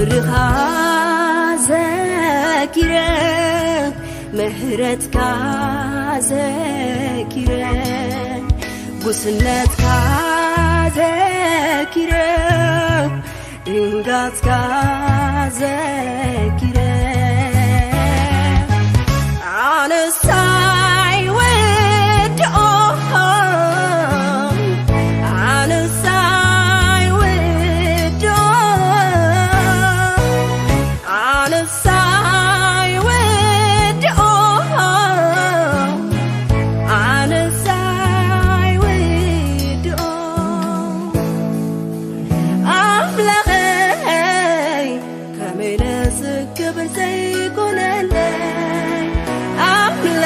ፍቕርኻ ዘኪረ፣ ምሕረትካ ዘኪረ፣ ጉስነትካ ዘኪረ፣ ድንጋጽካ ዘኪረ፣ ኣነሳይ ወድኦም፣ ኣነሳይ ወድኦም፣ ኣነሳይ ወድኦም፣ ኣነሳይ ወድኦም። ኣምላኸይ ከመይ ለዝክብር ዘይኮነለይ ኣምላኸይ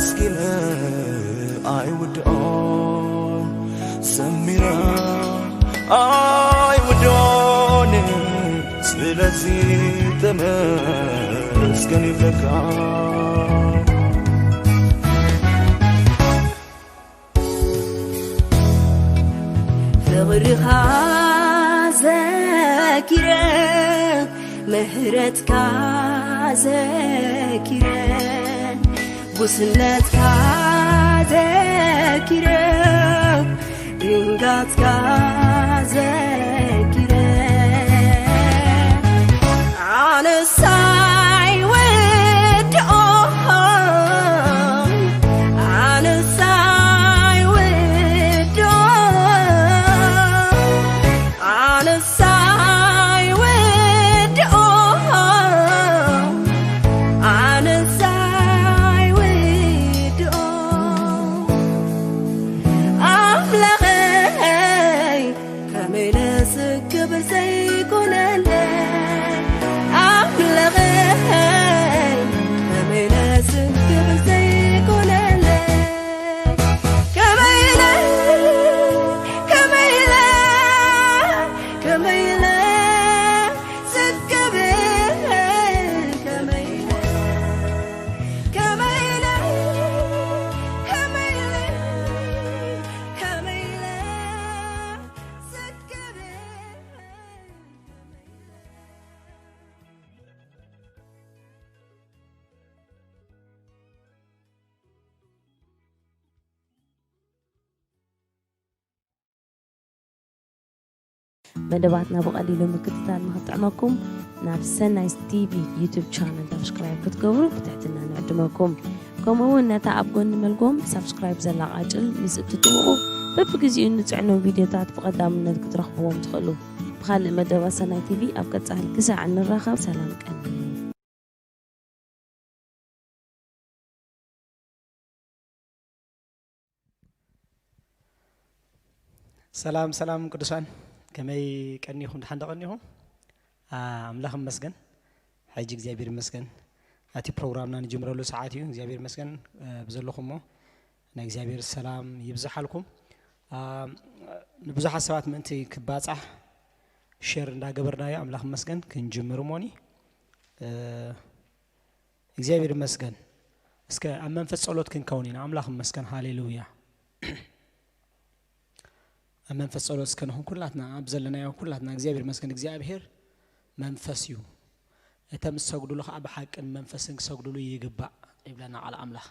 ስኪነ ኣይውድኦን ሰሚረ ኣይውድኦን። ስለዚ ተመስገን ይብለካ። ፍቕርኻ ዘኪረ፣ ምሕረትካ ዘኪረ፣ ጉስነትካ ዘኪረ፣ ድንጋጽካ ዘኪረ፣ ኣነሳይ ወድኦ ኣነሳይ ወድኦ ኣነሳይ ወድኦ ኣነሳይ ወድኦ ኣምላኸይ ከመይ ለስክብር ዘይኮነለይ ኣምላኸይ ከመይ ለስክብር ዘይኮነለይ ከመይ ኢለ ከመይ ኢለ ከመይ ኢለ ስክብር ከመይ ኢለ ከመይ ኢለ ከመይ ኢለ ከመይ ኢለ ስክብር መደባትና ብቐሊሉ ምክትታል ንኽጥዕመኩም ናብ ሰናይ ቲቪ ዩቱብ ቻነል ሳብስክራይብ ክትገብሩ ብትሕትና ንዕድመኩም። ከምኡ እውን ነታ ኣብ ጎኒ መልጎም ሳብስክራይብ ዘላ ቃጭል ምስ እትጥውቑ በብግዚኡ እንፅዕኖም ቪድዮታት ብቐዳምነት ክትረኽብዎም ትኽእሉ። ብኻልእ መደባት ሰናይ ቲቪ ኣብ ቀፃሊ ክሳዕ እንራኸብ ሰላም ቀኒ። ሰላም ሰላም ቅዱሳን ከመይ ቀኒኹም? ደሓን ዶ ቀኒኹም? ኣምላኽ ይመስገን። ሕጂ እግዚኣብሔር ይመስገን ኣቲ ፕሮግራምና ንጅምረሉ ሰዓት እዩ። እግዚኣብሔር ይመስገን ብዘለኹሞ ናይ እግዚኣብሔር ሰላም ይብዝሓልኩም። ንብዙሓት ሰባት ምእንቲ ክባፃሕ ሸር እንዳገበርናዮ ኣምላኽ ይመስገን ክንጅምር እሞኒ እግዚኣብሔር ይመስገን። እስከ ኣብ መንፈስ ጸሎት ክንከውን ኢና። ኣምላኽ ይመስገን። ሃሌሉያ። ኣብ መንፈስ ጸሎት እስከ ንኹን ኩላትና ኣብ ዘለናዮ ኩላትና እግዚኣብሔር ይመስገን። እግዚኣብሔር መንፈስ እዩ። እቶም ዝሰግዱሉ ከዓ ብሓቅን መንፈስን ክሰግዱሉ ይግባእ ይብለና ቃል ኣምላኽ።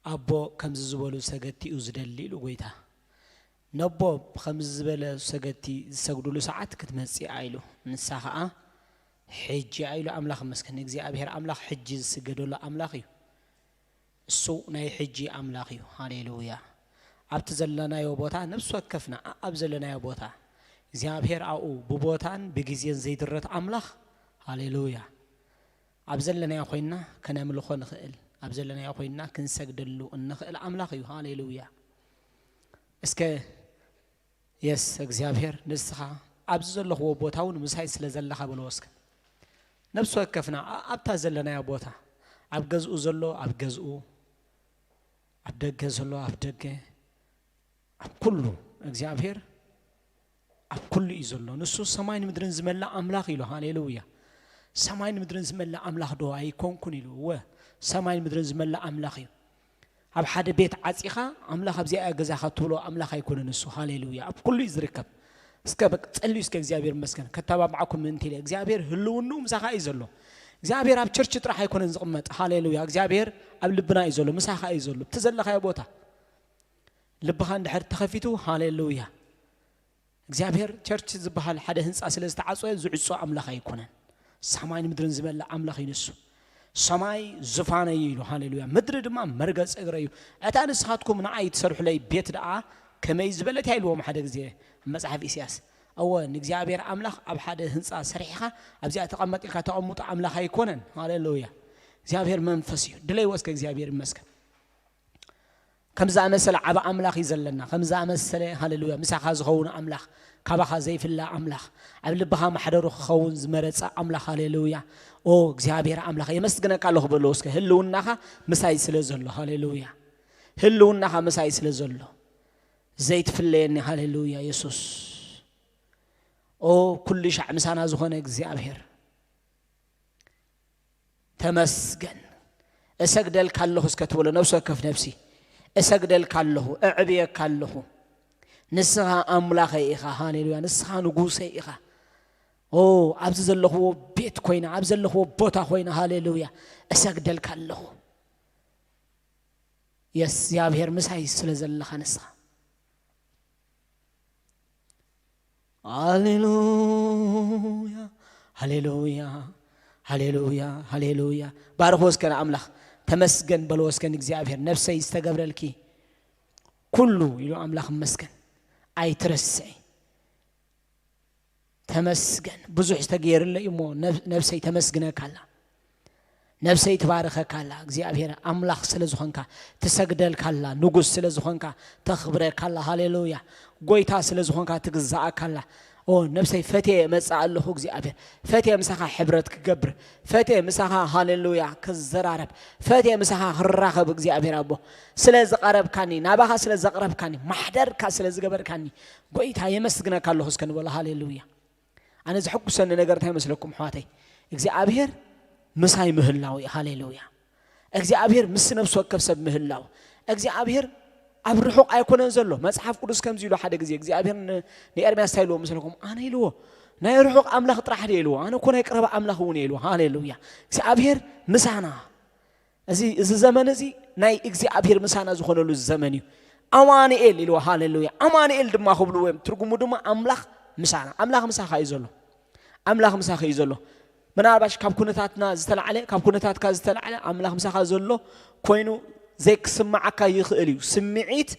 ኣቦ ከምዚ ዝበሉ ሰገድቲ እዩ ዝደሊ ኢሉ ጎይታ። ነቦ ከምዚ ዝበለ ሰገድቲ ዝሰግዱሉ ሰዓት ክትመጽእ እያ ኢሉ። ንሳ ኸዓ ሕጂ እያ ኢሉ። ኣምላኽ ይመስገን። እግዚኣብሔር ኣምላኽ ሕጂ ዝስገደሉ ኣምላኽ እዩ። እሱ ናይ ሕጂ ኣምላኽ እዩ። ሃሌሉያ። ኣብቲ ዘለናዮ ቦታ ነፍሲ ወከፍና ኣብ ዘለናዮ ቦታ እግዚኣብሔር ኣብኡ ብቦታን ብግዜን ዘይድረት ኣምላኽ ሃሌሉያ። ኣብ ዘለናዮ ኮይንና ከነምልኾ ንኽእል፣ ኣብ ዘለናዮ ኮይንና ክንሰግደሉ እንኽእል ኣምላኽ እዩ። ሃሌሉያ። እስከ የስ እግዚኣብሔር ንስኻ ኣብዚ ዘለኽዎ ቦታ እውን ምሳይ ስለ ዘለኻ በልዎ እስከ። ነፍሲ ወከፍና ኣብታ ዘለናዮ ቦታ ኣብ ገዝኡ ዘሎ ኣብ ገዝኡ ኣብ ደገ ዘሎ ኣብ ደገ ኣብ ኩሉ እግዚኣብሔር ኣብ ኩሉ እዩ ዘሎ። ንሱ ሰማይን ምድርን ዝመልእ ኣምላኽ ኢሉ። ሃሌሉያ። ሰማይን ምድርን ዝመልእ ኣምላኽ ዶ ኣይኮንኩን ኢሉ። እወ ሰማይን ምድርን ዝመልእ ኣምላኽ እዩ። ኣብ ሓደ ቤት ዓፂኻ ኣምላኽ ኣብዚኣ እያ ገዛኻ ትብሎ ኣምላኽ ኣይኮነን እሱ። ሃሌሉያ። ኣብ ኩሉ እዩ ዝርከብ። እስከ በቃ ጸልዩ እስከ እግዚኣብሔር ይመስገን ከተባብዓኩም ምእንቲ ኢለ እግዚኣብሔር ህልውንኡ ምሳኻ እዩ ዘሎ። እግዚኣብሔር ኣብ ቸርች ጥራሕ ኣይኮነን ዝቕመጥ። ሃሌሉያ። እግዚኣብሔር ኣብ ልብና እዩ ዘሎ፣ ምሳኻ እዩ ዘሎ። እቲ ዘለኻዮ ቦታ ልብኻ እንድሕር ተኸፊቱ ሃሌሉያ። እግዚኣብሔር ቸርች ዝበሃል ሓደ ህንፃ ስለ ዝተዓፅወ ዝዕፆ ኣምላኽ ኣይኮነን። ሰማይን ምድርን ዝመልእ ኣምላኽ እዩ ንሱ። ሰማይ ዝፋነይ እዩ ኢሉ። ሃሌሉያ። ምድሪ ድማ መርገፂ እግረይ እዩ። እታ ንስኻትኩም ንዓይ ትሰርሑለይ ቤት ደኣ ከመይ ዝበለት እያ ኢልዎም ሓደ ግዜ ኣብ መፅሓፍ ኢሳያስ። እወ ንእግዚኣብሔር ኣምላኽ ኣብ ሓደ ህንፃ ሰሪሕኻ ኣብዚኣ ተቐመጥ ኢልካ ተቐምጦ ኣምላኽ ኣይኮነን። ሃሌሉያ። እግዚኣብሔር መንፈስ እዩ። ድለይዎ እስከ እግዚኣብሔር ይመስገን። ከም ዝኣመሰለ ዓብ ኣምላኽ እዩ ዘለና። ከም ዝኣመሰለ ሃሌሉያ ምሳኻ ዝኸውን ኣምላኽ ካባኻ ዘይፍለ ኣምላኽ፣ ኣብ ልብኻ ማሕደሩ ክኸውን ዝመረጸ ኣምላኽ። ሃሌሉያ። ኦ እግዚኣብሔር ኣምላኽ፣ የመስግነካ ኣለኹ በሎ እስከ። ህልውናኻ ምሳይ ስለ ዘሎ። ሃሌሉያ። ህልውናኻ ምሳይ ስለ ዘሎ ዘይትፍለየኒ። ሃሌሉያ የሱስ። ኦ ኩሉ ሻዕ ምሳና ዝኾነ እግዚኣብሔር ተመስገን። እሰግደልካ ኣለኹ እስከ ትበሎ፣ ነፍሲ ወከፍ ነፍሲ። እሰግደልካ ኣለኹ፣ እዕብየካ ኣለኹ። ንስኻ ኣምላኸይ ኢኻ። ሃሌሉያ። ንስኻ ንጉሰይ ኢኻ። ኦ ኣብዚ ዘለኽዎ ቤት ኮይና፣ ኣብ ዘለኽዎ ቦታ ኮይና፣ ሃሌሉያ፣ እሰግደልካ ኣለኹ። የስ እግዚኣብሔር ምሳይ ስለ ዘለኻ ንስኻ። ሃሌሉያ፣ ሃሌሉያ፣ ሃሌሉያ፣ ሃሌሉያ። ባርኽዎ እስከ ንኣምላኽ፣ ተመስገን በልዎ እስከ ንእግዚኣብሔር። ነፍሰይ ዝተገብረልኪ ኩሉ ኢሉ ኣምላኽ መስገን። ኣይትረስዒ። ተመስገን። ብዙሕ ዝተገየረለይ እሞ ነብ-፣ ነብሰይ ተመስግነካ ኣላ። ነብሰይ ትባርኸካ ኣላ። እግዚኣብሔር ኣምላኽ ስለ ዝኾንካ፣ ትሰግደልካ ኣላ። ንጉስ ስለ ዝኾንካ፣ ተኽብረካ ኣላ። ሃሌሉያ። ጎይታ ስለ ዝኾንካ፣ ትግዛኣካ ኣላ። ኦ፣ ነብሰይ ፈትየ እመጽእ ኣለኹ እግዚኣብሔር። ፈትየ ምሳኻ ሕብረት ክገብር። ፈትየ ምሳኻ፣ ሃሌሉያ፣ ክዘራረብ። ፈትየ ምሳኻ ክራኸብ እግዚኣብሔር ኣቦ። ስለ ዝቐረብካኒ፣ ናባኻ ስለ ዘቕረብካኒ፣ ማሕደርካ ስለ ዝገበርካኒ፣ ጎይታ የመስግነካ ኣለኹ እስከ ንበሎ። ሃሌሉያ። ኣነ ዘሐጉሰኒ ነገር እንታይ መስለኩም ኣሕዋተይ? እግዚኣብሔር ምሳይ ምህላው እዩ። ሃሌሉያ። እግዚኣብሔር ምስ ነፍሲ ወከፍ ሰብ ምህላው። እግዚኣብሔር ኣብ ርሑቕ ኣይኮነን ዘሎ። መጽሓፍ ቅዱስ ከምዚ ኢሉ ሓደ ግዜ እግዚኣብሔር ን-፣ ንኤርምያስ እንታይ ኢልዎ መስለኩም? ኣነ ኢልዎ፣ ናይ ርሑቕ ኣምላኽ ጥራሕ ድየ ኢልዎ? ኣነ እኮ ናይ ቀረባ ኣምላኽ እውን እየ ኢልዎ። ሃሌሉያ። እግዚኣብሔር ምሳና። እዚ፣ እዚ ዘመን እዚ ናይ እግዚኣብሔር ምሳና ዝኾነሉ ዘመን እዩ። ኣማኑኤል ኢልዎ። ሃሌሉያ። ኣማኑኤል ድማ ክብልዎ እዮም። ትርጉሙ ድማ ኣምላኽ ምሳና። ኣምላኽ ምሳኻ እዩ ዘሎ። ኣምላኽ ምሳኻ እዩ ዘሎ። ምናልባሽ ካብ ኩነታትና ዝተላዕለ፣ ካብ ኩነታትካ ዝተላዕለ ኣምላኽ ምሳኻ ዘሎ ኮይኑ ዘይክስምዓካ ይኽእል እዩ። ስምዒት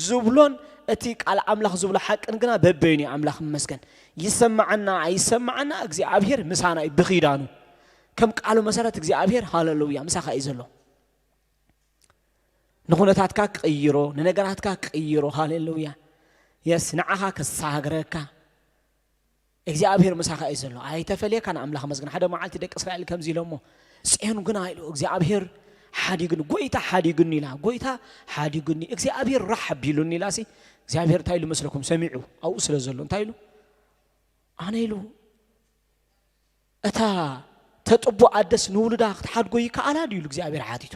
ዝብሎን እቲ ቃል ኣምላኽ ዝብሎ ሓቅን ግና በበይኑ እዩ። ኣምላኽ ይመስገን። ይሰማዓና ኣይሰማዓና፣ እግዚኣብሔር ምሳና እዩ ብኺዳኑ። ከም ቃሉ መሰረት እግዚኣብሔር፣ ሃሌሉያ፣ ምሳኻ እዩ ዘሎ። ንኹነታትካ ክቕይሮ፣ ንነገራትካ ክቕይሮ፣ ሃሌሉያ። የስ፣ ንዓኻ ክሳግረካ። እግዚኣብሔር ምሳኻ እዩ ዘሎ። ኣይተፈልየካ ንኣምላኽ መስግን። ሓደ መዓልቲ ደቂ እስራኤል ከምዚ ኢሎሞ፣ ጽዮን ግና ኢሉ፣ እግዚኣብሔር ሓዲግኒ፣ ጎይታ ሓዲግኒ ኢላ፣ ጎይታ ሓዲግኒ፣ እግዚኣብሔር ራሕ ኣቢሉኒ ኢላሲ፣ እግዚኣብሔር እንታይ ኢሉ መስለኩም? ሰሚዑ፣ ኣብኡ ስለ ዘሎ፣ እንታይ ኢሉ? ኣነ ኢሉ፣ እታ ተጥቡ ኣደስ ንውሉዳ ክትሓድጎ ይከኣላ ድዩ ኢሉ እግዚኣብሔር ሓቲቱ።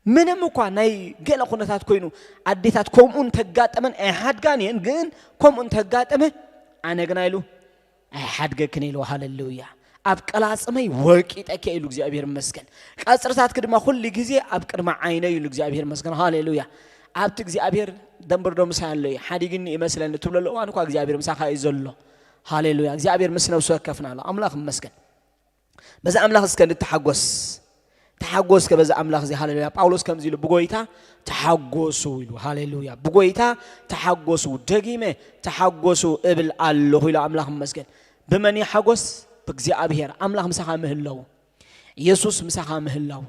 ምንም እኳ ናይ ገለ ኩነታት ኮይኑ ኣዴታት ከምኡ እንተጋጠመን ኣይሓድጋን እየን፣ ግን ከምኡ እንተጋጠመ ኣነ ግና ኢሉ ኣይሓድገክን ኢሉ። ሃሌሉያ። ኣብ ቀላጽመይ ወቂጠኪ ኢሉ እግዚኣብሔር ይመስገን። ቀጽርታትኪ ድማ ኩሉ ግዜ ኣብ ቅድሚ ዓይነይ ኢሉ እግዚኣብሔር ይመስገን። ሃሌሉያ። ኣብቲ እግዚኣብሔር ደንበርዶ ምሳይ ኣሎ እዩ፣ ሓዲግኒ ይመስለኒ ትብለሉ እዋን እኳ እግዚኣብሔር ምሳኻ እዩ ዘሎ። ሃሌሉያ። እግዚኣብሔር ምስ ነብሱ ወከፍና ኣሎ። ኣምላኽ ይመስገን። በዛ ኣምላኽ እስከ ንተሓጎስ። ተሓጎስ ከ በዛ ኣምላኽ እዚ። ሃሌሉያ። ጳውሎስ ከምዚ ኢሉ ብጎይታ ተሓጎሱ ኢሉ። ሃሌሉያ። ብጎይታ ተሓጎሱ። ደጊመ ተሓጎሱ እብል ኣለኹ ኢሉ። ኣምላኽ ይመስገን። ብመን እዩ ሓጎስ? ብእግዚኣብሔር። ኣምላኽ ምሳኻ ምህላው። የሱስ ምሳኻ ምህላው።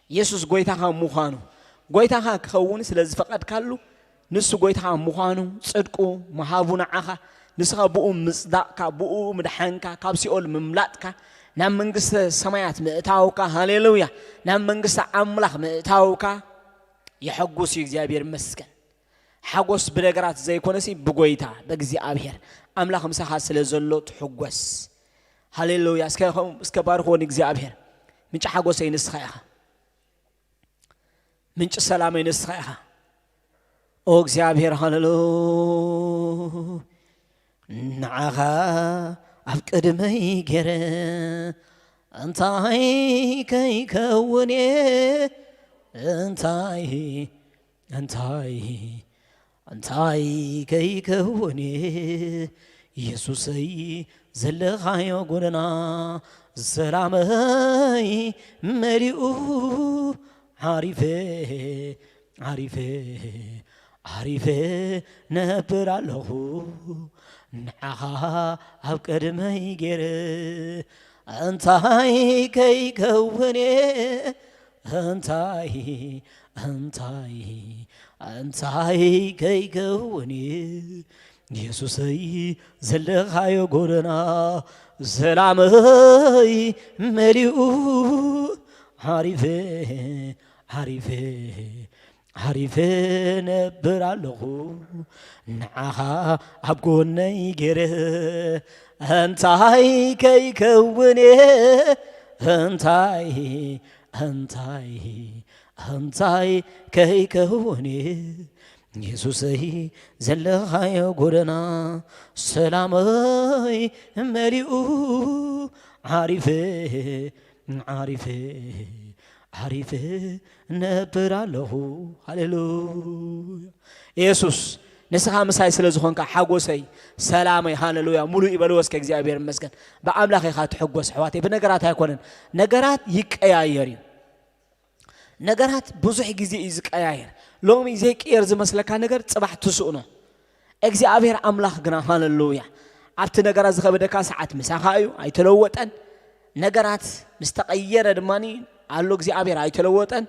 የሱስ ጎይታኻ ምዃኑ። ጎይታኻ ክኸውን ስለ ዝፈቐድካሉ፣ ንሱ ጎይታኻ ምዃኑ፣ ጽድቁ ምሃቡ ንዓኻ፣ ንስኻ ብኡ ምጽዳቕካ፣ ብኡ ምድሓንካ፣ ካብ ሲኦል ምምላጥካ፣ ናብ መንግስተ ሰማያት ምእታውካ፣ ሃሌሉያ፣ ናብ መንግስቲ ኣምላኽ ምእታውካ የሐጉስ እዩ። እግዚኣብሔር ይመስገን። ሓጎስ ብነገራት ዘይኮነሲ ብጎይታ፣ ብእግዚኣብሔር። ኣምላኽ ምሳኻ ስለ ዘሎ ትሕጎስ። ሃሌሉያ። እስከ፣ እስከ ባርኽዎ ንእግዚኣብሔር። ምንጪ ሓጎሰይ ንስኻ ኢኻ። ምንጪ ሰላመይ ንስኻ ኢኻ። ኦ እግዚኣብሔር፣ ሃሌሉ-፣ ንዓኻ ኣብ ቅድመይ ገይረ እንታይ ከይከውን እየ? እንታይ፣ እንታይ፣ እንታይ ከይከውን እየ? ኢየሱሰይ ዘለኻዮ ጎደና ሰላመይ መሊኡ ዓሪፈ፣ ዓሪፈ፣ ዓሪፈ ነብር ኣለኹ ንዓኻ ኣብ ቅድመይ ገይረ እንታይ ከይከውን እየ? እንታይ፣ እንታይ፣ እንታይ ከይከውን እየ? የሱሰይ ዘለኻዮ ጎደና ሰላመይ መሊኡ ዓሪፈ ዓሪፈ ዓሪፈ ነብር ኣለኹ ንዓኻ ኣብ ጎነይ ገይረ እንታይ ከይከውኔ እንታይ እንታይ እንታይ ከይከውኔ የሱሰይ ዘለኻዮ ጎደና ሰላመይ መሊኡ ዓሪፈ ዓሪፈ ዓሪፈ ነብር ኣለኹ። ሃሌሉያ። የሱስ ንስኻ ምሳይ ስለ ዝኾንካ ሓጎሰይ ሰላመይ ሃሌሉያ ሙሉእ ይበልዎ እስከ እግዚኣብሔር ይመስገን። ብኣምላኽ ኢኻ ትሕጎስ ኣሕዋተይ፣ ብነገራት ኣይኮነን። ነገራት ይቀያየር እዩ። ነገራት ብዙሕ ግዜ እዩ ዝቀያየር። ሎሚ ዘይቅየር ዝመስለካ ነገር ጽባሕ ትስእኖ። እግዚኣብሔር ኣምላኽ ግና ሃሌሉያ ኣብቲ ነገራት ዝኸበደካ ሰዓት ምሳኻ እዩ፣ ኣይተለወጠን። ነገራት ምስ ተቐየረ ድማ ኣሎ እግዚኣብሔር ኣይተለወጠን።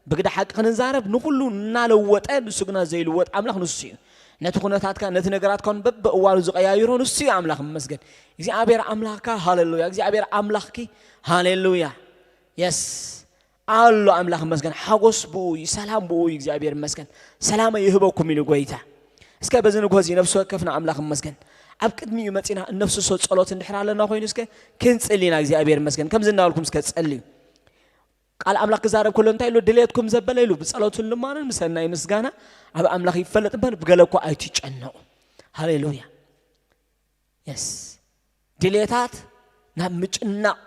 ብግዳ ሓቂ ክንዛረብ ንኹሉ እናለወጠ ንሱ ግና ዘይልወጥ ኣምላኽ ንሱ እዩ። ነቲ ኩነታትካ ነቲ ነገራትካ እውን በብእዋኑ ዝቐያይሮ ንሱ እዩ ኣምላኽ ይመስገን። እግዚኣብሔር ኣምላኽካ ሃሌሉያ እግዚኣብሔር ኣምላኽኪ ሃሌሉያ የስ ኣሎ ኣምላኽ ይመስገን። ሓጎስ ብኡ እዩ፣ ሰላም ብኡ እዩ። እግዚኣብሔር ይመስገን። ሰላመይ ይህበኩም ኢሉ ጎይታ። እስከ በዚ ንግሆ እዚ ነፍሲ ወከፍና ኣምላኽ ይመስገን ኣብ ቅድሚኡ መጺና እነፍስሶ ጸሎት እንድሕር ኣለና ኮይኑ እስከ ክንጽሊ ኢና። እግዚኣብሔር ይመስገን። ከምዚ እናበልኩም እስከ ጸልዩ። ቃል ኣምላኽ ክዛረብ ከሎ እንታይ ኢሉ? ድሌትኩም ዘበለ ኢሉ ብጸሎትን ልማንን ምስ ሰናይ ምስጋና ኣብ ኣምላኽ ይፈለጥ እምበር ብገለ እኮ ኣይትጨነቑ። ሃሌሉያ የስ ድሌታት ናብ ምጭናቕ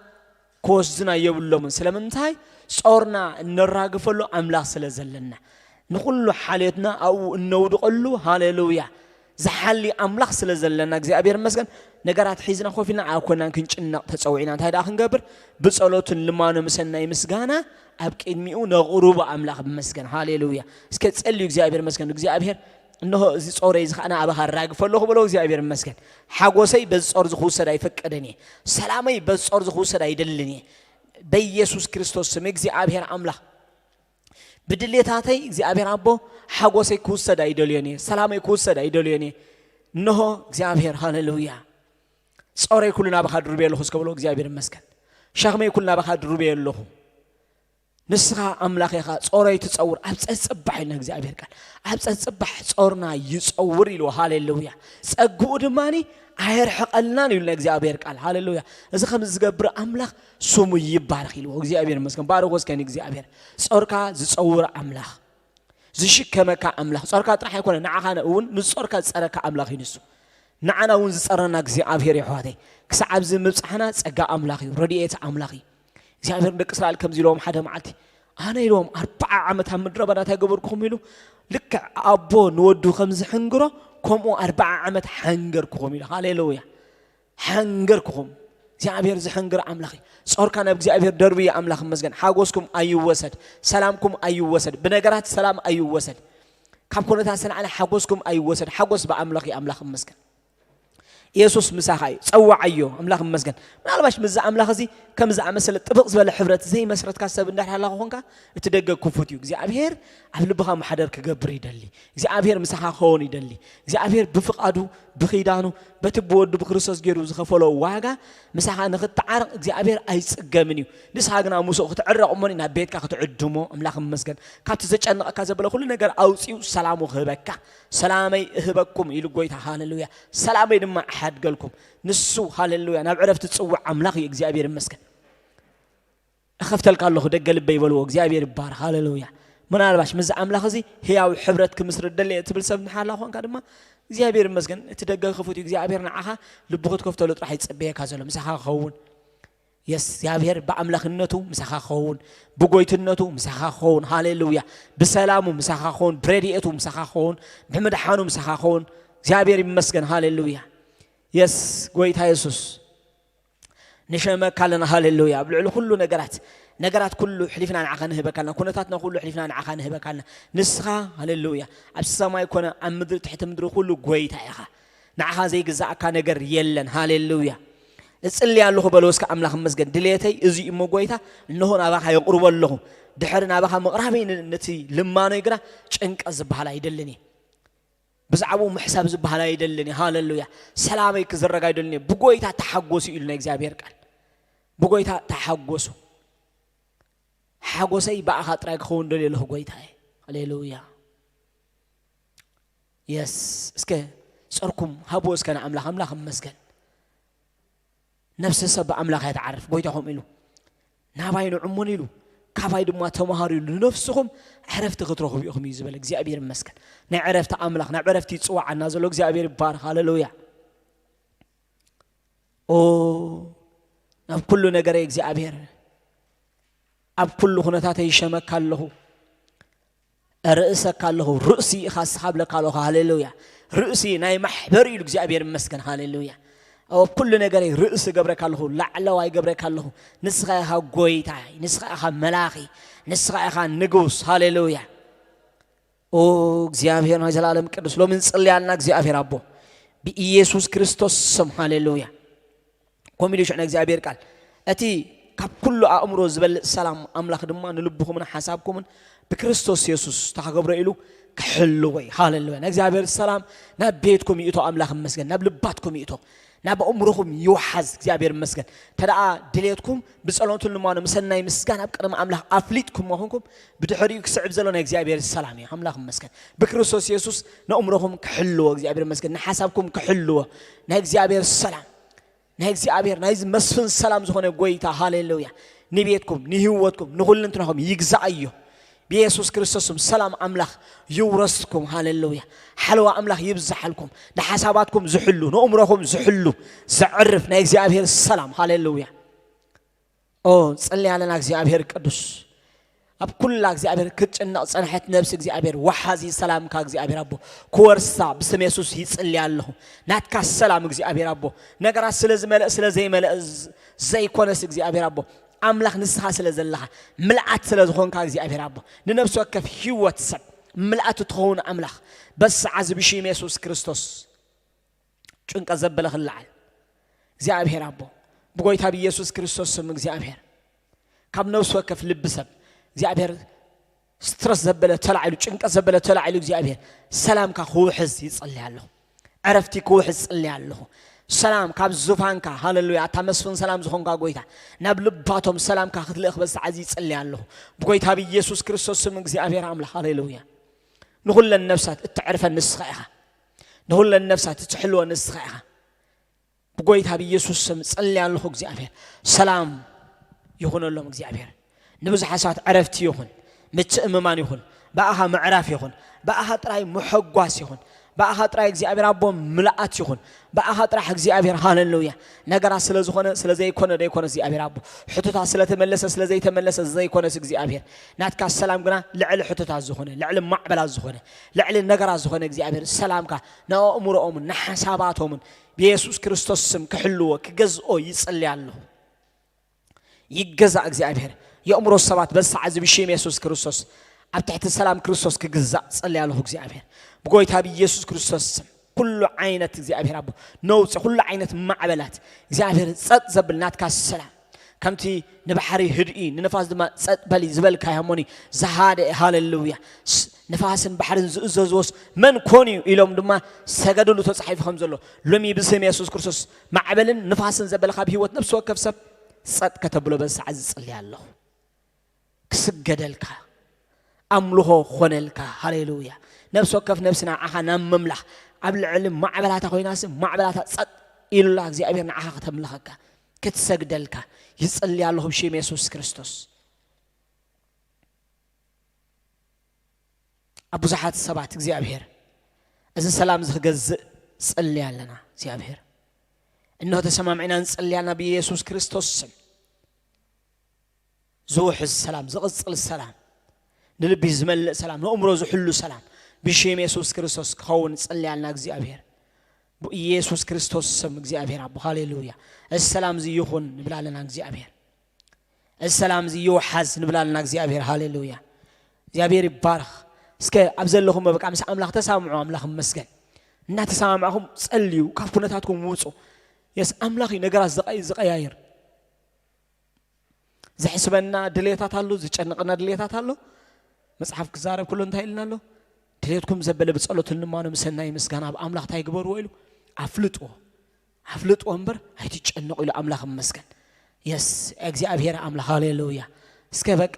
ክወስድና የብሎምን። ስለምንታይ? ጾርና እነራግፈሉ ኣምላኽ ስለ ዘለና ንኹሉ ሓልዮትና ኣብኡ እነውድቐሉ ሃሌሉያ ዝሓሊ ኣምላኽ ስለ ዘለና እግዚኣብሔር ይመስገን። ነገራት ሒዝና ኮፍ ኢልና ኣይኮናን ክንጭነቕ ተጸዊዕና። እንታይ ደኣ ክንገብር? ብጸሎትን ልማኖ ምሰናይ ምስጋና ኣብ ቅድሚኡ ነቕርቦ ኣምላኽ ይመስገን። ሃሌሉያ። እስከ ጸልዩ እግዚኣብሔር ይመስገን። እግዚኣብሔር እንሆ እዚ ጾረይ እዚ ኸዓ ንኣባኻ ኣራግፎ ኣለኹ በሎ እግዚኣብሔር ይመስገን። ሓጎሰይ በዚ ጾር እዚ ክውሰድ ኣይፈቅድን እየ። ሰላመይ በዚ ጾር እዚ ክውሰድ ኣይደልን እየ። በኢየሱስ ክርስቶስ ስም እግዚኣብሔር ኣምላኽ ብድሌታተይ እግዚኣብሔር ኣቦ ሓጎሰይ ክውሰድ ኣይደልዮን እየ። ሰላመይ ክውሰድ ኣይደልዮን እየ። እንሆ እግዚኣብሔር ሃሌሉያ ጾረይ ኩሉ ናባኻ ድርብየ ኣለኹ እስከ በሎ እግዚኣብሔር ይመስገን። ሸኽመይ ኩሉ ናባኻ ድርብየ ኣለኹ። ንስኻ ኣምላኽ ኢኻ፣ ጾረይ ትጸውር ኣብ ጸጽባሕ ኢልና እግዚኣብሔር ቃል ኣብ ጸጽባሕ ጾርና ይጸውር ኢልዎ። ሃሌሉያ። ጸግኡ ድማ ኣየርሕቐልናን ኢሉና እግዚኣብሔር ቃል። ሃሌሉያ። እዚ ከም ዝገብር ኣምላኽ ስሙ ይባረኽ ኢልዎ። እግዚኣብሔር ይመስገን። ባርኾ እስከ ንእግዚኣብሔር። ጾርካ ዝጸውር ኣምላኽ፣ ዝሽከመካ ኣምላኽ፣ ጾርካ ጥራሕ ኣይኮነ፣ ንዓኻ እውን ንጾርካ ዝጸረካ ኣምላኽ እዩ ንሱ። ንዓና እውን ዝጸረና እግዚኣብሔር እዩ ኣሕዋተይ። ክሳዕ ኣብዚ ምብጻሕና ጸጋ ኣምላኽ እዩ፣ ረድኤት ኣምላኽ እዩ። እግዚኣብሔር ንደቂ እስራኤል ከምዚ ኢልዎም ሓደ መዓልቲ፣ ኣነ ኢልዎም ኣርብዓ ዓመት ኣብ ምድረ በዳ እንታይ ገበርኩኹም ኢሉ፣ ልክዕ ኣቦ ንወዱ ከም ዝሕንግሮ ከምኡ ኣርብዓ ዓመት ሓንገርኩኹም ኢሉ። ሃሌሉያ። ሓንገርኩኹም። እግዚኣብሔር ዝሕንግር ኣምላኽ እዩ። ጾርካ ናብ እግዚኣብሔር ደርብዩ ኣምላኽ ይመስገን። ሓጎስኩም ኣይወሰድ፣ ሰላምኩም ኣይወሰድ፣ ብነገራት ሰላም ኣይወሰድ። ካብ ኩነታት ዝተላዕለ ሓጎስኩም ኣይወሰድ። ሓጎስ ብኣምላኽ እዩ ኣምላኽ ይመስገን። ኢየሱስ ምሳኻ እዩ። ጸውዓዮ ኣምላኽ ይመስገን። ምናልባሽ ምስዚ ኣምላኽ እዚ ከም ዝኣመሰለ ጥብቕ ዝበለ ሕብረት ዘይመስረትካ ሰብ እንዳሕር ኣለኻ ኾንካ እቲ ደገ ክፉት እዩ። እግዚኣብሔር ኣብ ልብኻ ማሕደር ክገብር ይደሊ። እግዚኣብሔር ምሳኻ ክኸውን ይደሊ። እግዚኣብሔር ብፍቓዱ ብኺዳኑ በቲ ብወዱ ብክርስቶስ ገይሩ ዝኸፈሎ ዋጋ ምሳኻ ንኽትዓረቕ እግዚኣብሔር ኣይጽገምን እዩ። ንስኻ ግና ምስኡ ክትዕረቕ እሞኒ ናብ ቤትካ ክትዕድሞ ኣምላኽ ይመስገን። ካብቲ ዘጨንቐካ ዘበለ ኩሉ ነገር ኣውፂኡ ሰላሙ ክህበካ ሰላመይ እህበኩም ኢሉ ጎይታ ሃሌሉያ። ሰላመይ ድማ እሓድገልኩም። ንሱ ሃሌሉያ ናብ ዕረፍቲ ዝፅውዕ ኣምላኽ እዩ። እግዚኣብሔር ይመስገን። እኸፍተልካ ኣለኹ ደገ ልበይ በልዎ። እግዚኣብሔር ይባረኽ። ሃሌሉያ። ምናልባሽ ምስዚ ኣምላኽ እዚ ህያው ሕብረት ክምስርት ደልየ እትብል ሰብ እንድሓላ ኾንካ ድማ እግዚኣብሔር ይመስገን እቲ ደገ ክፉት እዩ። እግዚኣብሔር ንዓኻ ልቡ ክትከፍተሉ ጥራሕ ይፅበየካ ዘሎ ምሳኻ ክኸውን የስ እግዚኣብሔር ብኣምላኽነቱ ምሳኻ ክኸውን ብጎይትነቱ ምሳኻ ክኸውን ሃሌሉያ ብሰላሙ ምሳኻ ክኸውን ብረድኤቱ ምሳኻ ክኸውን ብምድሓኑ ምሳኻ ክኸውን እግዚኣብሔር ይመስገን ሃሌሉያ የስ ጎይታ የሱስ ንሸመካ ኣለና ሃሌሉያ ኣብ ልዕሊ ኩሉ ነገራት ነገራት ኩሉ ሕሊፍና ንዓኻ ንህበካ ኣለና ኩነታትና ኩሉ ሕሊፍና ንዓኻ ንህበካ ኣለና ንስኻ ሃሌሉያ ኣብ ሰማይ ኮነ ኣብ ምድሪ ትሕቲ ምድሪ ኩሉ ጎይታ ኢኻ ንዓኻ ዘይግዛእካ ነገር የለን ሃሌሉያ እጽሊ ኣለኹ በሎ እስከ ኣምላኽ መስገን ድሌተይ እዚ እሞ ጎይታ እንሆ ናባኻ የቕርቦ ኣለኹ ድሕሪ ናባኻ ምቕራበይ ነቲ ልማኖይ ግና ጭንቀት ዝበሃል ኣይደልን እየ ብዛዕባኡ ምሕሳብ ዝበሃል ኣይደልን እዩ። ሃሌሉያ። ሰላመይ ክዝረግ ኣይደልን እዩ። ብጎይታ ተሓጎሱ ኢሉ ናይ እግዚኣብሔር ቃል። ብጎይታ ተሓጎሱ። ሓጎሰይ ብኣኻ ጥራይ ክኸውን ደልየ ኣለኹ ጎይታየ። ሃሌሉያ። የስ። እስከ ጸርኩም ሃብዎ እስከ ንኣምላኽ። ኣምላኽ ይመስገን። ነፍሲ ሰብ ብኣምላኽ እያ ትዓርፍ። ጎይታ ከምኡ ኢሉ፣ ናባይ ንዑ እሞ ኢሉ፣ ካባይ ድማ ተምሃሩ ኢሉ፣ ንነፍስኹም ዕረፍቲ ክትረኽቡ ኢኹም እዩ ዝበለ። እግዚኣብሔር ይመስገን። ናይ ዕረፍቲ ኣምላኽ፣ ናብ ዕረፍቲ ይጽውዓና ዘሎ እግዚኣብሔር ይባረኽ። ሃሌሉያ። ኦ፣ ናብ ኩሉ ነገረይ እግዚኣብሔር፣ ኣብ ኩሉ ኩነታተይ ይሸመካ ኣለኹ። ርእሰካ ኣለኹ፣ ርእሲ ኢኻ እስኻ ብለካ ኣለኹ። ሃሌሉያ። ርእሲ ናይ ማሕበር ኢሉ እግዚኣብሔር ይመስገን። ሃሌሉያ። ኣብ ኩሉ ነገረይ ርእሲ ገብረካ ኣለኹ፣ ላዕለዋይ ገብረካ ኣለኹ። ንስኻ ኢኻ ጎይታይ፣ ንስኻ ኢኻ መላኺ፣ ንስኻ ኢኻ ንጉስ። ሃሌሉያ። ኦ እግዚኣብሔር ናይ ዘላለም ቅዱስ፣ ሎሚ ንጽልይ ኣለና እግዚኣብሔር ኣቦ፣ ብኢየሱስ ክርስቶስ ስም። ሃሌሉያ። ከምኡ ኢሉ ሽዑ ናይ እግዚኣብሔር ቃል፣ እቲ ካብ ኩሉ ኣእምሮ ዝበልጽ ሰላም ኣምላኽ ድማ ንልብኹምን ሓሳብኩምን ብክርስቶስ የሱስ ተኸብሮ ኢሉ ክሕልዎ እዩ። ሃሌሉያ። ናይ እግዚኣብሔር ሰላም ናብ ቤትኩም ይእቶ። ኣምላኽ ይመስገን። ናብ ልባትኩም ይእቶ። ናብ ኣእምሮኹም ይውሓዝ። እግዚኣብሔር ይመስገን። እንተ ደኣ ድሌትኩም ብጸሎትን ልማኖ ምስ ናይ ምስጋና ኣብ ቅድሚ ኣምላኽ ኣፍሊጥኩሞ ኮንኩም፣ ብድሕሪኡ ክስዕብ ዘሎ ናይ እግዚኣብሔር ሰላም እዩ። ኣምላኽ ይመስገን። ብክርስቶስ የሱስ ንኣእምሮኹም ክሕልዎ፣ እግዚኣብሔር ይመስገን። ንሓሳብኩም ክሕልዎ ናይ እግዚኣብሔር ሰላም፣ ናይ እግዚኣብሔር ናይዚ መስፍን ሰላም ዝኾነ ጎይታ፣ ሃሌሉያ፣ ንቤትኩም፣ ንህይወትኩም፣ ንኹልንትናኹም ይግዛኣዮ። ብየሱስ ክርስቶስ ስም ሰላም ኣምላኽ ይውረስኩም። ሃሌሉያ። ሓለዋ ኣምላኽ ይብዝሓልኩም። ንሓሳባትኩም ዝሕሉ፣ ንእምሮኹም ዝሕሉ፣ ዘዕርፍ ናይ እግዚኣብሔር ሰላም። ሃሌሉያ። ኦ፣ ጽልይ ኣለና እግዚኣብሔር ቅዱስ። ኣብ ኩላ እግዚኣብሔር ክትጭነቕ ጸንሐት ነብሲ እግዚኣብሔር ወሓዚ ሰላምካ እግዚኣብሔር ኣቦ ክወርሳ ብስም የሱስ ይጽልይ ኣለኹ። ናትካ ሰላም እግዚኣብሔር ኣቦ፣ ነገራት ስለ ዝመልእ ስለ ዘይመልእ ዝ-፣ ዘይኮነስ እግዚኣብሔር ኣቦ፣ ኣምላኽ ንስኻ ስለ ዘለኻ፣ ምልኣት ስለ ዝኾንካ እግዚኣብሔር ኣቦ፣ ንነብሲ ወከፍ ህይወት ሰብ ምልኣት እትኸውን ኣምላኽ፣ በዚ ሰዓት እዚ ብሽም የሱስ ክርስቶስ ጭንቀት ዘበለ ክለዓል። እግዚኣብሔር ኣቦ፣ ብጎይታ ብኢየሱስ ክርስቶስ ስም እግዚኣብሔር፣ ካብ ነብሲ ወከፍ ልቢ ሰብ እግዚኣብሔር ስትረስ ዘበለ ተላዒሉ፣ ጭንቀት ዘበለ ተላዒሉ፣ እግዚኣብሔር ሰላምካ ክውሕዝ ይጽልይ ኣለኹ። ዕረፍቲ ክውሕዝ ይጽልይ ኣለኹ። ሰላም ካብ ዙፋንካ፣ ሃሌሉያ፣ ኣታ መስፍን ሰላም ዝኾንካ ጎይታ፣ ናብ ልባቶም ሰላምካ ክትልእኽ በዚ ሰዓት እዚ ይጽልይ ኣለኹ። ብጎይታ ብኢየሱስ ክርስቶስ ስም እግዚኣብሔር ኣምላኽ፣ ሃሌሉያ። ንኹለን ነፍሳት እተዕርፈን ንስኻ ኢኻ። ንኹለን ነፍሳት እትሕልወን ንስኻ ኢኻ። ብጎይታ ብኢየሱስ ስም ጽልይ ኣለኹ እግዚኣብሔር። ሰላም ይኹነሎም እግዚኣብሔር። ንብዙሓት ሰባት ዕረፍቲ ይኹን፣ ምትእምማን ይኹን፣ ብኣኻ ምዕራፍ ይኹን፣ ብኣኻ ጥራይ ምሕጓስ ይኹን፣ ብኣኻ ጥራይ እግዚኣብሔር ኣቦ ምልኣት ይኹን፣ ብኣኻ ጥራሕ እግዚኣብሔር ሃሌሉያ። ነገራት ስለ ዝኾነ ስለ ዘይኮነ ዘይኮነ እግዚኣብሔር ኣቦ፣ ሕቶታት ስለ ተመለሰ ስለ ዘይተመለሰ ዘይኮነስ እግዚኣብሔር፣ ናትካ ሰላም ግና ልዕሊ ሕቶታት ዝኾነ፣ ልዕሊ ማዕበላት ዝኾነ፣ ልዕሊ ነገራት ዝኾነ እግዚኣብሔር ሰላምካ ንኣእምሮኦምን ንሓሳባቶምን ብየሱስ ክርስቶስ ስም ክሕልዎ ክገዝኦ ይጽልይ ኣለኹ። ይገዛእ እግዚኣብሔር። የእምሮ ሰባት በዚ ሰዓት እዚ ብሽም የሱስ ክርስቶስ ኣብ ትሕቲ ሰላም ክርስቶስ ክግዛእ ጸልይ ኣለኹ እግዚኣብሔር። ብጎይታ ብኢየሱስ ክርስቶስ ስም ኩሉ ዓይነት እግዚኣብሔር ኣቦ ነውጽ፣ ኩሉ ዓይነት ማዕበላት እግዚኣብሔር ጸጥ ዘብል ናትካ ሰላም፣ ከምቲ ንባሕሪ ህድኢ ንነፋስ ድማ ጸጥ በሊ ዝበልካዮ እሞኒ ዝሃደአ፣ ሃሌሉያ፣ ስ-፣ ንፋስን ባሕርን ዝእዘዝዎስ መን ኮን እዩ ኢሎም ድማ ሰገድሉ ተጻሒፉ ከም ዘሎ፣ ሎሚ ብስም የሱስ ክርስቶስ ማዕበልን ንፋስን ዘበለ ካብ ህይወት ነፍሲ ወከፍ ሰብ ጸጥ ከተብሎ በዚ ሰዓት እዚ ጽልይ ኣለኹ። ክስገደልካ፣ ኣምልኾ ክኾነልካ። ሃሌሉያ። ነፍሲ ወከፍ ነፍሲ ንዓኻ ናብ ምምላኽ፣ ኣብ ልዕሊ ማዕበላታ ኮይናሲ ማዕበላታ ጸጥ ኢሉላ እግዚኣብሔር ንዓኻ ከተምልኸካ፣ ክትሰግደልካ ይጽሊ ኣለኹ ብሽም የሱስ ክርስቶስ። ኣብ ብዙሓት ሰባት እግዚኣብሔር እዚ ሰላም እዚ ክገዝእ ጸሊ ኣለና። እግዚኣብሔር እንሆ ተሰማሚዕና ንጸሊ ኣለና ብየሱስ ክርስቶስ ስም። ዝውሕዝ ሰላም፣ ዝቕጽል ሰላም፣ ንልቢ ዝመልእ ሰላም፣ ንእምሮ ዝሕሉ ሰላም ብሽም የሱስ ክርስቶስ ክኸውን ጸሊ ኣለና እግዚኣብሔር። ብኢየሱስ ክርስቶስ ስም እግዚኣብሔር ኣቦ፣ ሃሌሉያ። እዚ ሰላም እዚ ይኹን ንብል ኣለና እግዚኣብሔር። እዚ ሰላም እዚ ይውሓዝ ንብል ኣለና እግዚኣብሔር፣ ሃሌሉያ። እግዚኣብሔር ይባረኽ። እስከ ኣብ ዘለኹም በቃ ምስ ኣምላኽ ተሳምዑ፣ ኣምላኽ ይመስገን። እናተሰማማዕኹም ጸልዩ፣ ካብ ኩነታትኩም ውጹ። የስ፣ ኣምላኽ እዩ ነገራት ዝቐይ-፣ ዝቐያይር። ዘሕስበና ድሌታት ኣሎ፣ ዝጨንቐና ድሌታት ኣሎ። መጽሓፍ ክዛረብ ከሎ እንታይ ኢልና ኣሎ? ድሌትኩም ዘበለ ብጸሎትን ልማኖ ምሰናይ ምስጋና ኣብ ኣምላኽ እንታይ ግበርዎ ኢሉ ኣፍልጥዎ። ኣፍልጥዎ እምበር ኣይትጨነቑ ኢሉ ኣምላኽ ይመስገን። የስ እግዚኣብሔር ኣምላኽ ሃሌሉያ። እስከ በቃ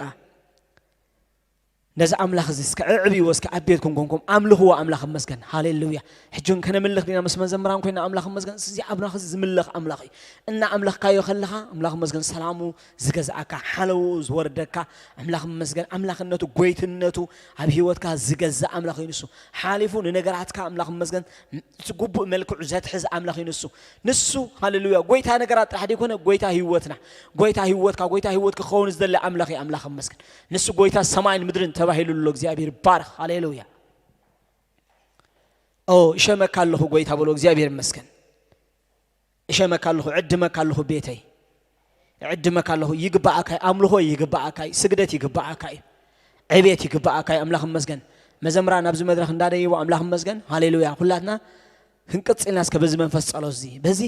ነዚ ኣምላኽ እዚ እስከ ዕዕብዎ፣ እስከ ኣብ ቤትኩም ኮንኩም ኣምልኽዎ ኣምላኽ ይመስገን። ሃሌሉያ። ሕጂ እውን ከነምልኽ ዲና ምስ መዘምራን ኮይና ኣምላኽ ይመስገን። እዚ ኣምላኽ እዚ ዝምለኽ ኣምላኽ እዩ። እና ኣምለኽካዮ ከለኻ ኣምላኽ ይመስገን ሰላሙ ዝገዝኣካ ሓለዉ ዝወርደካ ኣምላኽ ይመስገን። ኣምላኽነቱ ጎይትነቱ ኣብ ህይወትካ ዝገዝእ ኣምላኽ እዩ ንሱ። ሓሊፉ ንነገራትካ ኣምላኽ ይመስገን እቲ ግቡእ መልክዑ ዘትሕዝ ኣምላኽ እዩ ንሱ። ንሱ ሃሌሉያ ጎይታ ነገራት ጥራሕ ዘይኮነ ጎይታ ህይወትና ጎይታ ህይወትካ ጎይታ ህይወት ክኸውን ዝደሊ ኣምላኽ እዩ ኣምላኽ ይመስገን። ንሱ ጎይታ ሰማይን ምድርን ተባሂሉ ኣሎ። እግዚኣብሔር ይባረኽ። ሃሌሉያ። ኦ እሸመካ ኣለኹ ጎይታ በሎ። እግዚኣብሔር ይመስገን። እሸመካ ኣለኹ፣ ዕድመካ ኣለኹ ቤተይ፣ ዕድመካ ኣለኹ። ይግባኣካ እዩ፣ ኣምልኾ ይግባኣካ እዩ፣ ስግደት ይግባኣካ እዩ፣ ዕቤት ይግባኣካ እዩ። ኣምላኽ ይመስገን። መዘምራን ኣብዚ መድረኽ እንዳደይቡ ኣምላኽ ይመስገን። ሃሌሉያ። ኩላትና ክንቅጽልና እስከ በዚ መንፈስ ጸሎት እዚ በዚ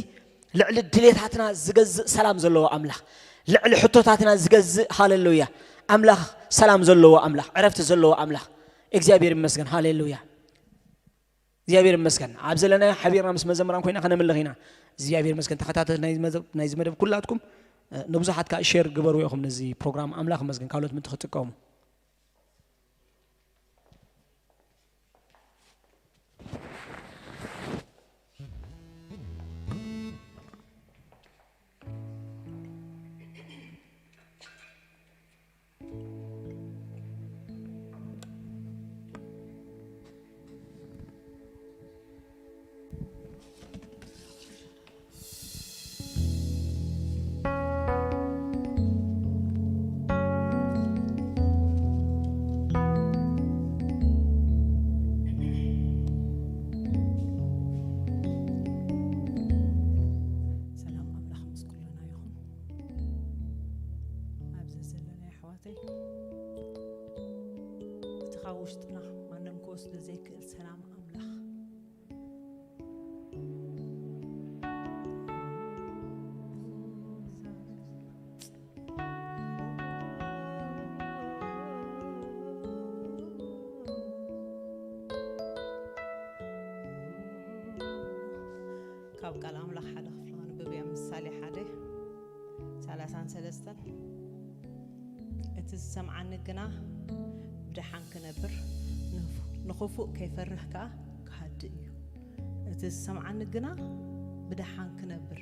ልዕሊ ድሌታትና ዝገዝእ ሰላም ዘለዎ ኣምላኽ፣ ልዕሊ ሕቶታትና ዝገዝእ ሃሌሉያ ኣምላኽ፣ ሰላም ዘለዎ ኣምላኽ፣ ዕረፍቲ ዘለዎ ኣምላኽ እግዚኣብሔር ይመስገን። ሃሌሉያ። እግዚኣብሔር ይመስገን። ኣብ ዘለናዮ ሓቢርና ምስ መዘምራን ኮይና ከነምልኽ ኢና። እግዚኣብሔር ይመስገን። ተኸታተልቲ ናይዚ መደብ፣ ናይዚ መደብ ኩላትኩም፣ እ፣ ንብዙሓት ከኣ ሼር ግበርዎ ኢኹም ነዚ ፕሮግራም። ኣምላኽ ይመስገን። ካልኦት ምእንቲ ክጥቀሙ። ሰላም ኣምላኽ ምስ ኩልና ይኹን። ኣብዚ ዘለና ኣሕዋተይ፣ እቲ ካብ ውሽጥና ማንም ክወስዶ ዘይክእል ሰላም ኣምላኽ፣ ካብ ቃል ኣምላኽ ሓደ ክፍሊ ከንብብ እየ። ምሳሌ ሓደ ሰላሳን ሰለስተን፣ እቲ ዝሰምዓኒ ግና ብደሓን ክነብር፣ ንፍ-፣ ንኽፉእ ከይፈርህ ከኣ ክሃድእ እዩ። እቲ ዝሰምዓኒ ግና ብደሓን ክነብር፣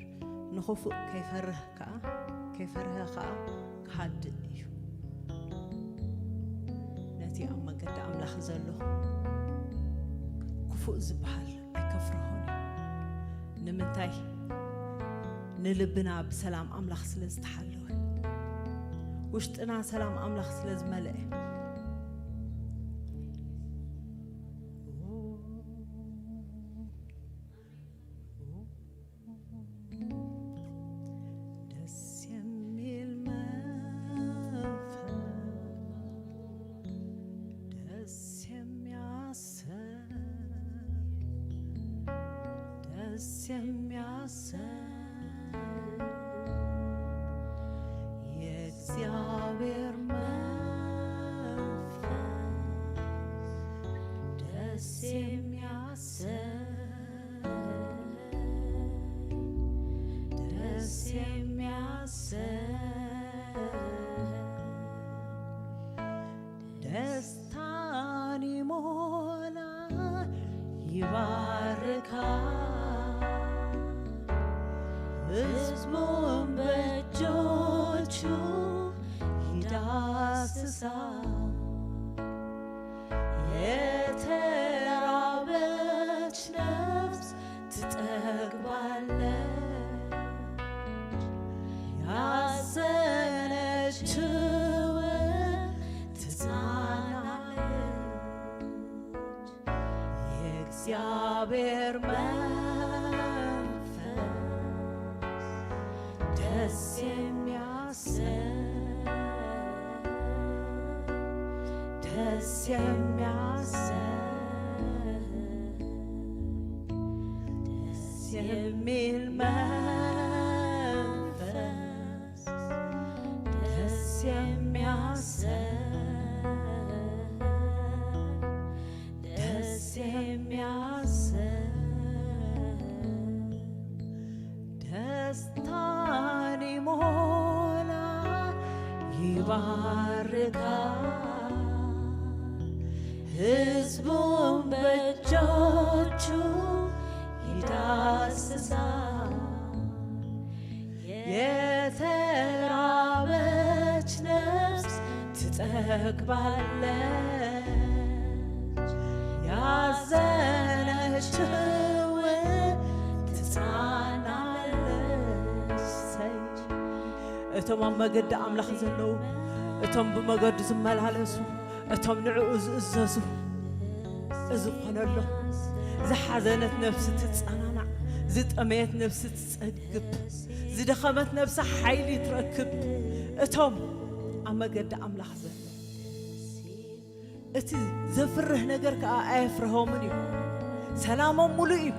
ንኽፉእ ከይፈርህ ከኣ፣ ከይፈርሀ ከኣ ክሃድእ እዩ። ነቲ ኣብ መንገዲ ኣምላኽ ዘሎ ክፉእ ዝበሃል ኣይከፍርሆን እዩ። ንምንታይ? ንልብና ብሰላም ኣምላኽ ስለ ዝተሓለወ፣ ውሽጥና ሰላም ኣምላኽ ስለ ዝመልአ። ደስ የሚል መንፈስ፣ ደስ የሚያሰኝ፣ ደስ የሚያሰኝ የእግዚአብሔር መንፈስ፣ ደስ የሚያሰኝ፣ ደስ የሚያሰኝ፣ ደስታን ይሞላል፣ ይባርካል፣ ሕዝቡን በእጆቹ ይዳስሳል። የተራበች ነፍስ ትጠግባለች፣ ያዘነችው ትጽናናለች። የእግዚአብሔር መንፈስ ደስ የሚያሰኝ፣ ደስ የሚያሰኝ፣ ደስ የሚል መንፈስ፣ ደስ የሚያሰኝ፣ ባርካ፣ ህዝቡን በእጆቹ ይዳስሳል። የተራበች ነፍስ ትጠግባለች፣ ያዘነች ትጽናናለች። እቶም ኣብ መገዲ ኣምላኽ ዘለዉ፣ እቶም ብመገዱ ዝመላለሱ፣ እቶም ንዕኡ ዝእዘዙ፣ እዚ ኾነሎም። ዝሓዘነት ነፍሲ ትጸናናዕ፣ ዝጠመየት ነፍሲ ትጸግብ፣ ዝደኸመት ነፍሲ ሓይሊ ትረክብ። እቶም ኣብ መገዲ ኣምላኽ ዘለዉ፣ እቲ ዘፍርህ ነገር ከኣ ኣየፍርሆምን እዩ። ሰላሞም ሙሉእ እዩ።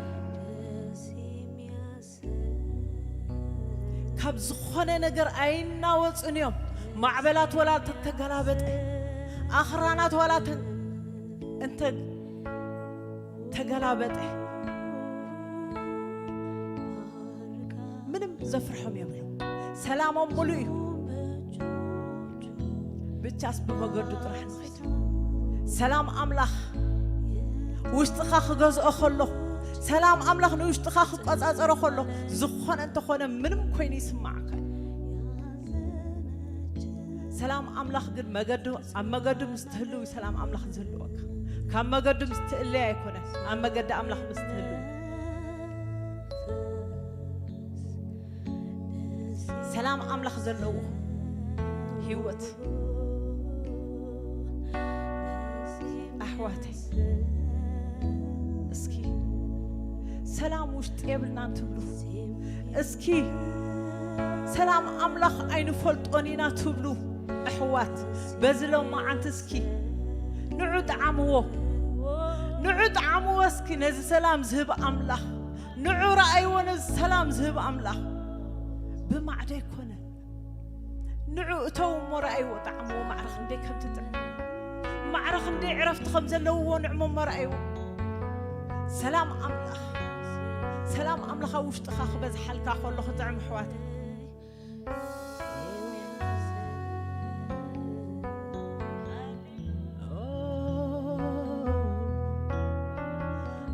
ካብ ዝኾነ ነገር ኣይናወጹን እዮም። ማዕበላት ዋላ እንተ ተገላበጠ፣ ኣኽራናት ዋላ እንተ፣ እንተ ተገላበጠ፣ ምንም ዘፍርሖም የብሉ። ሰላሞም ሙሉእ እዩ። ብቻስ ብመገዱ ጥራሕ ንኸይድ። ሰላም ኣምላኽ ውሽጥኻ ክገዝኦ ከሎ፣ ሰላም ኣምላኽ ንውሽጥኻ ክቆጻጸሮ ከሎ፣ ዝኾነ እንተኾነ ምንም ኮይኑ ይስማዓካ። ሰላም ኣምላኽ ግን መገዱ፣ ኣብ መገዱ ምስ ትህልው ሰላም ኣምላኽ ዝህልወካ። ካብ መገዱ ምስ ትእለይ ኣይኮነን፣ ኣብ መገዲ ኣምላኽ ምስ ትህልው። ሰላም ኣምላኽ ዘለዎ ህይወት። ኣሕዋተይ፣ እስኪ ሰላም ውሽጢ የብልናን ትብሉ፣ እስኪ ሰላም ኣምላኽ ኣይንፈልጦን ኢና ትብሉ ኣሕዋት፣ በዚ ሎማዓንቲ እስኪ ንዑ ጠዓምዎ፣ ንዑ ጠዓምዎ። እስኪ ነዚ ሰላም ዝህብ ኣምላኽ ንዑ ረኣይዎ፣ ነዚ ሰላም ዝህብ ኣምላኽ። ብማዕዶ ኣይኮነን። ንዑ እተው እሞ ረኣይዎ፣ ጠዓምዎ። ማዕረ ክንደይ ከም ትጥዕም፣ ማዕረ ክንደይ ዕረፍቲ ከም ዘለውዎ ንዑ እሞ ረኣይዎ። ሰላም ኣምላኽ፣ ሰላም ኣምላኽ ኣብ ውሽጥኻ ክበዝሓልካ ከሎ ክጥዕም፣ ኣሕዋተይ።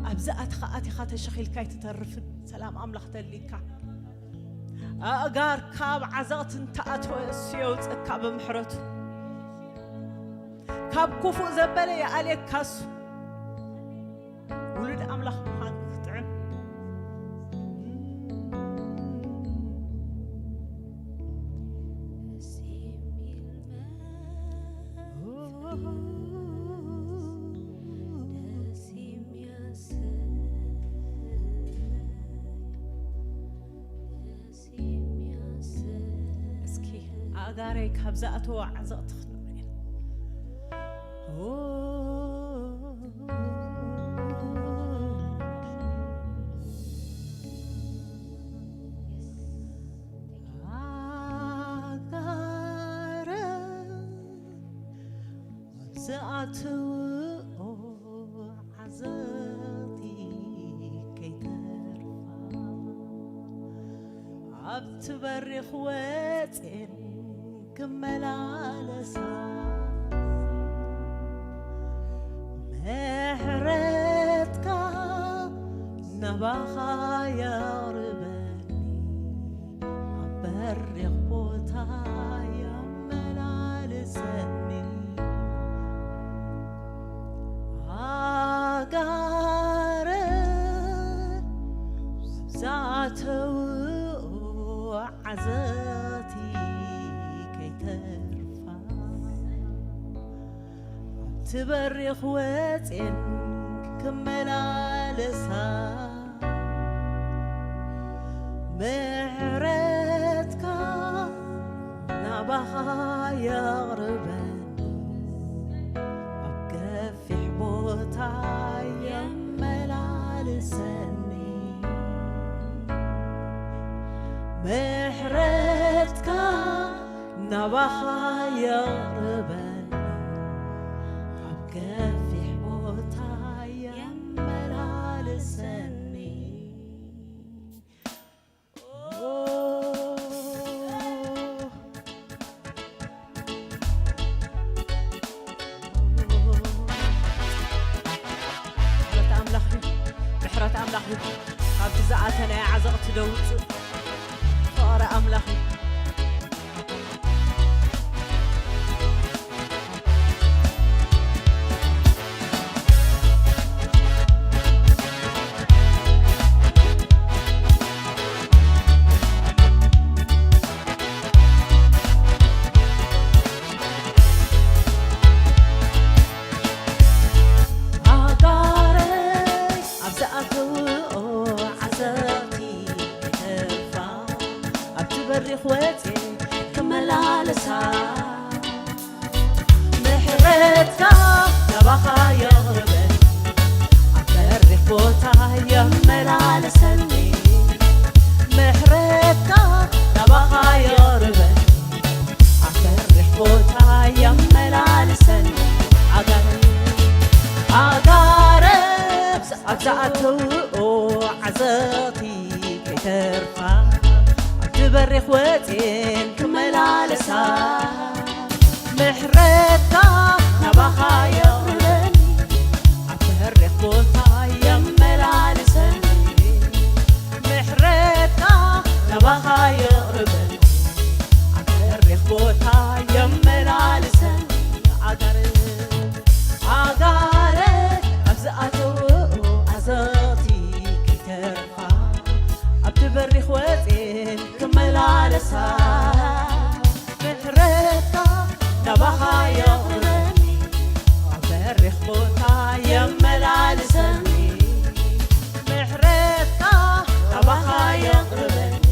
ኣብዚ ኣትኻ ኣቲኻ ተሸኺልካ ኣይትተርፍን። ሰላም ኣምላኽ ተሊካ፣ ኣእጋርካ ኣብ ዓዘቕቲ እንተኣተወ እሱ የውፅእካ ብምሕረቱ። ካብ ክፉእ ዘበለ ይኣልየካ እሱ። ውሉድ ኣምላኽ ምዃን ክጥዕም። እስኪ ኣእጋረይ ካብ ዝኣተዎ ዓዘቕቲ ክንርኢ። ኣእጋረ ኣብ ዝኣተውኦ ዓዘቕቲ ከይተርፋ፣ ኣብቲ በሪኽ ወፅኤን ክመላለሳ፣ ምሕረትካ ናባኻ የቕርበኒ፣ ኣብ በሪኽ ቦታ የመላልሰኒ። ኣእጋረ ዝኣተውኦ ዓዘቕቲ ከይተርፋ፣ ኣብቲ በሪኽ ወፅኤን ክመላለሳ፣ ምሕረትካ ናባኻ የቕርበኒ፣ ኣብ ገፊሕ ቦታ የመላልሰኒ። ምሕረትካ ናባኻ የቕርበኒ፣ ኣብ ገፊሕ ቦታ የመላልሰኒ። ኦ፣ ካብቲ ዝኣተ ናይ ዓዘቕቲ ደውጽእ ፍቕሪ ኣምላኽ እዩ። ኣጋረይ ኣብ ዝኣተውኦ ዓዘቕቲ ክተርፋ፣ ኣብቲ በሪኽ ወጽየ ክመላለሳ። ምሕረትካ ናባኻ የቕርበኒ፣ ኣብ በሪኽ ቦታ የመላልሰኒ። ምሕረትካ ናባኻ የቕርበኒ፣ ኣብ በሪኽ ቦታ የመላልሰኒ። ኣጋረ፣ ኣጋረ ኣብ ዝኣተውኦ ዓዘቕቲ ከይተርፋ፣ ኣብቲ በሪኽ ወጽየን ክመላለሳ። ምሕረትካ ናባኻ የቕርበኒ፣ ኣብ በሪኽ ቦታ የመላልሰኒ። ምሕረትካ ናባኻ የቕርበኒ፣ ኣብ በሪኽ ቦታ የመላልሰኒ። ኣጋረ፣ ኣጋረ ኣብ ዝኣተውኦ ዓዘቕቲ ከይተርፋ፣ ኣብቲ በሪኽ ወጽየን ክመላለሳ። ምሕረትካ ናባኻ የቕርበኒ፣ ኣብ በሪኽ ቦታ የመላልሰኒ። ምሕረትካ ናባኻ የቕርበኒ፣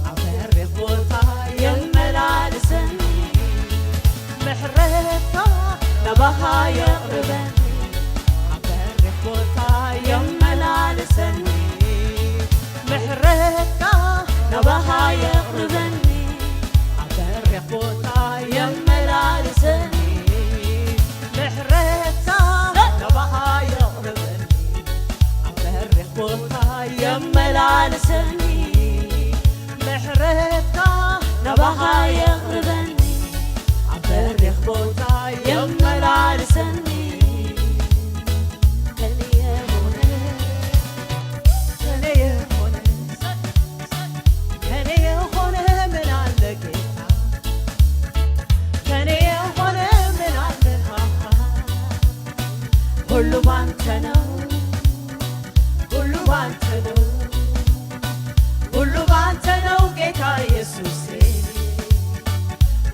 ኣብ በሪኽ ቦታ የመላልሰኒ። ምሕረትካ ናባኻ የቕርበኒ፣ ኣብ በሪኽ ቦታ የመላልሰኒ። ምሕረትካ ናባኻ የቕርበኒ፣ ኣብ በሪኽ ቦታ የመላልሰኒ። ምሕረትካ ናባኻ የቕርበኒ፣ ኣብ በሪኽ ቦታ የመላልሰኒ። ምሕረትካ ናባኻ የቕርበኒ፣ ኣብ በሪኽ ቦታ የመላልሰኒ። ከኔ የሆነ፣ ከኔ የሆነ፣ ከኔ የሆነ ምን አለ ጌታ? ከኔ የሆነ ምን አለ? ሁሉ ባንተ ነው፣ ሁሉ ባንተ ነው፣ ሁሉ ባንተ ነው ጌታ ኢየሱሴ፣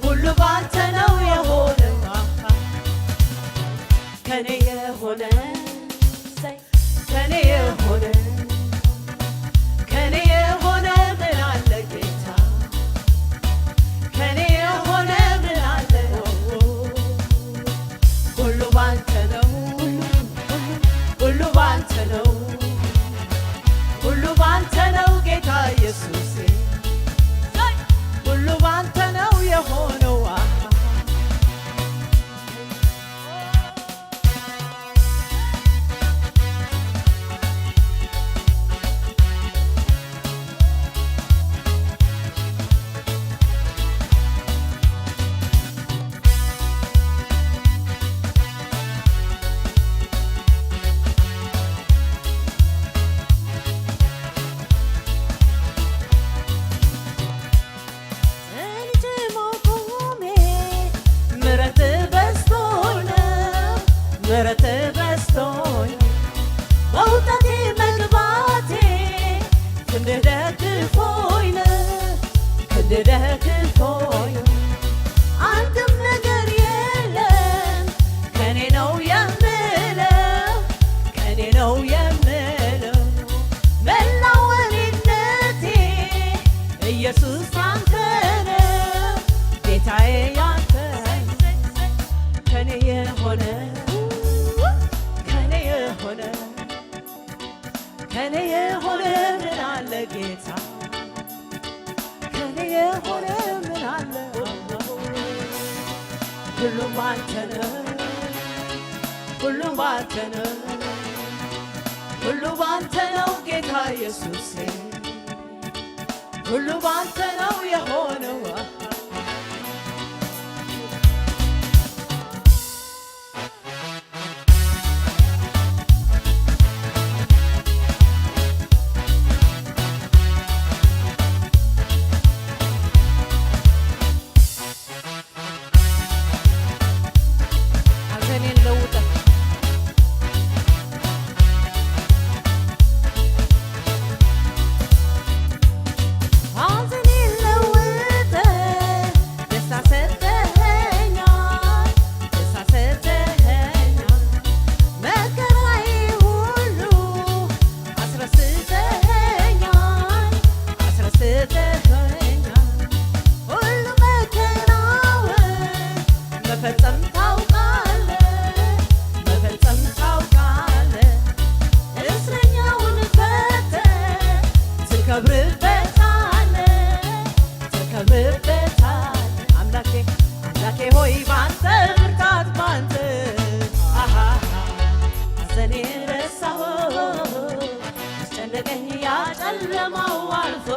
ሁሉ ባንተ ነው የሆነው። ከኔ የሆነ፣ ከኔ የሆነ፣ ከኔ የሆነ ምን አለ ጌታ? ከኔ የሆነ ምን አለ? ሁሉ ባንተ ነው፣ ሁሉ ባንተ ነው፣ ሁሉ ባንተ ነው ጌታ ኢየሱሴ፣ ሁሉ ባንተ ነው የሆነው። ምሕረት በዝቶኝ ነው፣ ምሕረት በዝቶኝ፣ መውጣቴ መግባቴ ክንድ ደግፎኝ ነው፣ ክንድ ደግፎኝ። አንድም ነገር የለም ከኔ ነው የምለው፣ ከኔ ነው የምለው። መላው እኔነቴ ኢየሱስ ያንተ ነው፣ ጌታዬ ያንተ። ከኔ የሆነ፣ ከኔ የሆነ፣ ከኔ የሆነ ምን አለ ጌታ? ከኔ የሆነ ምን አለ? ሁሉም ባንተ ነው፣ ሁሉም ባንተ ነው፣ ሁሉ ባንተ ነው ጌታ ኢየሱሴ፣ ሁሉ ባንተ ነው የሆነው። ብርታት ኣምላኬ ኣምላኬ ሆይ ባንተ ብርታት ባንተ ኣሃ ሐዘኔን ረሳሁ ያስጨነቀኝ ያ ጨለማው አልፎ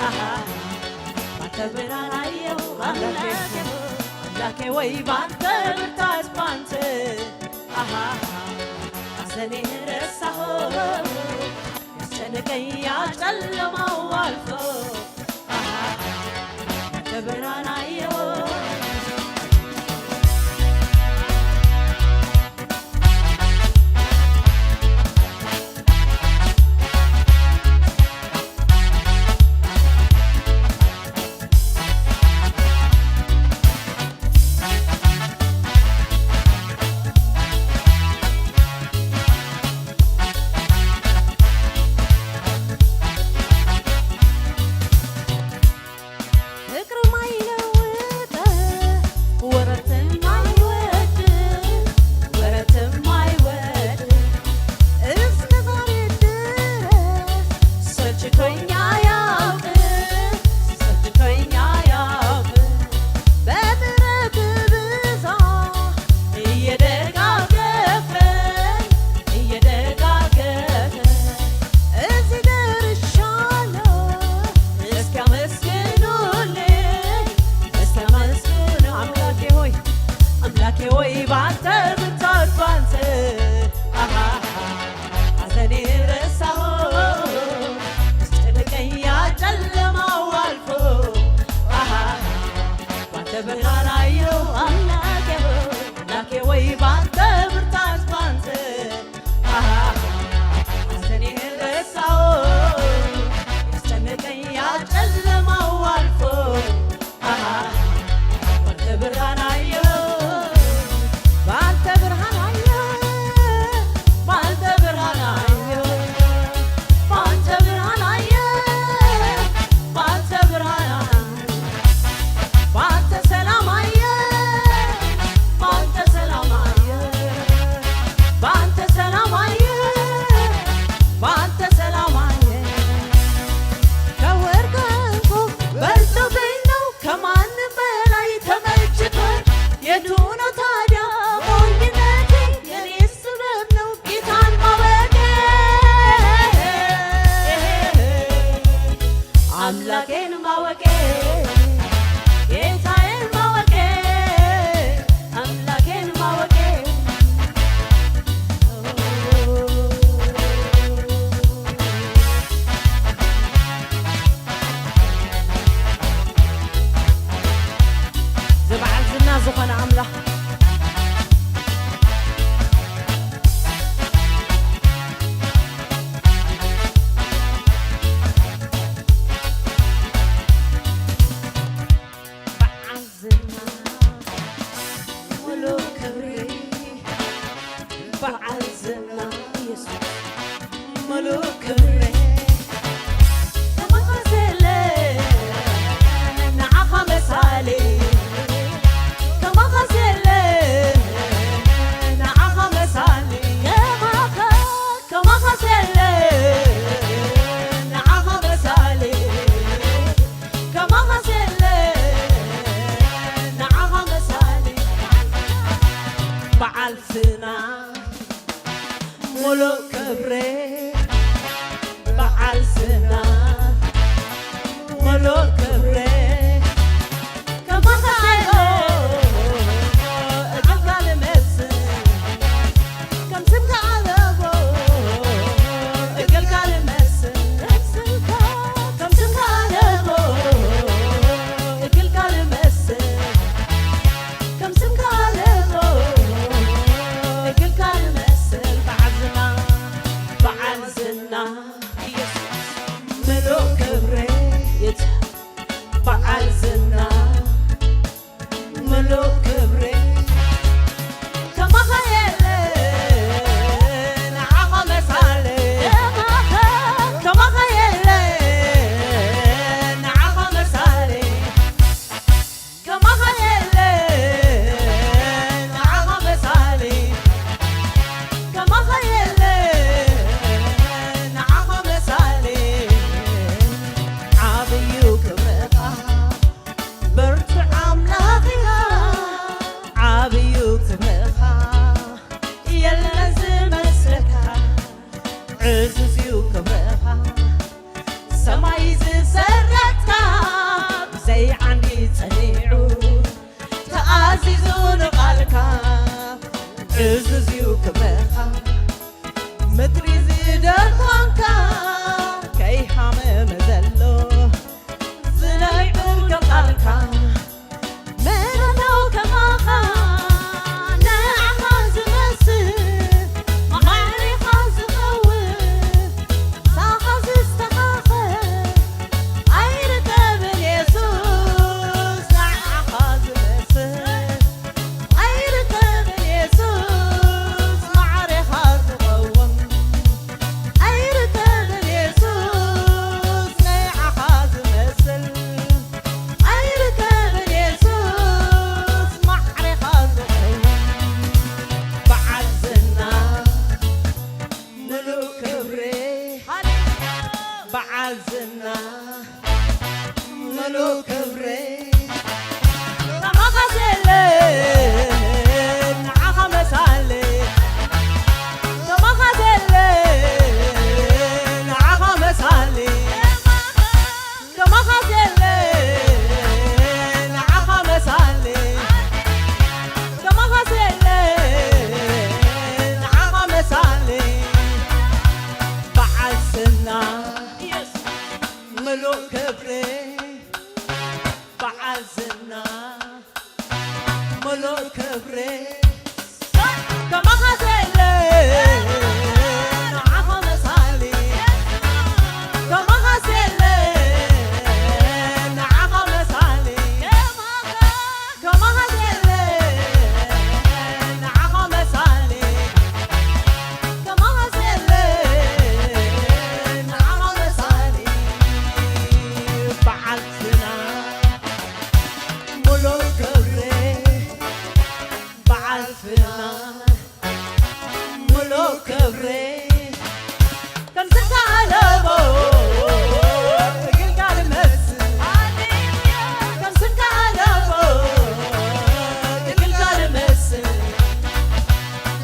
አሃ ባንተ ብርሃን አየሁ አምላኬ አምላኬ ወይ ባንተ ብርታት ባንተ አሃ ሐዘኔን ረሳሁ ያስጨነቀኝ ያ ጨለማው አልፎ ክብረይ ከማኻስ የለን ንዓኻ መሳሊ፣ ከማኻስ የለን ንዓኻ መሳሊ፣ ከማኻስ የለን ንዓኻ መሳሊ፣ ከማኻስ የለን ንዓኻ መሳሊ፣ በዓል ስና ምሉእ ክብሪ በዓል ዝና ምሉእ ክብሪ ከማኻ ዘለ ንዓኻ መሳሊ ከማኻ ዘለ ንዓኻ መሳሊ ከማኻ ዘለ ንዓኻ መሳሊ ከማኻ ዘለ ንዓኻ መሳሊ በዓል ዝና ሙሉ ክብሪ በዓል ፍና ሙሉ ክብሪ ከም ስምካ ኣለዎ ግልጋል መስል ከም ስምካ ኣለዎ ግልጋል መስል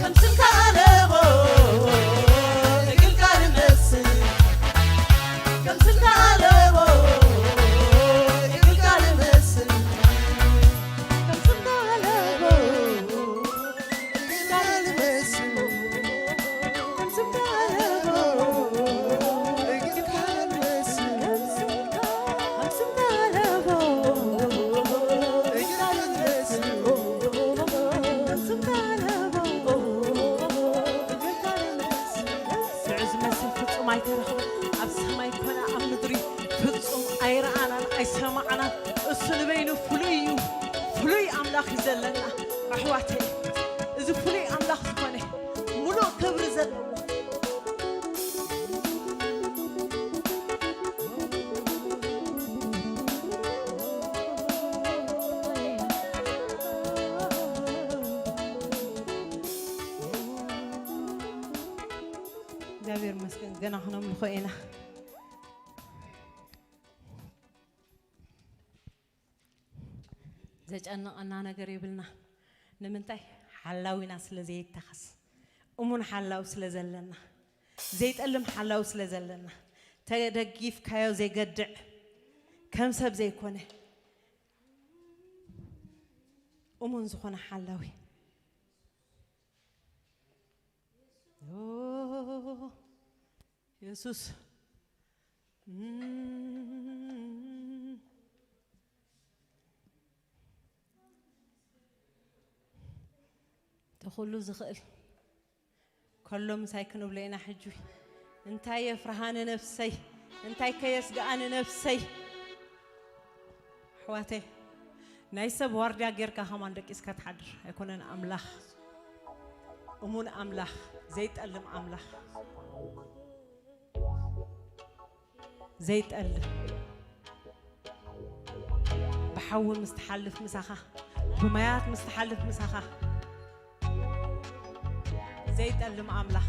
ከም ስምካ ኣለዎ ግልጋል መስል ከም ስምካ ኣለዎ ግልጋል መስል ንዑ ዝመስል ፍጹም ኣይተረኽበን። ኣብ ሰማይ ኮነ ኣብ ምድሪ ፍጹም ኣይረኣናን ኣይሰማዕናን። እሱ ንበይኑ ፍሉይ እዩ። ፍሉይ ኣምላኽ እዩ ዘለና ኣሕዋተይ። እዚ ፍሉይ ኣምላኽ ዝኾነ፣ ምሉእ ክብሪ ዘለዎ፣ እግዚኣብሔር ይመስገን፣ ገና ክነምልኾ ኢና። ዘጨንቐና ነገር የብልና። ንምንታይ? ሓላዊና ስለ ዘይተኸስ፣ እሙን ሓላው ስለ ዘለና፣ ዘይጠልም ሓላው ስለ ዘለና፣ ተደጊፍካዮ ዘይገድዕ፣ ከም ሰብ ዘይኮነ፣ እሙን ዝኾነ ሓላዊ። ኦ፣ የሱስ። እም። እቲ ኩሉ ዝኽእል ከሎ ምሳይ ክንብሎ ኢና ሕጂ። እንታይ የፍርሃ ንነፍሰይ፣ እንታይ ከየስግኣ ንነፍሰይ። ኣሕዋተይ፣ ናይ ሰብ ዋርድያ ጌርካ ከማን ደቂስካ ትሓድር ኣይኮነን ኣምላኽ። እሙን ኣምላኽ፣ ዘይጠልም ኣምላኽ፣ ዘይጠልም፣ ብሓዊ ምስ ትሓልፍ ምሳኻ፣ ብማያት ምስ ትሓልፍ ምሳኻ፣ ዘይጠልም ኣምላኽ።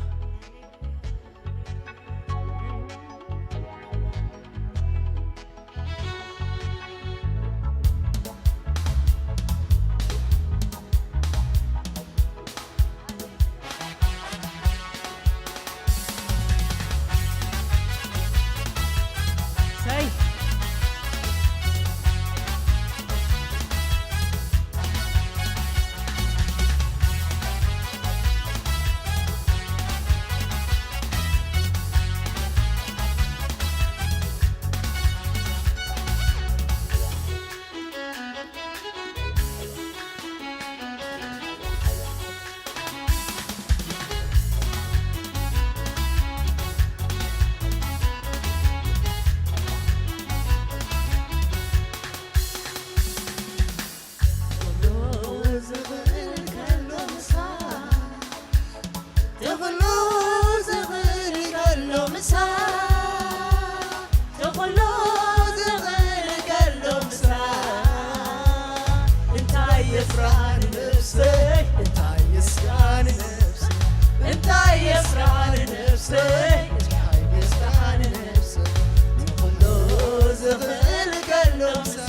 ሰይ። ዝኽእል ከሎ ምሳ፣ እቲ ኩሉ ዝኽእል ከሎ ምሳ፣ እቲ ኩሉ ዝኽእል ከሎ ምሳ፣ እንታይ የፍርሃ ንነፍሰይ፣ እንታይ የስጋ ንነፍሰይ፣ እንታይ የፍርሃ ንነፍሰይ፣ እንታይ የስጋ ንነፍሰይ፣ እቲ ኩሉ ዝኽእል ከሎ ምሳ፣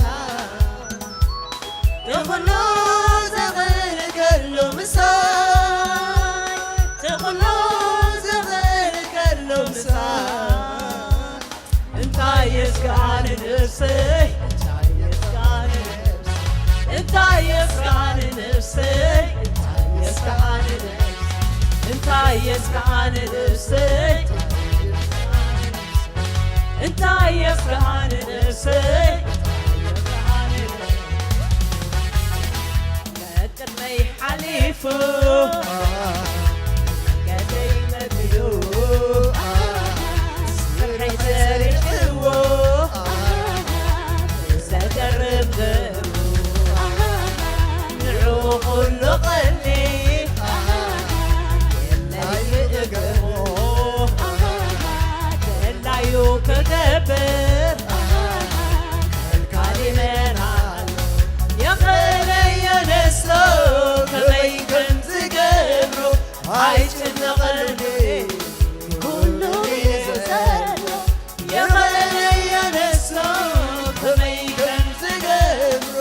ነፍሰይ እንታይ የስካኒ ነፍሰይ እንታይ የስካኒ ነፍሰይ እንታይ የስካኒ ነፍሰይ እንታይ የስካኒ ነፍሰይ እንታይ የስካኒ ነፍሰይ ቅድመይ ሓሊፉ ገደይ መቢሉ ፍርሐይ ሰሪሕዎ ዘገርም ገሩ ንዑ ኩሉ ቐሊ የለይ ክእገሞ ደላዩ ክገብር ከልካሊ መን ኣሎ የኸለየ ነሶ ከመይ ከም ዝገብሮ ኣይጭነቐልኒ ኩሉ እዩ ዘሎ የኸለየ ነሶ ከመይ ከም ዝገብሮ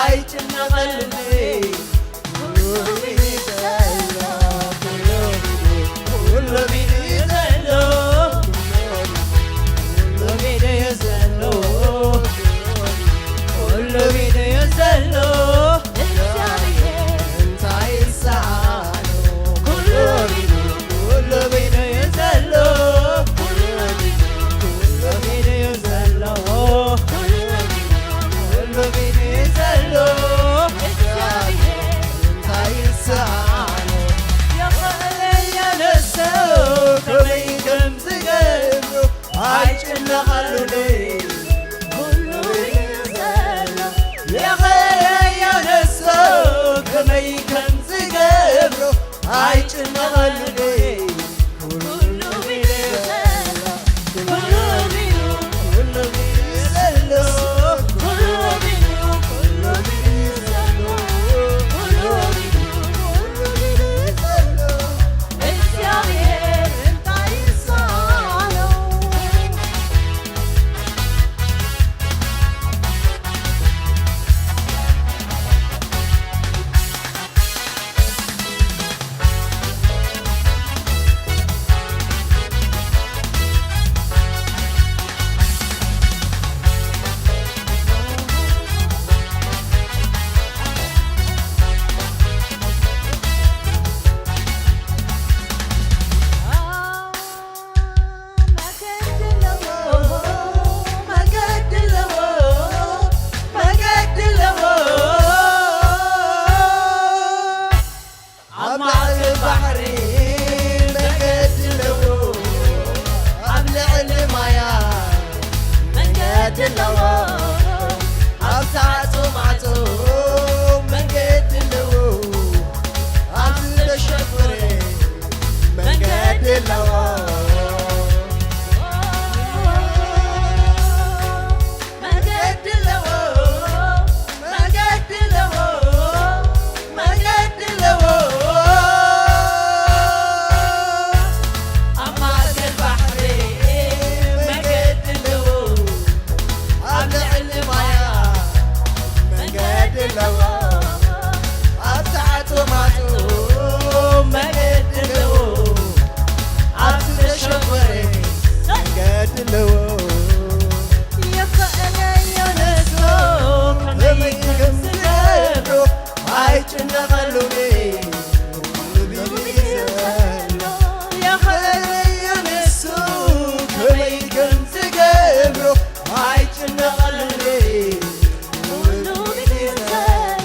ኣይጭነቐልኒ ኩሉ እዩ ዘሎ ኩሉ እዩ ዘሎ ኩሉ እዩ ዘሎ ኩሉ እዩ ዘሎ እንታይ ይሰኣኖ ኩሉ እዩ ኩሉ እዩ ዘሎ ኩሉ እዩ ኩሉ እዩ ዘሎ ኩሉ እዩ ዘሎ እንታይ ይሰኣኖ የኸለየ ነሶ ከመይ ከም ዝገብሮ ኣይጭነቐሉኒ ኩሉ እዩ ዘሎ የኸለየ ነሶ ከመይ ከም ዝገብሮ ኣይጭነቐሉኒ ኩሉ እዩ ዘሎ ኩሉ እዩ ኩሉ እዩ ዘሎ ኩሉ እዩ ኩሉ እዩ ዘሎ ኩሉ እዩ ኩሉ እዩ ዘሎ እግዚኣብሔር እንታይ ይሳኖ ኣብ ማእከል ባሕሪ መንገዲ ኣለዎ ኣብ ልዕሊ ማያ መንገዲ ኣለዎ ኣብ ሰዓቱ ማዕጾ መንገዲ ኣለዎ ኣብ ዝተሸፈረ መንገዲ ኣለዎ መገዲ ኣለዎ መገዲ ኣለዎ መገዲ ኣለዎ ኣብ ማእከል ባሕሪ መገዲ ኣለዎ ኣብ ልዕሊ ማያ መገዲ ኣለዎ ኣብ ሰዓቱ ማዕጾ መገዲ ኣለዎ ኣብ ዝተሸፈረ መገዲ ኣለዎ የኸእለዮ ነሶ ከመይ ከም ዝገብሮ ኣይጭነቐሉኒ የኸእለዮ ነሶ ከመይ ከም ዝገብሮ ኣይጭነቐሉኒ ኩሉ እዩ ዘሎ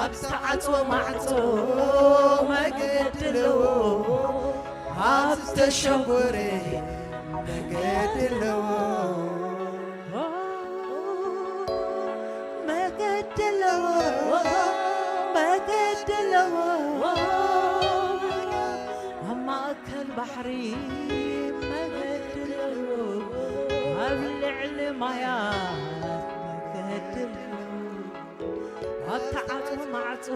ኣብ ዝተዓጽወ ማዕጾ መገዲ ኣለዎ፣ ኣብ ዝተሸጎረ መገዲ ኣለዎ። መገዲ ኣለዎ፣ መገዲ ኣለዎ። ኣብ ማእከል ባሕሪ መገዲ ኣለዎ፣ ኣብ ልዕሊ ማያት መገዲ ኣለዎ። ኣብ ተዓጽወ ማዕጾ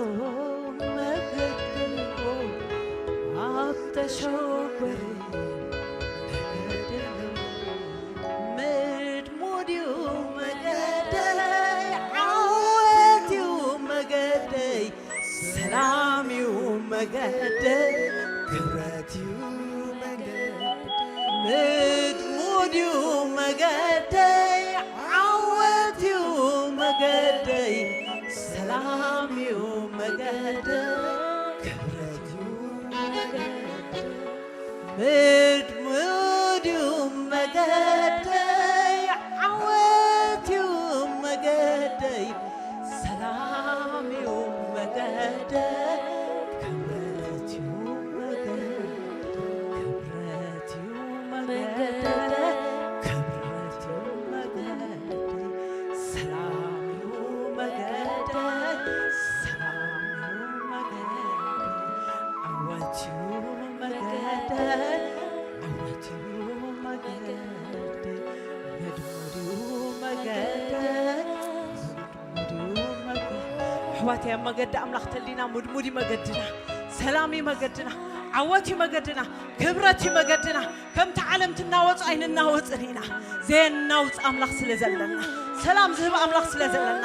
መገዲ ኣለዎ፣ ኣብ ተሸጎረ መገዲ ኣለዎ። ምድሙድ እዩ መገደይ፣ ዓወት እዩ መገደይ፣ ሰላም እዩ መገደይ፣ ክብረት እዩ መገደይ። ምድሙድ እዩ መገደይ፣ ዓወት እዩ መገደይ፣ ሰላም እዩ መገደይ፣ ክብረት እዩ መገደይ። ምድሙድ እዩ መገደይ፣ ዓወት እዩ መገደይ፣ ሰላም እዩ መገደይ፣ ክብረት እዩ መገደይ፣ ክብረት እዩ መገደይ፣ ክብረት እዩ መገደይ፣ ሰላም እዩ መገደይ፣ ሰላም እዩ መገደይ፣ ዓወት እዩ መገደይ፣ ዓወት እዩ መገደይ፣ ምድሙድ እዩ መገደይ፣ ምድሙድ እዩ መገደይ። ኣሕዋተይ፣ ኣብ መገዲ ኣምላኽ ተሊና ምድሙድ እዩ መገድና፣ ሰላም እዩ መገድና፣ ዓወት እዩ መገድና፣ ክብረት እዩ መገድና። ከምቲ ዓለም ትናወጾ ኣይንናወጽን ኢና። ዘየናውጽ ኣምላኽ ስለ ዘለና፣ ሰላም ዝህብ ኣምላኽ ስለ ዘለና፣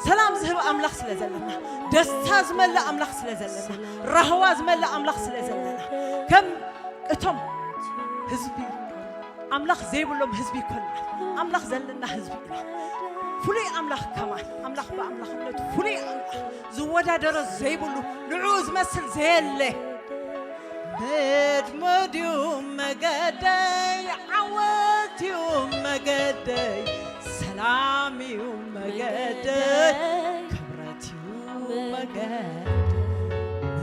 ሰላም ዝህብ ኣምላኽ ስለ ዘለና፣ ደስታ ዝመልእ ኣምላኽ ስለ ዘለና፣ ራህዋ ዝመልእ ኣምላኽ ስለ ዘለና፣ ከም እቶም ህዝቢ ኣምላኽ ዘይብሎም ህዝቢ ይኮና። ኣምላኽ ዘለና ህዝቢ ኢና። ፍሉይ ኣምላኽ ከማን፣ ኣምላኽ ብኣምላኽነቱ ፍሉይ ኣምላኽ፣ ዝወዳደሮ ዘይብሉ፣ ንዕኡ ዝመስል ዘየለ። ምድሙድ እዩ መገደይ፣ ዓወት እዩ መገደይ፣ ሰላም እዩ መገደይ፣ ክብረት እዩ መገደይ።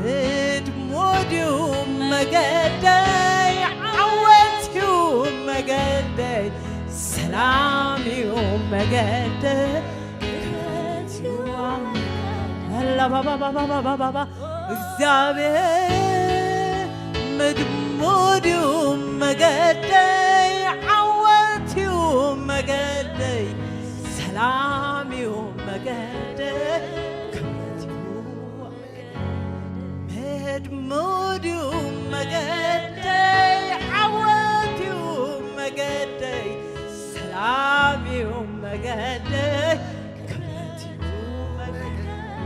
ምድሙድ እዩ መገደይ፣ ዓወት እዩ መገደይ፣ ሰላም እዩ መገደይ፣ ክብረት እዩ ኣምላኽ። ኣላባባባባባባባ እግዚኣብሔር ምድሙድ እዩ መገደይ፣ ዓወት እዩ መገደይ፣ ሰላም እዩ መገደይ፣ ክብረት እዩ መገደይ። ምድሙድ እዩ መገደይ፣ ዓወት እዩ መገደይ፣ ሰላም እዩ መገደይ፣ ክብረት እዩ መገደይ፣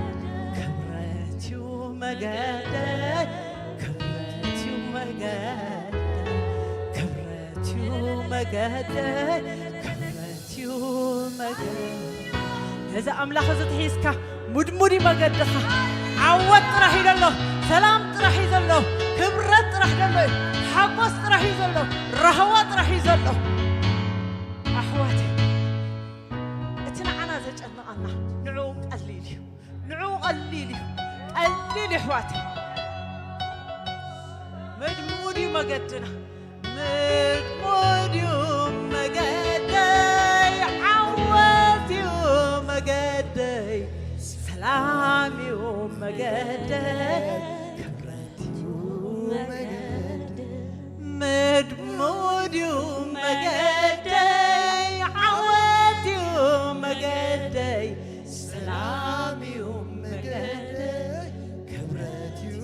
ክብረት እዩ መገደይ፣ ክብረት እዩ መገደይ፣ ክብረት እዩ መገደይ፣ ክብረት እዩ መገደይ። ነዚ ኣምላኽ እዚ ትሒዝካ፣ ምድሙድ እዩ መገድኻ። ዓወት ጥራሕ እዩ ዘሎ፣ ሰላም ጥራሕ እዩ ዘሎ፣ ክብረት ጥራሕ ዘሎ እዩ፣ ሓጎስ ጥራሕ እዩ ዘሎ፣ ራህዋ ጥራሕ እዩ ዘሎ። ኣሕዋተይ፣ እቲ ንዓና ዘጨንቐና ንዕኡ ቀሊል እዩ፣ ንዕኡ ቀሊል እዩ፣ ቀሊል እዩ ኣሕዋተይ። ምድሙድ እዩ መገድና፣ ምድሙድ እዩ መገደይ፣ ዓወት እዩ መገደይ፣ ሰላም እዩ መገደይ፣ ክብረት እዩ መገደይ። ምድሙድ እዩ መገደይ፣ ዓወት እዩ መገደይ፣ ሰላም እዩ መገደይ፣ ክብረት እዩ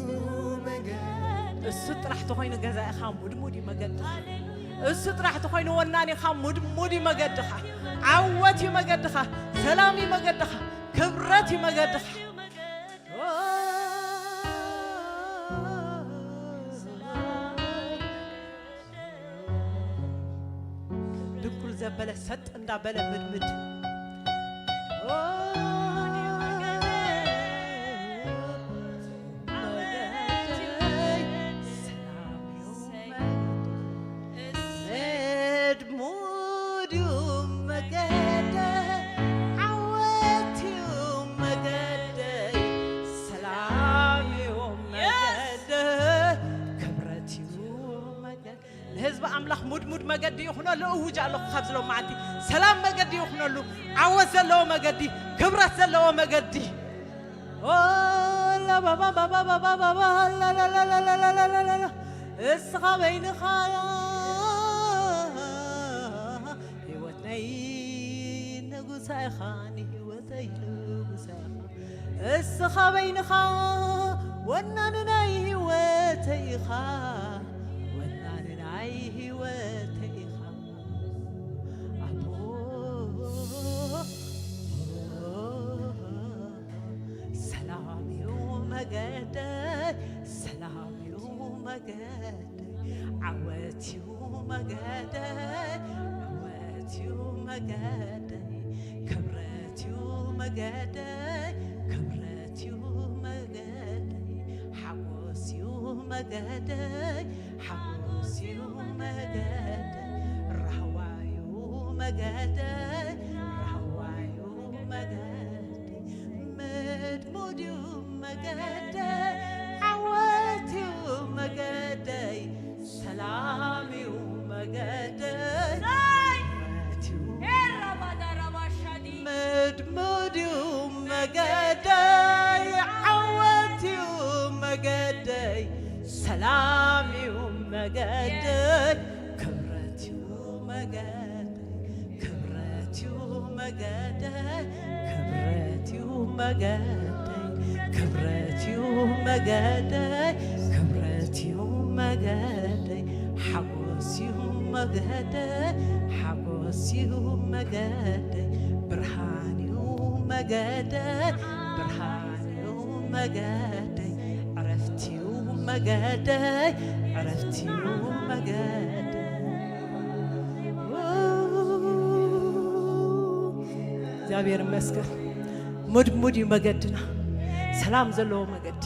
መገደይ። እሱ ጥራሕ ተኾይኑ ገዛኢኻ፣ ምድሙድ እዩ መገድኻ። እሱ ጥራሕ ተኾይኑ ወናኒኻ፣ ምድሙድ እዩ መገድኻ። ዓወት እዩ መገድኻ፣ ሰላም እዩ መገድኻ፣ ክብረት እዩ መገድኻ። ድንኩል ዘበለ ሰጥ እንዳበለ ምድምድ። ምድሙድ እዩ መገደይ፣ ዓወት እዩ መገደይ፣ መገዲ ይኹነሉ። እውጅ ኣለኹ ካብዚ ሎም መዓልቲ ሰላም መገዲ ይኹነሉ። ዓወት ዘለዎ መገዲ፣ ክብረት ዘለዎ መገዲ። ኦ፣ ላባባባባባባባ፣ ላላላላላላላላ። እስኻ በይንኻ ህይወት ናይ ንጉሳ ኢኻ፣ ንህይወተይ ንጉሳ ኢኻ። እስኻ በይንኻ ወናኒ ናይ ህይወተይ ኢኻ፣ ወናኒ ናይ ህይወተይ ኢኻ። ኣቦ ሰላም እዩ መገደይ፣ ሰላም እዩ መገደይ፣ ዓወት እዩ መገደይ፣ ዓወት እዩ መገደይ፣ ክብረት እዩ መገደይ፣ ክብረት እዩ መገደይ፣ ሓጎስ እዩ መገደይ፣ ሓጎስ እዩ መገደይ፣ ራህዋ እዩ መገደይ፣ ራህዋ እዩ መገደይ፣ ምድሙድ እዩ መገደይ፣ ዓወት እዩ መገደይ፣ ሰላም እዩ መገደይ፣ እሰይ! ምሕረት እዩ ኤራባዳራባሻዲ። ምድሙድ እዩ መገደይ፣ ዓወት እዩ መገደይ፣ ሰላም እዩ መገደይ፣ ክብረት እዩ መገደይ፣ ክብረት እዩ መገደይ፣ ክብረት እዩ መገደይ፣ ክብረት እዩ መገደይ፣ ክብረት እዩ መገደይ፣ ሓጎስ እዩ መገደይ፣ ሓጎስ እዩ መገደይ፣ ብርሃን እዩ መገደይ፣ ብርሃን እዩ መገደይ፣ ዕረፍቲ እዩ መገደይ፣ ዕረፍቲ እዩ መገደይ። እግዚኣብሔር ይመስገን። ሙድሙድ እዩ መገድና። ሰላም ዘለዎ መገዲ፣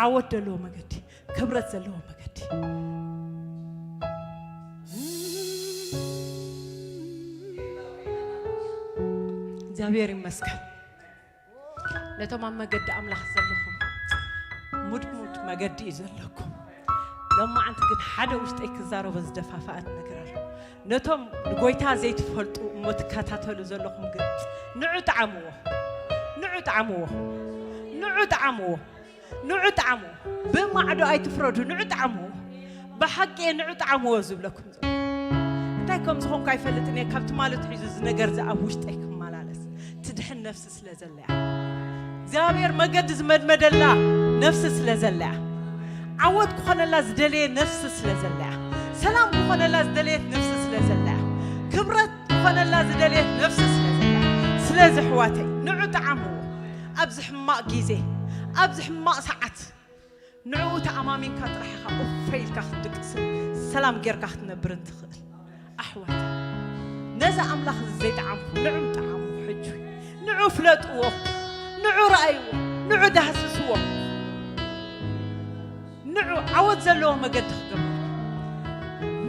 ዓወት ዘለዎ መገዲ፣ ክብረት ዘለዎ መገዲ። እግዚኣብሔር ይመስገን። ነቶም ኣብ መገዲ ኣምላኽ ዘለኹም፣ ሙድሙድ መገዲ እዩ ዘለኩም። ሎማዓንቲ ግን ሓደ ውሽጠይ ክዛረቦ ዝደፋፍኣኒ ነገር ኣሎ። ነቶም ንጎይታ ዘይትፈልጡ እሞ ትከታተሉ ዘለኹም ግን፣ ንዑ ጠዓምዎ፣ ንዑ ጠዓምዎ፣ ንዑ ጠዓምዎ፣ ንዑ ጠዓምዎ። ብማዕዶ ኣይትፍረዱ፣ ንዑ ጠዓምዎ። ብሓቂ እየ ንዑ ጠዓምዎ ዝብለኩም ዘሎ። እንታይ ከም ዝኾንኩ ኣይፈልጥን እየ። ካብ ትማሊ ኣትሒዙ እዚ ነገር እዚ ኣብ ውሽጠይ ክመላለስ፣ ትድሕን ነፍሲ ስለ ዘላ እያ። እግዚኣብሔር መገዲ ዝመድመደላ ነፍሲ ስለ ዘላ እያ። ዓወት ክኾነላ ዝደለየ ነፍሲ ስለ ዘላ እያ። ሰላም ክኾነላ ዝደለየት ነፍሲ ስለ ዘላ እያ። ክብረት ክኾነላ ዝደለየት ነፍሲ ስለ ዘላ እያ። ስለዚ ኣሕዋተይ፣ ንዑ ጠዓምዎ። ኣብዚ ሕማቕ ግዜ፣ ኣብዚ ሕማቕ ሰዓት፣ ንዕኡ ተኣማሚንካ ጥራሕ ኢኻ እፎይ ኢልካ ክትድቅስን ሰላም ጌርካ ክትነብርን ትኽእል። ኣሕዋት፣ ነዚ ኣምላኽ እዚ ዘይጠዓምኩም፣ ንዑ ጠዓሙ ሕጂ። ንዑ ፍለጥዎ፣ ንዑ ረኣይዎ፣ ንዑ ዳህስስዎ። ንዑ ዓወት ዘለዎ መገዲ ክገብረልኩም።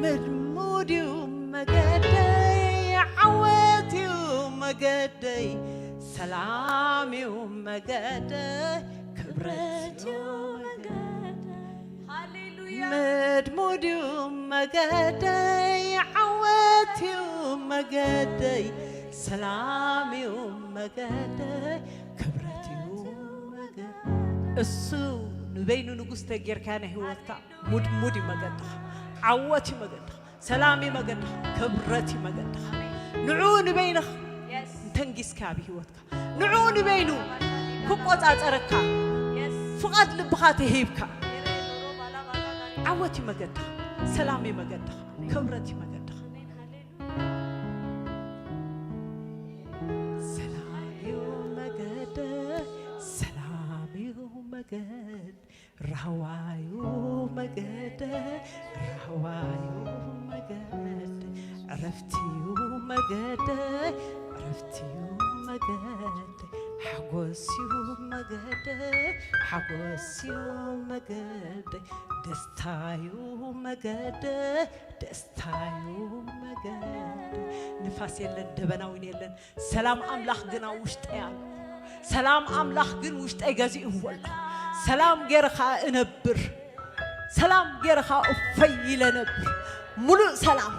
ምድሙድ እዩ መገደይ፣ ዓወት እዩ መገደይ፣ ሰላም እዩ መገደይ፣ ክብረት እዩ መገደይ። ሃሌሉያ። ምድሙድ እዩ መገደይ፣ ዓወት እዩ መገደይ፣ ሰላም እዩ መገደይ፣ ክብረት እዩ መገደይ። እሱ ንበይኑ ንጉስ ተጌርካ ናይ ህይወትካ ሙድሙድ እዩ መገድኻ፣ ዓወት እዩ መገድኻ፣ ሰላም እዩ መገድኻ፣ ክብረት እዩ መገድኻ። ንዕኡ ንበይንኻ Yes. እንተንጊስካ ኣብ ህይወትካ፣ ንዕኡ ንበይኑ ክቆጻጸረካ፣ Yes. ፍቓድ ልብኻ ተሂብካ፣ ዓወት እዩ መገድኻ፣ ሰላም እዩ መገድኻ፣ ክብረት እዩ መገድኻ። ሰላም እዩ መገድ፣ ሰላም እዩ መገድ፣ ራህዋዩ መገደ፣ ራህዋዩ መገደ፣ ዕረፍትዩ መገደ፣ ዕረፍትዩ መገደ፣ ሓጎስዩ መገደ፣ ሓጎስዩ መገደ፣ ደስታዩ መገደ፣ ደስታዩ መገደ። ንፋስ የለን፣ ደበና እውን የለን። ሰላም ኣምላኽ ግን ኣብ ውሽጠይ ኣሎ። ሰላም ኣምላኽ ግን ውሽጠይ ገዚእዎ ኣሎ። ሰላም ገይረ ኸኣ እነብር። ሰላም ገይረ ኸኣ እፎይ ኢለ እነብር። ሙሉእ ሰላም፣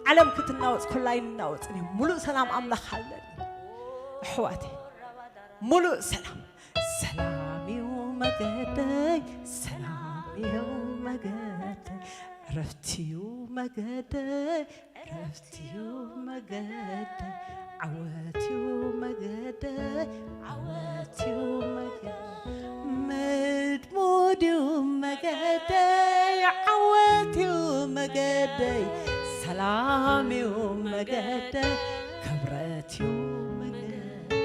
ዓለም ክትናወጽ ከላ ኣይንናወጽን እዩ። ሙሉእ ሰላም ኣምላኽ ሃለኒ ኣሕዋተይ፣ ሙሉእ ሰላም። ሰላም እዩ መገደይ፣ ሰላም እዩ መገደይ፣ ዕረፍቲ እዩ መገደይ፣ ዕረፍቲ እዩ መገደይ፣ ዓወት እዩ መገደይ፣ ዓወት እዩ መገደይ፣ ምድሙድ እዩ መገደይ፣ ዓወት እዩ መገደይ፣ ሰላም እዩ መገደይ፣ ክብረት እዩ መገደይ፣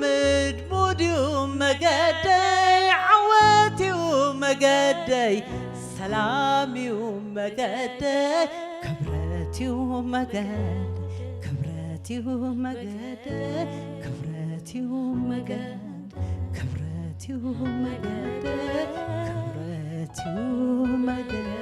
ምድሙድ እዩ መገደይ፣ ዓወት እዩ መገደይ፣ ሰላም እዩ መገደይ፣ ክብረት እዩ መገደይ፣ ክብረት እዩ መገደይ፣ ክብረት እዩ መገደይ፣ ክብረት እዩ መገደይ፣ ክብረት እዩ መገደይ።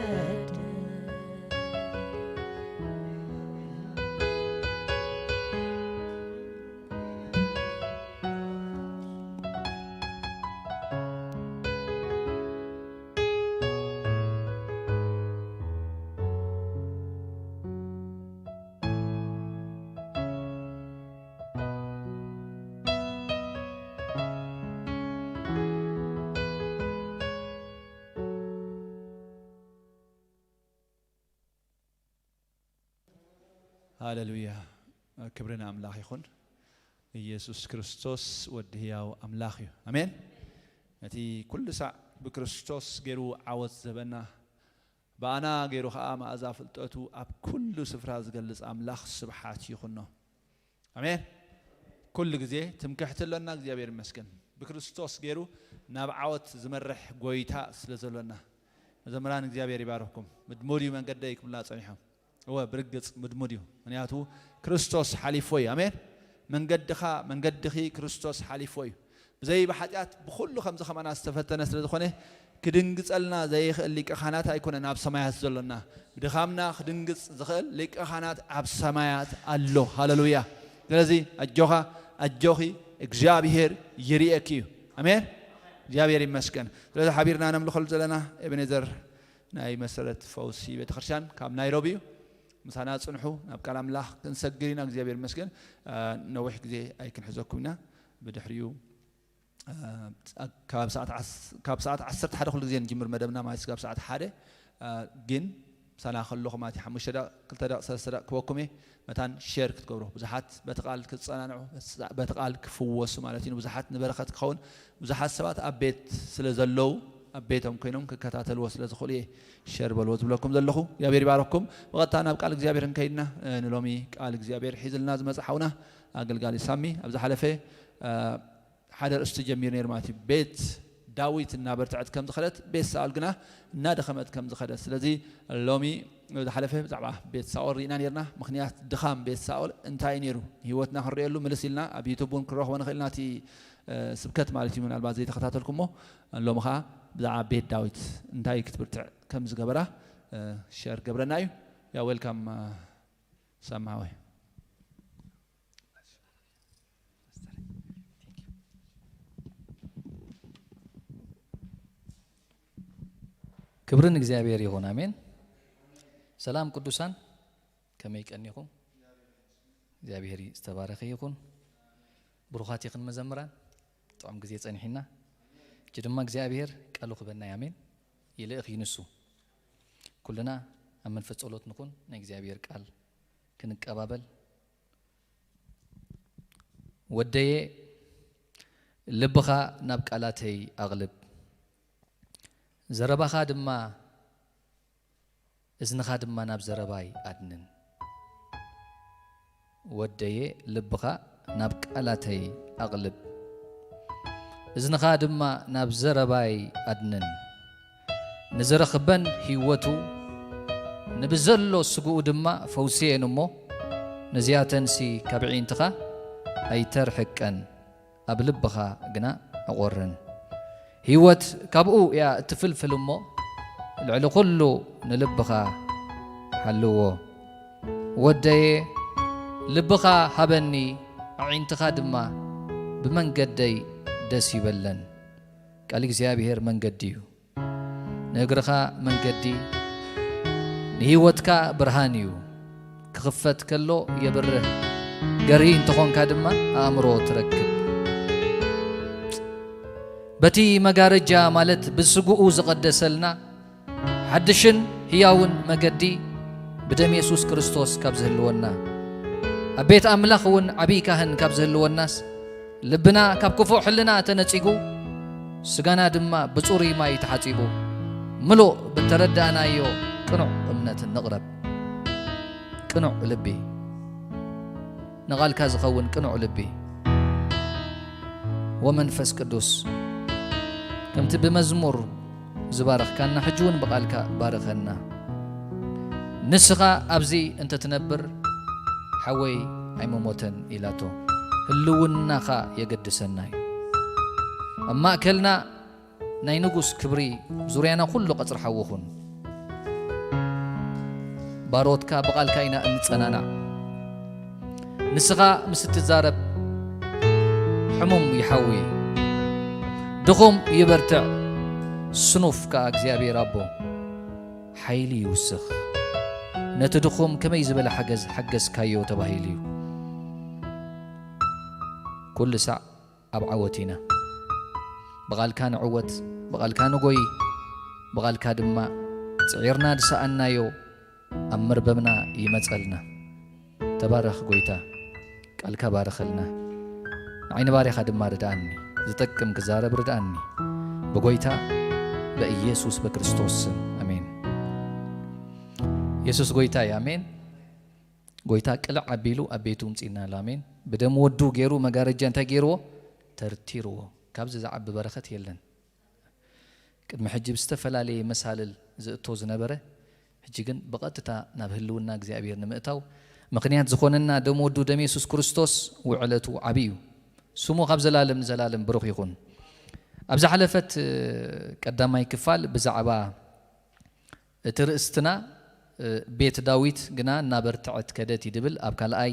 ሃሌሉያ። ክብሪ ንኣምላኽ ይኹን። ኢየሱስ ክርስቶስ ወዲ ህያው ኣምላኽ እዩ። ኣሜን። ነቲ ኩሉ ሳዕ ብክርስቶስ ገይሩ ዓወት ዝህበና፣ ብኣና ገይሩ ኸኣ መኣዛ ፍልጠቱ ኣብ ኩሉ ስፍራ ዝገልጽ ኣምላኽ ስብሓት ይኹኖ። ኣሜን። ኩሉ ግዜ ትምክሕቲ ኣሎና፣ እግዚኣብሔር ይመስገን። ብክርስቶስ ገይሩ ናብ ዓወት ዝመርሕ ጎይታ ስለ ዘሎና፣ መዘምራን እግዚኣብሔር ይባርኽኩም። ምድሙድ እዩ መንገደይ ክብሉና ጸኒሖም። እወ፣ ብርግጽ ምድሙድ እዩ። ምኽንያቱ ክርስቶስ ሓሊፎ እዩ። ኣሜን። መንገድኻ፣ መንገድኺ ክርስቶስ ሓሊፎ እዩ። ብዘይ ብሓጢኣት ብኹሉ ከምዚ ከማና ዝተፈተነ ስለ ዝኾነ፣ ክድንግጸልና ዘይኽእል ሊቀ ካህናት ኣይኮነን ኣብ ሰማያት ዘሎና። ብድኻምና ክድንግጽ ዝኽእል ሊቀ ካህናት ኣብ ሰማያት ኣሎ። ሃሌሉያ። ስለዚ ኣጆኻ፣ ኣጆኺ፣ እግዚኣብሔር ይርእየኪ እዩ። ኣሜን። እግዚኣብሔር ይመስገን። ስለዚ ሓቢርና ነምልኸሉ ዘለና ኤቤኔዘር ናይ መሰረት ፈውሲ ቤተክርስትያን ካብ ናይሮቢ እዩ። ምሳና ጽንሑ፣ ናብ ቃል ኣምላኽ ክንሰግር ኢና። እግዚኣብሔር ይመስገን። አ፣ ነዊሕ ግዜ ኣይክንሕዘኩም ኢና። ብድሕሪኡ፣ አ፣ ካብ ሰዓት ዓስ-፣ ካብ ሰዓት ዓሰርተ ሓደ ኩሉ ግዜ ንጅምር መደብና ማለት ክሳብ ሰዓት ሓደ፣ አ፣ ግን ምሳና ከለኹም ኣቲ ሓሙሽተ ደቂቕ፣ ክልተ ደቂቕ፣ ሰለስተ ደቂቕ ክበኩም እየ። መታን ሼር ክትገብሩ፣ ብዙሓት በቲ ቃል ክጸናንዑ፣ በቲ ቃል ክፍወሱ ማለት እዩ። ንብዙሓት ንበረኸት ክኸውን፣ ብዙሓት ሰባት ኣብ ቤት ስለ ዘለዉ፣ ኣብ ቤቶም ኮይኖም ክከታተልዎ ስለ ዝኽእሉ እየ ሸር በልዎ ዝብለኩም ዘለኹ። እግዚኣብሔር ይባረኩም። ብቐጥታ ናብ ቃል እግዚኣብሔር እንከይድና፣ እ፣ ንሎሚ ቃል እግዚኣብሔር ሒዝልና ዝመጽእ ሓውና ኣገልጋሊ ሳሚ ኣብ ዝሓለፈ፣ እ፣ ሓደ ርእስቲ ጀሚሩ ነይሩ ማለት እዩ። ቤት ዳዊት እናበርትዐት ከም ዝኸደት፣ ቤት ሳኦል ግና እናደኸመት ከም ዝኸደት። ስለዚ ሎሚ ዝሓለፈ ብዛዕባ ቤት ሳኦል ርኢና ነይርና። ምኽንያት ድኻም ቤት ሳኦል እንታይ እዩ ነይሩ? ህይወትና ክንርእየሉ ምልስ ኢልና ኣብ ዩቱብ እውን ክንረኽቦ ንኽእል ኢና። እቲ፣ እ፣ ስብከት ማለት እዩ። ምናልባት ዘይተኸታተልኩሞ፣ ሎሚ ኸዓ ብዛዕባ ቤት ዳዊት እንታይ ክትብርትዕ ከም ዝገበራ፣ እ፣ ሸር ገብረና እዩ። ያ ዌልካም፣ እ፣ ሳማ ሓወይ። ክብሪ ንእግዚኣብሔር ይኹን። ኣሜን። ሰላም ቅዱሳን፣ ከመይ ቀኒኹም? እግዚኣብሔር ዝተባረኸ ይኹን። ብሩኻት ኢኽን መዘምራን፣ ጥዑም ግዜ ጸኒሕና። ሕጂ ድማ እግዚኣብሔር ቃሉ ክበና እዩ። ኣሜን። ይልእኽ እዩ ንሱ። ኩልና ኣብ መንፈስ ጸሎት ንኹን፣ ናይ እግዚኣብሔር ቃል ክንቀባበል። ወደየ፣ ልብኻ ናብ ቃላተይ ኣቕልብ፣ ዘረባኻ ድማ፣ እዝንኻ ድማ ናብ ዘረባይ ኣድንን። ወደየ፣ ልብኻ ናብ ቃላተይ ኣቕልብ፣ እዝንኻ ድማ ናብ ዘረባይ ኣድንን። ንዝረኽበን ህይወቱ፣ ንብዘሎ ስግኡ ድማ ፈውስየን እሞ፣ ነዚኣተንሲ ካብ ኣዒንትኻ ኣይተርሕቀን፣ ኣብ ልብኻ ግና ዕቖረን። ህይወት ካብኡ እያ እትፍልፍል እሞ፣ ልዕሊ ኹሉ ንልብኻ ሓልዎ። ወደየ፣ ልብኻ ሃበኒ፣ ኣዒንትኻ ድማ ብመንገደይ ደስ ይበለን። ቃል እግዚኣብሔር መንገዲ እዩ፣ ንእግርኻ መንገዲ፣ ንህይወትካ ብርሃን እዩ። ክኽፈት ከሎ የብርህ። ገርሂ እንተኾንካ ድማ ኣእምሮ ትረክብ። በቲ መጋረጃ ማለት ብስግኡ ዝቐደሰልና ሓድሽን ህያውን መገዲ ብደም የሱስ ክርስቶስ ካብ ዝህልወና፣ ኣብ ቤት ኣምላኽ እውን ዓብዪ ካህን ካብ ዝህልወናስ፣ ልብና ካብ ክፉእ ሕልና ተነጺጉ፣ ስጋና ድማ ብጽሩይ ማይ ተሓጺቡ፣ ምሉእ ብተረዳእናዮ ቅኑዕ እምነት ንቕረብ። ቅኑዕ ልቢ፣ ንቓልካ ዝኸውን ቅኑዕ ልቢ። ወመንፈስ ቅዱስ፣ ከምቲ ብመዝሙር ዝባረኽካና፣ ሕጂ እውን ብቓልካ ባርኸና። ንስኻ ኣብዚ እንተትነብር፣ ሓወይ ኣይመሞተን ኢላቶ። ህልውናኻ የገድሰና እዩ። ኣብ ማእከልና ናይ ንጉስ ክብሪ፣ ዙርያና ኩሉ ቀጽሪ ሓዊ ኹን። ባሮትካ ብቓልካ ኢና እንጸናናዕ። ንስኻ ምስ እትዛረብ፣ ሕሙም ይሓዊ፣ ድኹም ይበርትዕ፣ ስኑፍ ከኣ እግዚኣብሔር ኣቦ ሓይሊ ይውስኽ። ነቲ ድኹም ከመይ ዝበለ ሓገዝ ሓገዝካዮ ተባሂሉ እዩ። ኩሉ ሳዕ ኣብ ዓወት ኢና። ብቓልካ ንዕወት፣ ብቓልካ ንጎይ፣ ብቓልካ ድማ ጽዒርና ዝሰኣንናዮ ኣብ መርበብና ይመጸልና። ተባረኽ ጎይታ፣ ቃልካ ባርኸልና። ንዓይ ንባርያኻ ድማ ርድኣኒ፣ ዝጠቅም ክዛረብ ርድኣኒ። ብጎይታ በኢየሱስ በክርስቶስ ስም፣ ኣሜን። የሱስ ጎይታ እዩ፣ ኣሜን። ጎይታ ቅልዕ ኣቢሉ ኣብ ቤቱ ምጺእና ኣሎ፣ ኣሜን። ብደም ወዱ ገይሩ መጋረጃ እንታይ ገይርዎ? ተርቲርዎ። ካብዚ ዝዓቢ በረኸት የለን። ቅድሚ ሕጂ ብዝተፈላለየ መሳልል ዝእቶ ዝነበረ፣ ሕጂ ግን ብቐጥታ ናብ ህልውና እግዚኣብሔር ንምእታው ምኽንያት ዝኾነና ደም ወዱ ደም የሱስ ክርስቶስ ውዕለቱ ዓቢ እዩ። ስሙ ካብ ዘላለም ንዘላለም ብሩኽ ይኹን። ኣብ ዝሓለፈት፣ እ፣ ቀዳማይ ክፋል ብዛዕባ እቲ ርእስትና፣ እ፣ ቤት ዳዊት ግና እናበርትዐት ከደት እዩ ድብል ኣብ ካልኣይ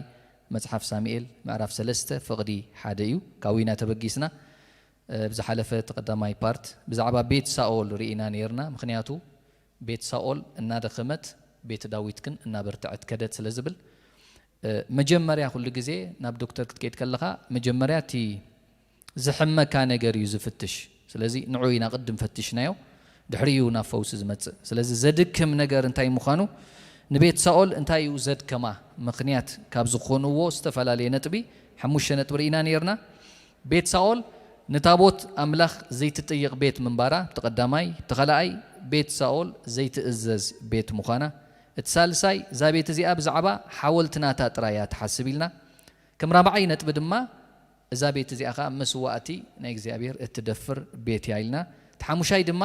መጽሓፍ ሳሙኤል ምዕራፍ ሰለስተ ፍቕዲ ሓደ እዩ። ካብኡ ኢና ተበጊስና። እ፣ ብዝሓለፈ እቲ ቀዳማይ ፓርት ብዛዕባ ቤት ሳኦል ርኢና ነይርና። ምኽንያቱ ቤት ሳኦል እናደኸመት ቤት ዳዊት ግን እናበርትዐት ከደት ስለ ዝብል፣ እ፣ መጀመርያ ኩሉ ግዜ ናብ ዶክተር ክትከይድ ከለኻ መጀመርያ እቲ ዝሕመካ ነገር እዩ ዝፍትሽ። ስለዚ ንዑ ኢና ቅድም ፈቲሽናዮ፣ ድሕሪኡ ናብ ፈውሲ ዝመጽእ። ስለዚ ዘድክም ነገር እንታይ ምዃኑ፣ ንቤት ሳኦል እንታይ እዩ ዘድከማ ምኽንያት ካብ ዝኾንዎ ዝተፈላለየ ነጥቢ፣ ሓሙሽተ ነጥቢ ርኢና ነይርና። ቤት ሳኦል ንታቦት ኣምላኽ ዘይትጥይቕ ቤት ምንባራ፣ እቲ ቀዳማይ። እቲ ካልኣይ፣ ቤት ሳኦል ዘይትእዘዝ ቤት ምዃና። እቲ ሳልሳይ፣ እዛ ቤት እዚኣ ብዛዕባ ሓወልቲ ናታ ጥራይ እያ ትሓስብ ኢልና። ከም ራብዓይ ነጥቢ ድማ፣ እዛ ቤት እዚኣ ኸኣ መስዋእቲ ናይ እግዚኣብሔር እትደፍር ቤት እያ ኢልና። እቲ ሓሙሻይ ድማ፣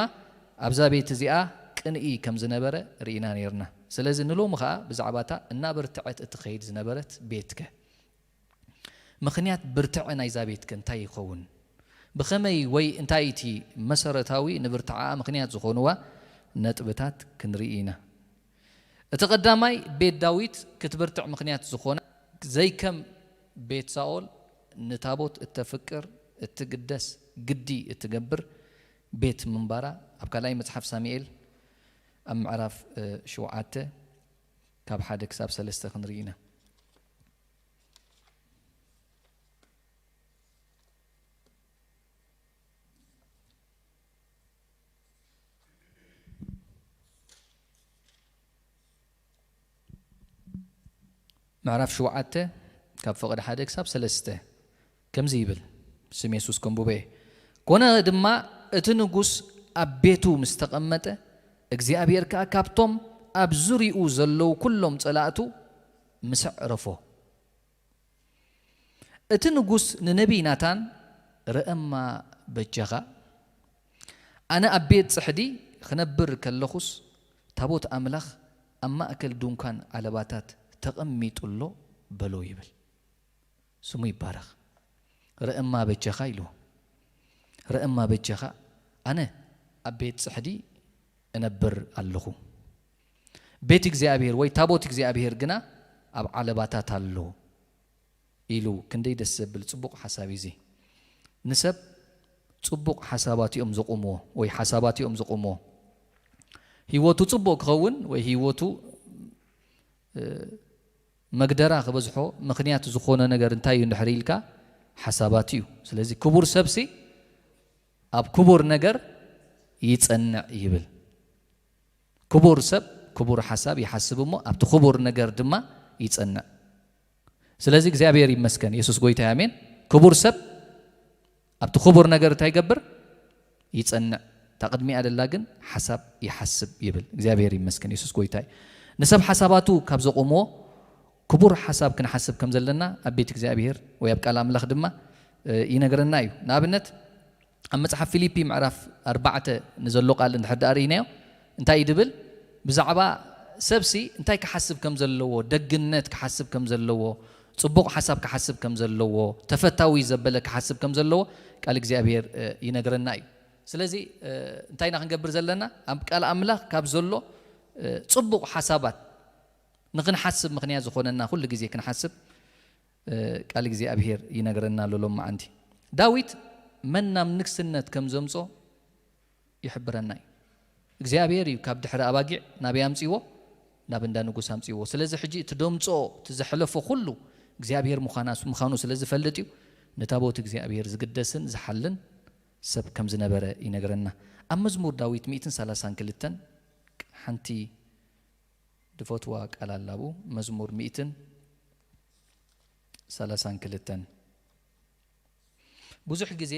ኣብዛ ቤት እዚኣ ቅንኢ ከም ዝነበረ ርኢና ነይርና። ስለዚ ንሎሚ ኸኣ ብዛዕባ እታ እናበርትዐት እትኸይድ ዝነበረት ቤትከ፣ ምኽንያት ብርትዐ ናይዛ ቤትከ እንታይ ይኸውን? ብኸመይ ወይ እንታይ እቲ መሰረታዊ ንብርትዓኣ ምኽንያት ዝኾንዋ ነጥብታት ክንርኢ ኢና። እቲ ቀዳማይ፣ ቤት ዳዊት ክትብርትዕ ምኽንያት ዝኾነ፣ ዘይከም ቤት ሳኦል ንታቦት እተፍቅር፣ እትግደስ፣ ግዲ እትገብር ቤት ምንባራ፣ ኣብ ካልኣይ መጽሓፍ ሳሙኤል ኣብ ምዕራፍ፣ እ፣ ሸውዓተ ካብ ሓደ ክሳብ ሰለስተ ክንርኢ ኢና። ምዕራፍ ሸውዓተ ካብ ፍቕዲ ሓደ ክሳብ ሰለስተ ከምዚ ይብል፣ ስም የሱስ ከንብቦ እየ። ኮነ ድማ እቲ ንጉስ ኣብ ቤቱ ምስ ተቐመጠ፣ እግዚኣብሔር ከኣ ካብቶም ኣብ ዙርያኡ ዘለዉ ኩሎም ጸላእቱ ምስ ኣዕረፎ። እቲ ንጉስ ንነቢይ ናታን፣ "ርአ እማ በጃኻ፣ ኣነ ኣብ ቤት ጽሕዲ ክነብር ከለኹስ፣ ታቦት ኣምላኽ ኣብ ማእከል ድንኳን ዓለባታት ተቐሚጡ ኣሎ" በሎ ይብል። ስሙ ይባረኽ። "ርአ እማ በጃኻ" ኢልዎ። "ርአ እማ በጃኻ፣ ኣነ ኣብ ቤት ጽሕዲ እነብር ኣለኹ፣ ቤት እግዚኣብሔር ወይ ታቦት እግዚኣብሔር ግና ኣብ ዓለባታት ኣሎ" ኢሉ። ክንደይ ደስ ዘብል ጽቡቕ ሓሳብ እዩ እዚ። ንሰብ ጽቡቕ ሓሳባት እዮም ዝቕምዎ ወይ ሓሳባት እዮም ዝቕምዎ። ህይወቱ ጽቡቕ ክኸውን ወይ ህይወቱ፣ እ፣ መግደራ ክበዝሖ ምኽንያት ዝኾኖ ነገር እንታይ እዩ እንድሕር ኢልካ፣ ሓሳባት እዩ። ስለዚ ክቡር ሰብሲ ኣብ ክቡር ነገር ይጸንዕ ይብል። ክቡር ሰብ ክቡር ሓሳብ ይሓስብ እሞ ኣብቲ ክቡር ነገር ድማ ይጸንዕ። ስለዚ እግዚኣብሔር ይመስገን፣ የሱስ ጎይታ፣ ኣሜን። ክቡር ሰብ ኣብቲ ክቡር ነገር እንታይ ይገብር? ይጸንዕ። እታ ቅድሚኣ ደላ ግን ሓሳብ ይሓስብ ይብል። እግዚኣብሔር ይመስገን፣ የሱስ ጎይታ እዩ። ንሰብ ሓሳባቱ ካብ ዘቑምዎ ክቡር ሓሳብ ክንሓስብ ከም ዘለና ኣብ ቤት እግዚኣብሔር ወይ ኣብ ቃል ኣምላኽ ድማ ይነግረና እዩ። ንኣብነት ኣብ መጽሓፍ ፊልፒ ምዕራፍ ኣርባዕተ ንዘሎ ቃል እንድሕር ደኣ ርኢናዮ እንታይ እዩ ድብል? ብዛዕባ ሰብሲ እንታይ ክሓስብ ከም ዘለዎ፣ ደግነት ክሓስብ ከም ዘለዎ፣ ጽቡቕ ሓሳብ ክሓስብ ከም ዘለዎ፣ ተፈታዊ ዘበለ ክሓስብ ከም ዘለዎ ቃል እግዚኣብሔር ይነግረና እዩ። ስለዚ እንታይ ኢና ክንገብር ዘለና? ኣብ ቃል ኣምላኽ ካብ ዘሎ ጽቡቕ ሓሳባት ንኽንሓስብ ምኽንያት ዝኾነና ኩሉ ግዜ ክንሓስብ ቃል እግዚኣብሔር ይነግረና ኣሎ። ሎማዓንቲ ዳዊት መን ናብ ንግስነት ከም ዘምጾ ይሕብረና እዩ። እግዚኣብሔር እዩ ካብ ድሕሪ ኣባጊዕ ናበይ ኣምጺዎ? ናብ እንዳ ንጉስ ኣምጺዎ። ስለዚ ሕጂ እቲ ደምጾ እቲ ዘሕለፎ ኩሉ እግዚኣብሔር ምዃና ምዃኑ ስለ ዝፈልጥ እዩ። ንታቦት እግዚኣብሔር ዝግደስን ዝሓልን ሰብ ከም ዝነበረ ይነግረና። ኣብ መዝሙር ዳዊት ሚእትን ሰላሳን ክልተን ሓንቲ ድፈትዋ ቃል ኣላ ኣብኡ። መዝሙር ሚእትን ሰላሳን ክልተን ብዙሕ ግዜ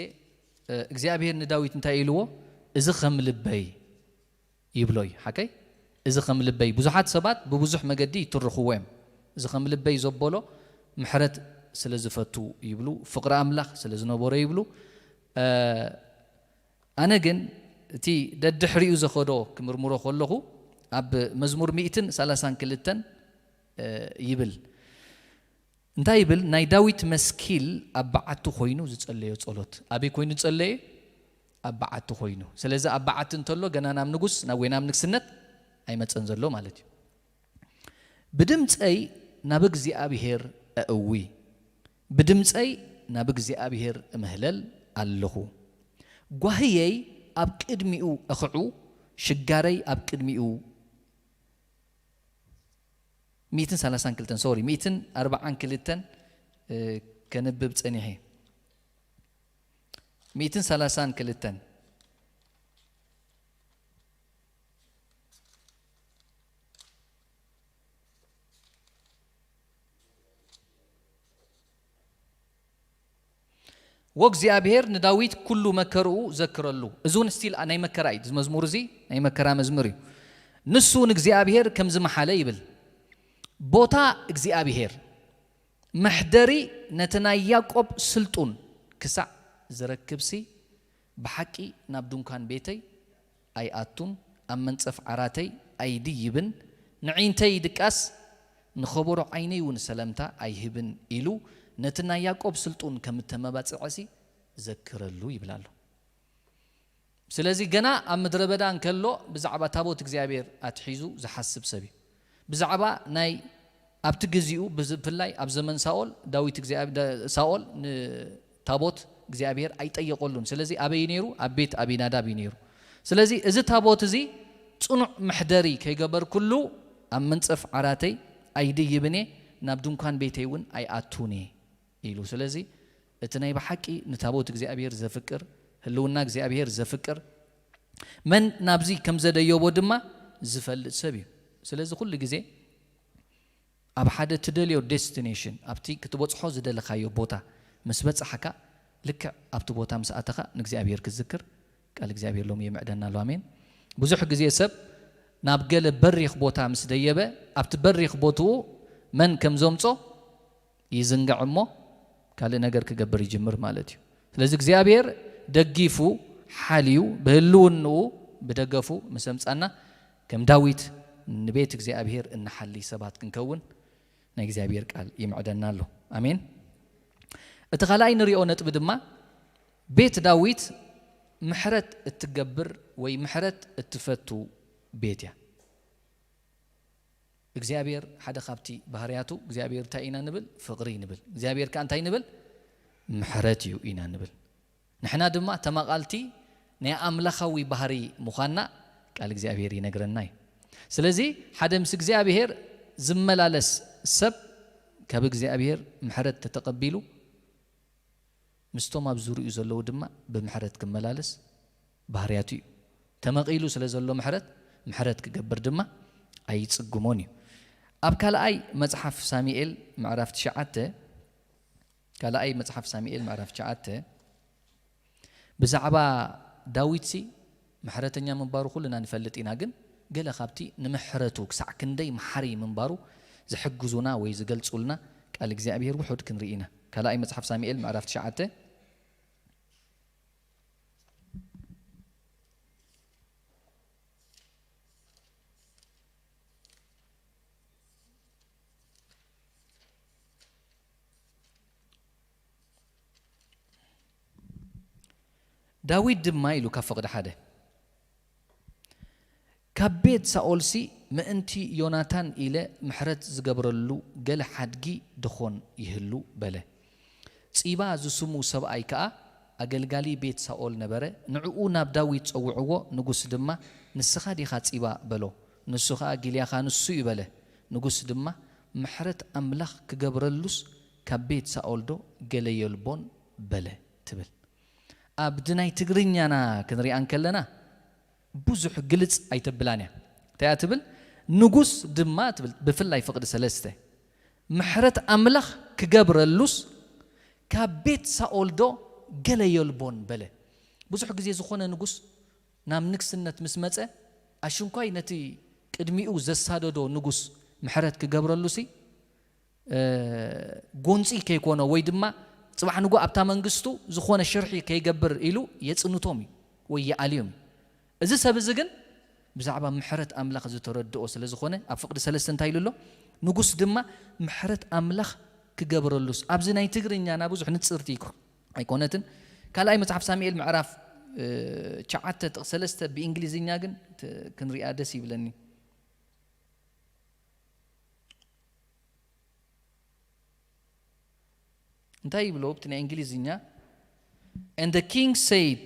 እግዚኣብሔር ንዳዊት እንታይ ኢልዎ? እዚ ከም ልበይ ይብሎ እዩ። ሓቀይ? እዚ ከም ልበይ። ብዙሓት ሰባት ብብዙሕ መገዲ ይትርኽዎ እዮም። እዚ ከም ልበይ ዘበሎ ምሕረት ስለ ዝፈቱ ይብሉ፣ ፍቕሪ ኣምላኽ ስለ ዝነበሮ ይብሉ። ኣነ ግን እቲ ደድሕሪኡ ዘኸዶ ክምርምሮ ከለኹ ኣብ መዝሙር ሚእትን ሰላሳን ክልተን ይብል። እንታይ ይብል? ናይ ዳዊት መስኪል ኣብ በዓቱ ኮይኑ ዝጸለዮ ጸሎት። ኣበይ ኮይኑ ዝጸለየ? ኣብ በዓቱ ኮይኑ። ስለዚ ኣብ በዓቲ እንተሎ ገና ናብ ንጉስ ናብ ወይ ናብ ንግስነት ኣይመጸን ዘሎ ማለት እዩ። ብድምጸይ ናብ እግዚኣብሔር ኣእዊ፣ ብድምጸይ ናብ እግዚኣብሔር እምህለል ኣለኹ። ጓህየይ ኣብ ቅድሚኡ እኽዑ፣ ሽጋረይ ኣብ ቅድሚኡ። ሚእትን ሰላሳን ክልተን፣ ሶሪ፣ ሚእትን ኣርባዓን ክልተን ከንብብ ጸኒሐ። ሚእትን ሰላሳን ክልተን። ወእግዚኣብሔር ንዳዊት ኩሉ መከርኡ ዘክረሉ። እዚ እውን ስቲል ናይ መከራ እዩ። እዚ መዝሙር እዚ ናይ መከራ መዝሙር እዩ። ንሱ ንእግዚኣብሔር ከም ዝመሓለ ይብል፣ ቦታ እግዚኣብሔር መሕደሪ ነቲ ናይ ያዕቆብ ስልጡን ክሳዕ ዝረክብሲ፣ ብሓቂ ናብ ድንኳን ቤተይ ኣይኣቱን፣ ኣብ መንጸፍ ዓራተይ ኣይድይብን፣ ንዒንተይ ድቃስ ንኸበሮ ዓይነይ እውን ሰለምታ ኣይህብን ኢሉ ነቲ ናይ ያዕቆብ ስልጡን ከም እተመባጽዐሲ ዘክረሉ ይብል ኣሎ። ስለዚ ገና ኣብ ምድረ በዳ እንከሎ ብዛዕባ ታቦት እግዚኣብሔር ኣትሒዙ ዝሓስብ ሰብ እዩ። ብዛዕባ ናይ ኣብቲ ግዜኡ ብፍላይ ኣብ ዘመን ሳኦል ዳዊት እግዚኣብ- ዳ- ሳኦል ንታቦት እግዚኣብሔር ኣይጠየቀሉን። ስለዚ ኣበይ ነይሩ? ኣብ ቤት ኣቢናዳብ እዩ ነይሩ። ስለዚ እዚ ታቦት እዚ ጽኑዕ መሕደሪ ከይገበርኩሉ ኣብ መንጸፍ ዓራተይ ኣይድይብን እየ፣ ናብ ድንኳን ቤተይ እውን ኣይኣቱን እየ ኢሉ። ስለዚ እቲ ናይ ብሓቂ ንታቦት እግዚኣብሔር ዘፍቅር፣ ህልውና እግዚኣብሔር ዘፍቅር፣ መን ናብዚ ከም ዘደየቦ ድማ ዝፈልጥ ሰብ እዩ። ስለዚ ኩሉ ግዜ ኣብ ሓደ ትደልዮ ዴስቲኔሽን፣ ኣብቲ ክትበጽሖ ዝደለኻዮ ቦታ ምስ በጻሕካ፣ ልክዕ ኣብቲ ቦታ ምስ ኣተኻ ንእግዚኣብሔር ክትዝክር ቃል እግዚኣብሔር ሎሚ የምዕደና ኣሎ። ኣሜን። ብዙሕ ግዜ ሰብ ናብ ገለ በሪኽ ቦታ ምስ ደየበ፣ ኣብቲ በሪኽ ቦትኡ መን ከም ዘምጾ ይዝንጋዕ እሞ ካልእ ነገር ክገብር ይጅምር ማለት እዩ። ስለዚ እግዚኣብሔር ደጊፉ ሓልዩ ብህልውንኡ ብደገፉ ምስ ኣምጻና ከም ዳዊት ንቤት እግዚኣብሔር እንሓሊ ሰባት ክንከውን ናይ እግዚኣብሔር ቃል ይምዕደና ኣሎ። ኣሜን። እቲ ካልኣይ ንሪኦ ነጥቢ ድማ ቤት ዳዊት ምሕረት እትገብር ወይ ምሕረት እትፈቱ ቤት እያ። እግዚኣብሔር ሓደ ካብቲ ባህርያቱ እግዚኣብሔር እንታይ ኢና ንብል? ፍቕሪ ንብል። እግዚኣብሔር ከኣ እንታይ ንብል? ምሕረት እዩ ኢና ንብል። ንሕና ድማ ተማቓልቲ ናይ ኣምላኻዊ ባህሪ ምዃንና ቃል እግዚኣብሔር ይነግረና እዩ። ስለዚ ሓደ ምስ እግዚኣብሔር ዝመላለስ ሰብ ካብ እግዚኣብሔር ምሕረት ተተቐቢሉ ምስቶም ኣብ ዙርኡ ዘለዉ ድማ ብምሕረት ክመላለስ ባህርያቱ እዩ። ተመቒሉ ስለ ዘሎ ምሕረት፣ ምሕረት ክገብር ድማ ኣይጽግሞን እዩ። ኣብ ካልኣይ መጽሓፍ ሳሙኤል ምዕራፍ ትሽዓተ፣ ካልኣይ መጽሓፍ ሳሙኤል ምዕራፍ ትሽዓተ፣ ብዛዕባ ዳዊትሲ ምሕረተኛ ምንባሩ ኩልና ንፈልጥ ኢና፣ ግን ገለ ካብቲ ንምሕረቱ ክሳዕ ክንደይ መሓሪ ምንባሩ ዝሕግዙና ወይ ዝገልጹልና ቃል እግዚኣብሔር ውሑድ ክንርኢ ኢና። ካልኣይ መጽሓፍ ሳሙኤል ምዕራፍ ትሽዓተ፣ ዳዊት ድማ ኢሉ ካብ ፍቕዲ ሓደ፣ ካብ ቤት ሳኦልሲ ምእንቲ ዮናታን ኢለ ምሕረት ዝገብረሉ ገለ ሓድጊ ድኾን ይህሉ በለ። ጺባ ዝስሙ ሰብኣይ ከኣ ኣገልጋሊ ቤት ሳኦል ነበረ። ንዕኡ ናብ ዳዊት ጸውዕዎ፣ ንጉስ ድማ፣ ንስኻ ዲኻ ጺባ በሎ። ንሱ ኸኣ፣ ጊልያኻ ንሱ እዩ በለ። ንጉስ ድማ፣ ምሕረት ኣምላኽ ክገብረሉስ ካብ ቤት ሳኦል ዶ ገለ የልቦን በለ ትብል። ኣብቲ ናይ ትግርኛና ክንሪኣ እንከለና ብዙሕ ግልጽ ኣይተብላን እያ። እንታይ እያ ትብል? ንጉስ ድማ ትብል፣ ብፍላይ ፍቕዲ ሰለስተ፣ ምሕረት ኣምላኽ ክገብረሉስ ካብ ቤት ሳኦል ዶ ገለ የልቦን በለ። ብዙሕ ግዜ ዝኾነ ንጉስ ናብ ንግስነት ምስ መጸ፣ ኣሽንኳይ ነቲ ቅድሚኡ ዘሳደዶ ንጉስ ምሕረት ክገብረሉሲ፣ እ፣ ጎንጺ ከይኮኖ ወይ ድማ ጽባሕ ንጎ ኣብታ መንግስቱ ዝኾነ ሽርሒ ከይገብር ኢሉ የጽንቶም እዩ ወይ ይኣልዮም እዩ። እዚ ሰብ እዚ ግን ብዛዕባ ምሕረት ኣምላኽ ዝተረድኦ ስለ ዝኾነ፣ ኣብ ፍቕዲ ሰለስተ እንታይ ኢሉ ኣሎ? ንጉስ ድማ ምሕረት ኣምላኽ ክገብረሉስ፣ ኣብዚ ናይ ትግርኛና ብዙሕ ንጽርቲ ኣይኮ-፣ ኣይኮነትን። ካልኣይ መጽሓፍ ሳሙኤል ምዕራፍ፣ እ፣ ትሽዓተ ጥቕሲ ሰለስተ ብእንግሊዝኛ ግን ት-፣ ክንሪኣ ደስ ይብለኒ። እንታይ ይብሎ ኣብቲ ናይ እንግሊዝኛ? And the king said,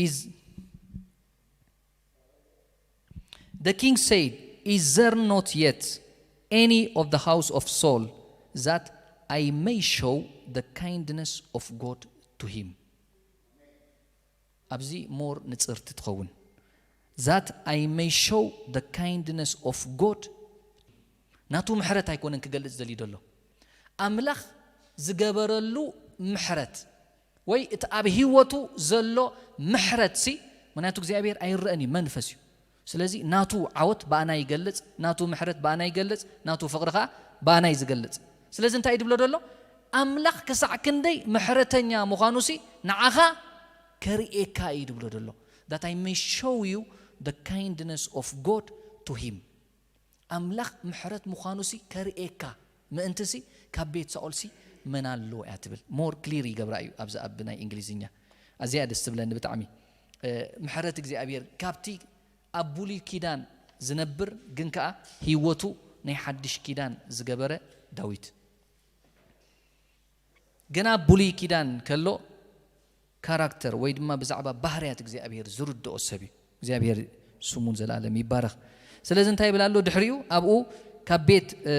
is, the king said, is there not yet any of the house of Saul, that I may show the kindness of God to him? ኣብዚ more ንጽርቲ ትኸውን። That I may show the kindness of God። ናቱ ምሕረት ኣይኮነን ክገልጽ ዘልዩ ዘሎ፣ ኣምላኽ ዝገበረሉ ምሕረት ወይ እቲ ኣብ ህይወቱ ዘሎ ምሕረት ሲ፣ ምኽንያቱ እግዚኣብሔር ኣይረአን እዩ፣ መንፈስ እዩ። ስለዚ ናቱ ዓወት ብኣና ይገልጽ፣ ናቱ ምሕረት ብኣና ይገልጽ፣ ናቱ ፍቕሪ ኸኣ ብኣና እዩ ዝገልጽ። ስለዚ እንታይ እዩ ድብሎ ዘሎ? ኣምላኽ ክሳዕ ክንደይ ምሕረተኛ ምዃኑ ሲ ንዓኻ ከርእየካ እዩ ድብሎ ዘሎ። That I may show you the kindness of God to him። ኣምላኽ ምሕረት ምዃኑ ሲ ከርእየካ ምእንቲ ሲ ካብ ቤት ሳኦል ሲ መን ኣሎ እያ ትብል። More clear ይገብራ እዩ ኣብዚ ኣብ ናይ እንግሊዝኛ። ኣዝያ ደስ ትብለኒ ብጣዕሚ። እ፣ ምሕረት እግዚኣብሔር ካብቲ ኣብ ብሉይ ኪዳን ዝነብር ግን ከኣ ህይወቱ ናይ ሓድሽ ኪዳን ዝገበረ ዳዊት። ገና ኣብ ብሉይ ኪዳን ከሎ ካራክተር ወይ ድማ ብዛዕባ ባህርያት እግዚኣብሔር ዝርድኦ ሰብ እዩ። እግዚኣብሔር ስሙን ዘላለም ይባረኽ። ስለዚ እንታይ ይብል ኣሎ ድሕሪኡ? ኣብኡ ካብ ቤት፣ እ፣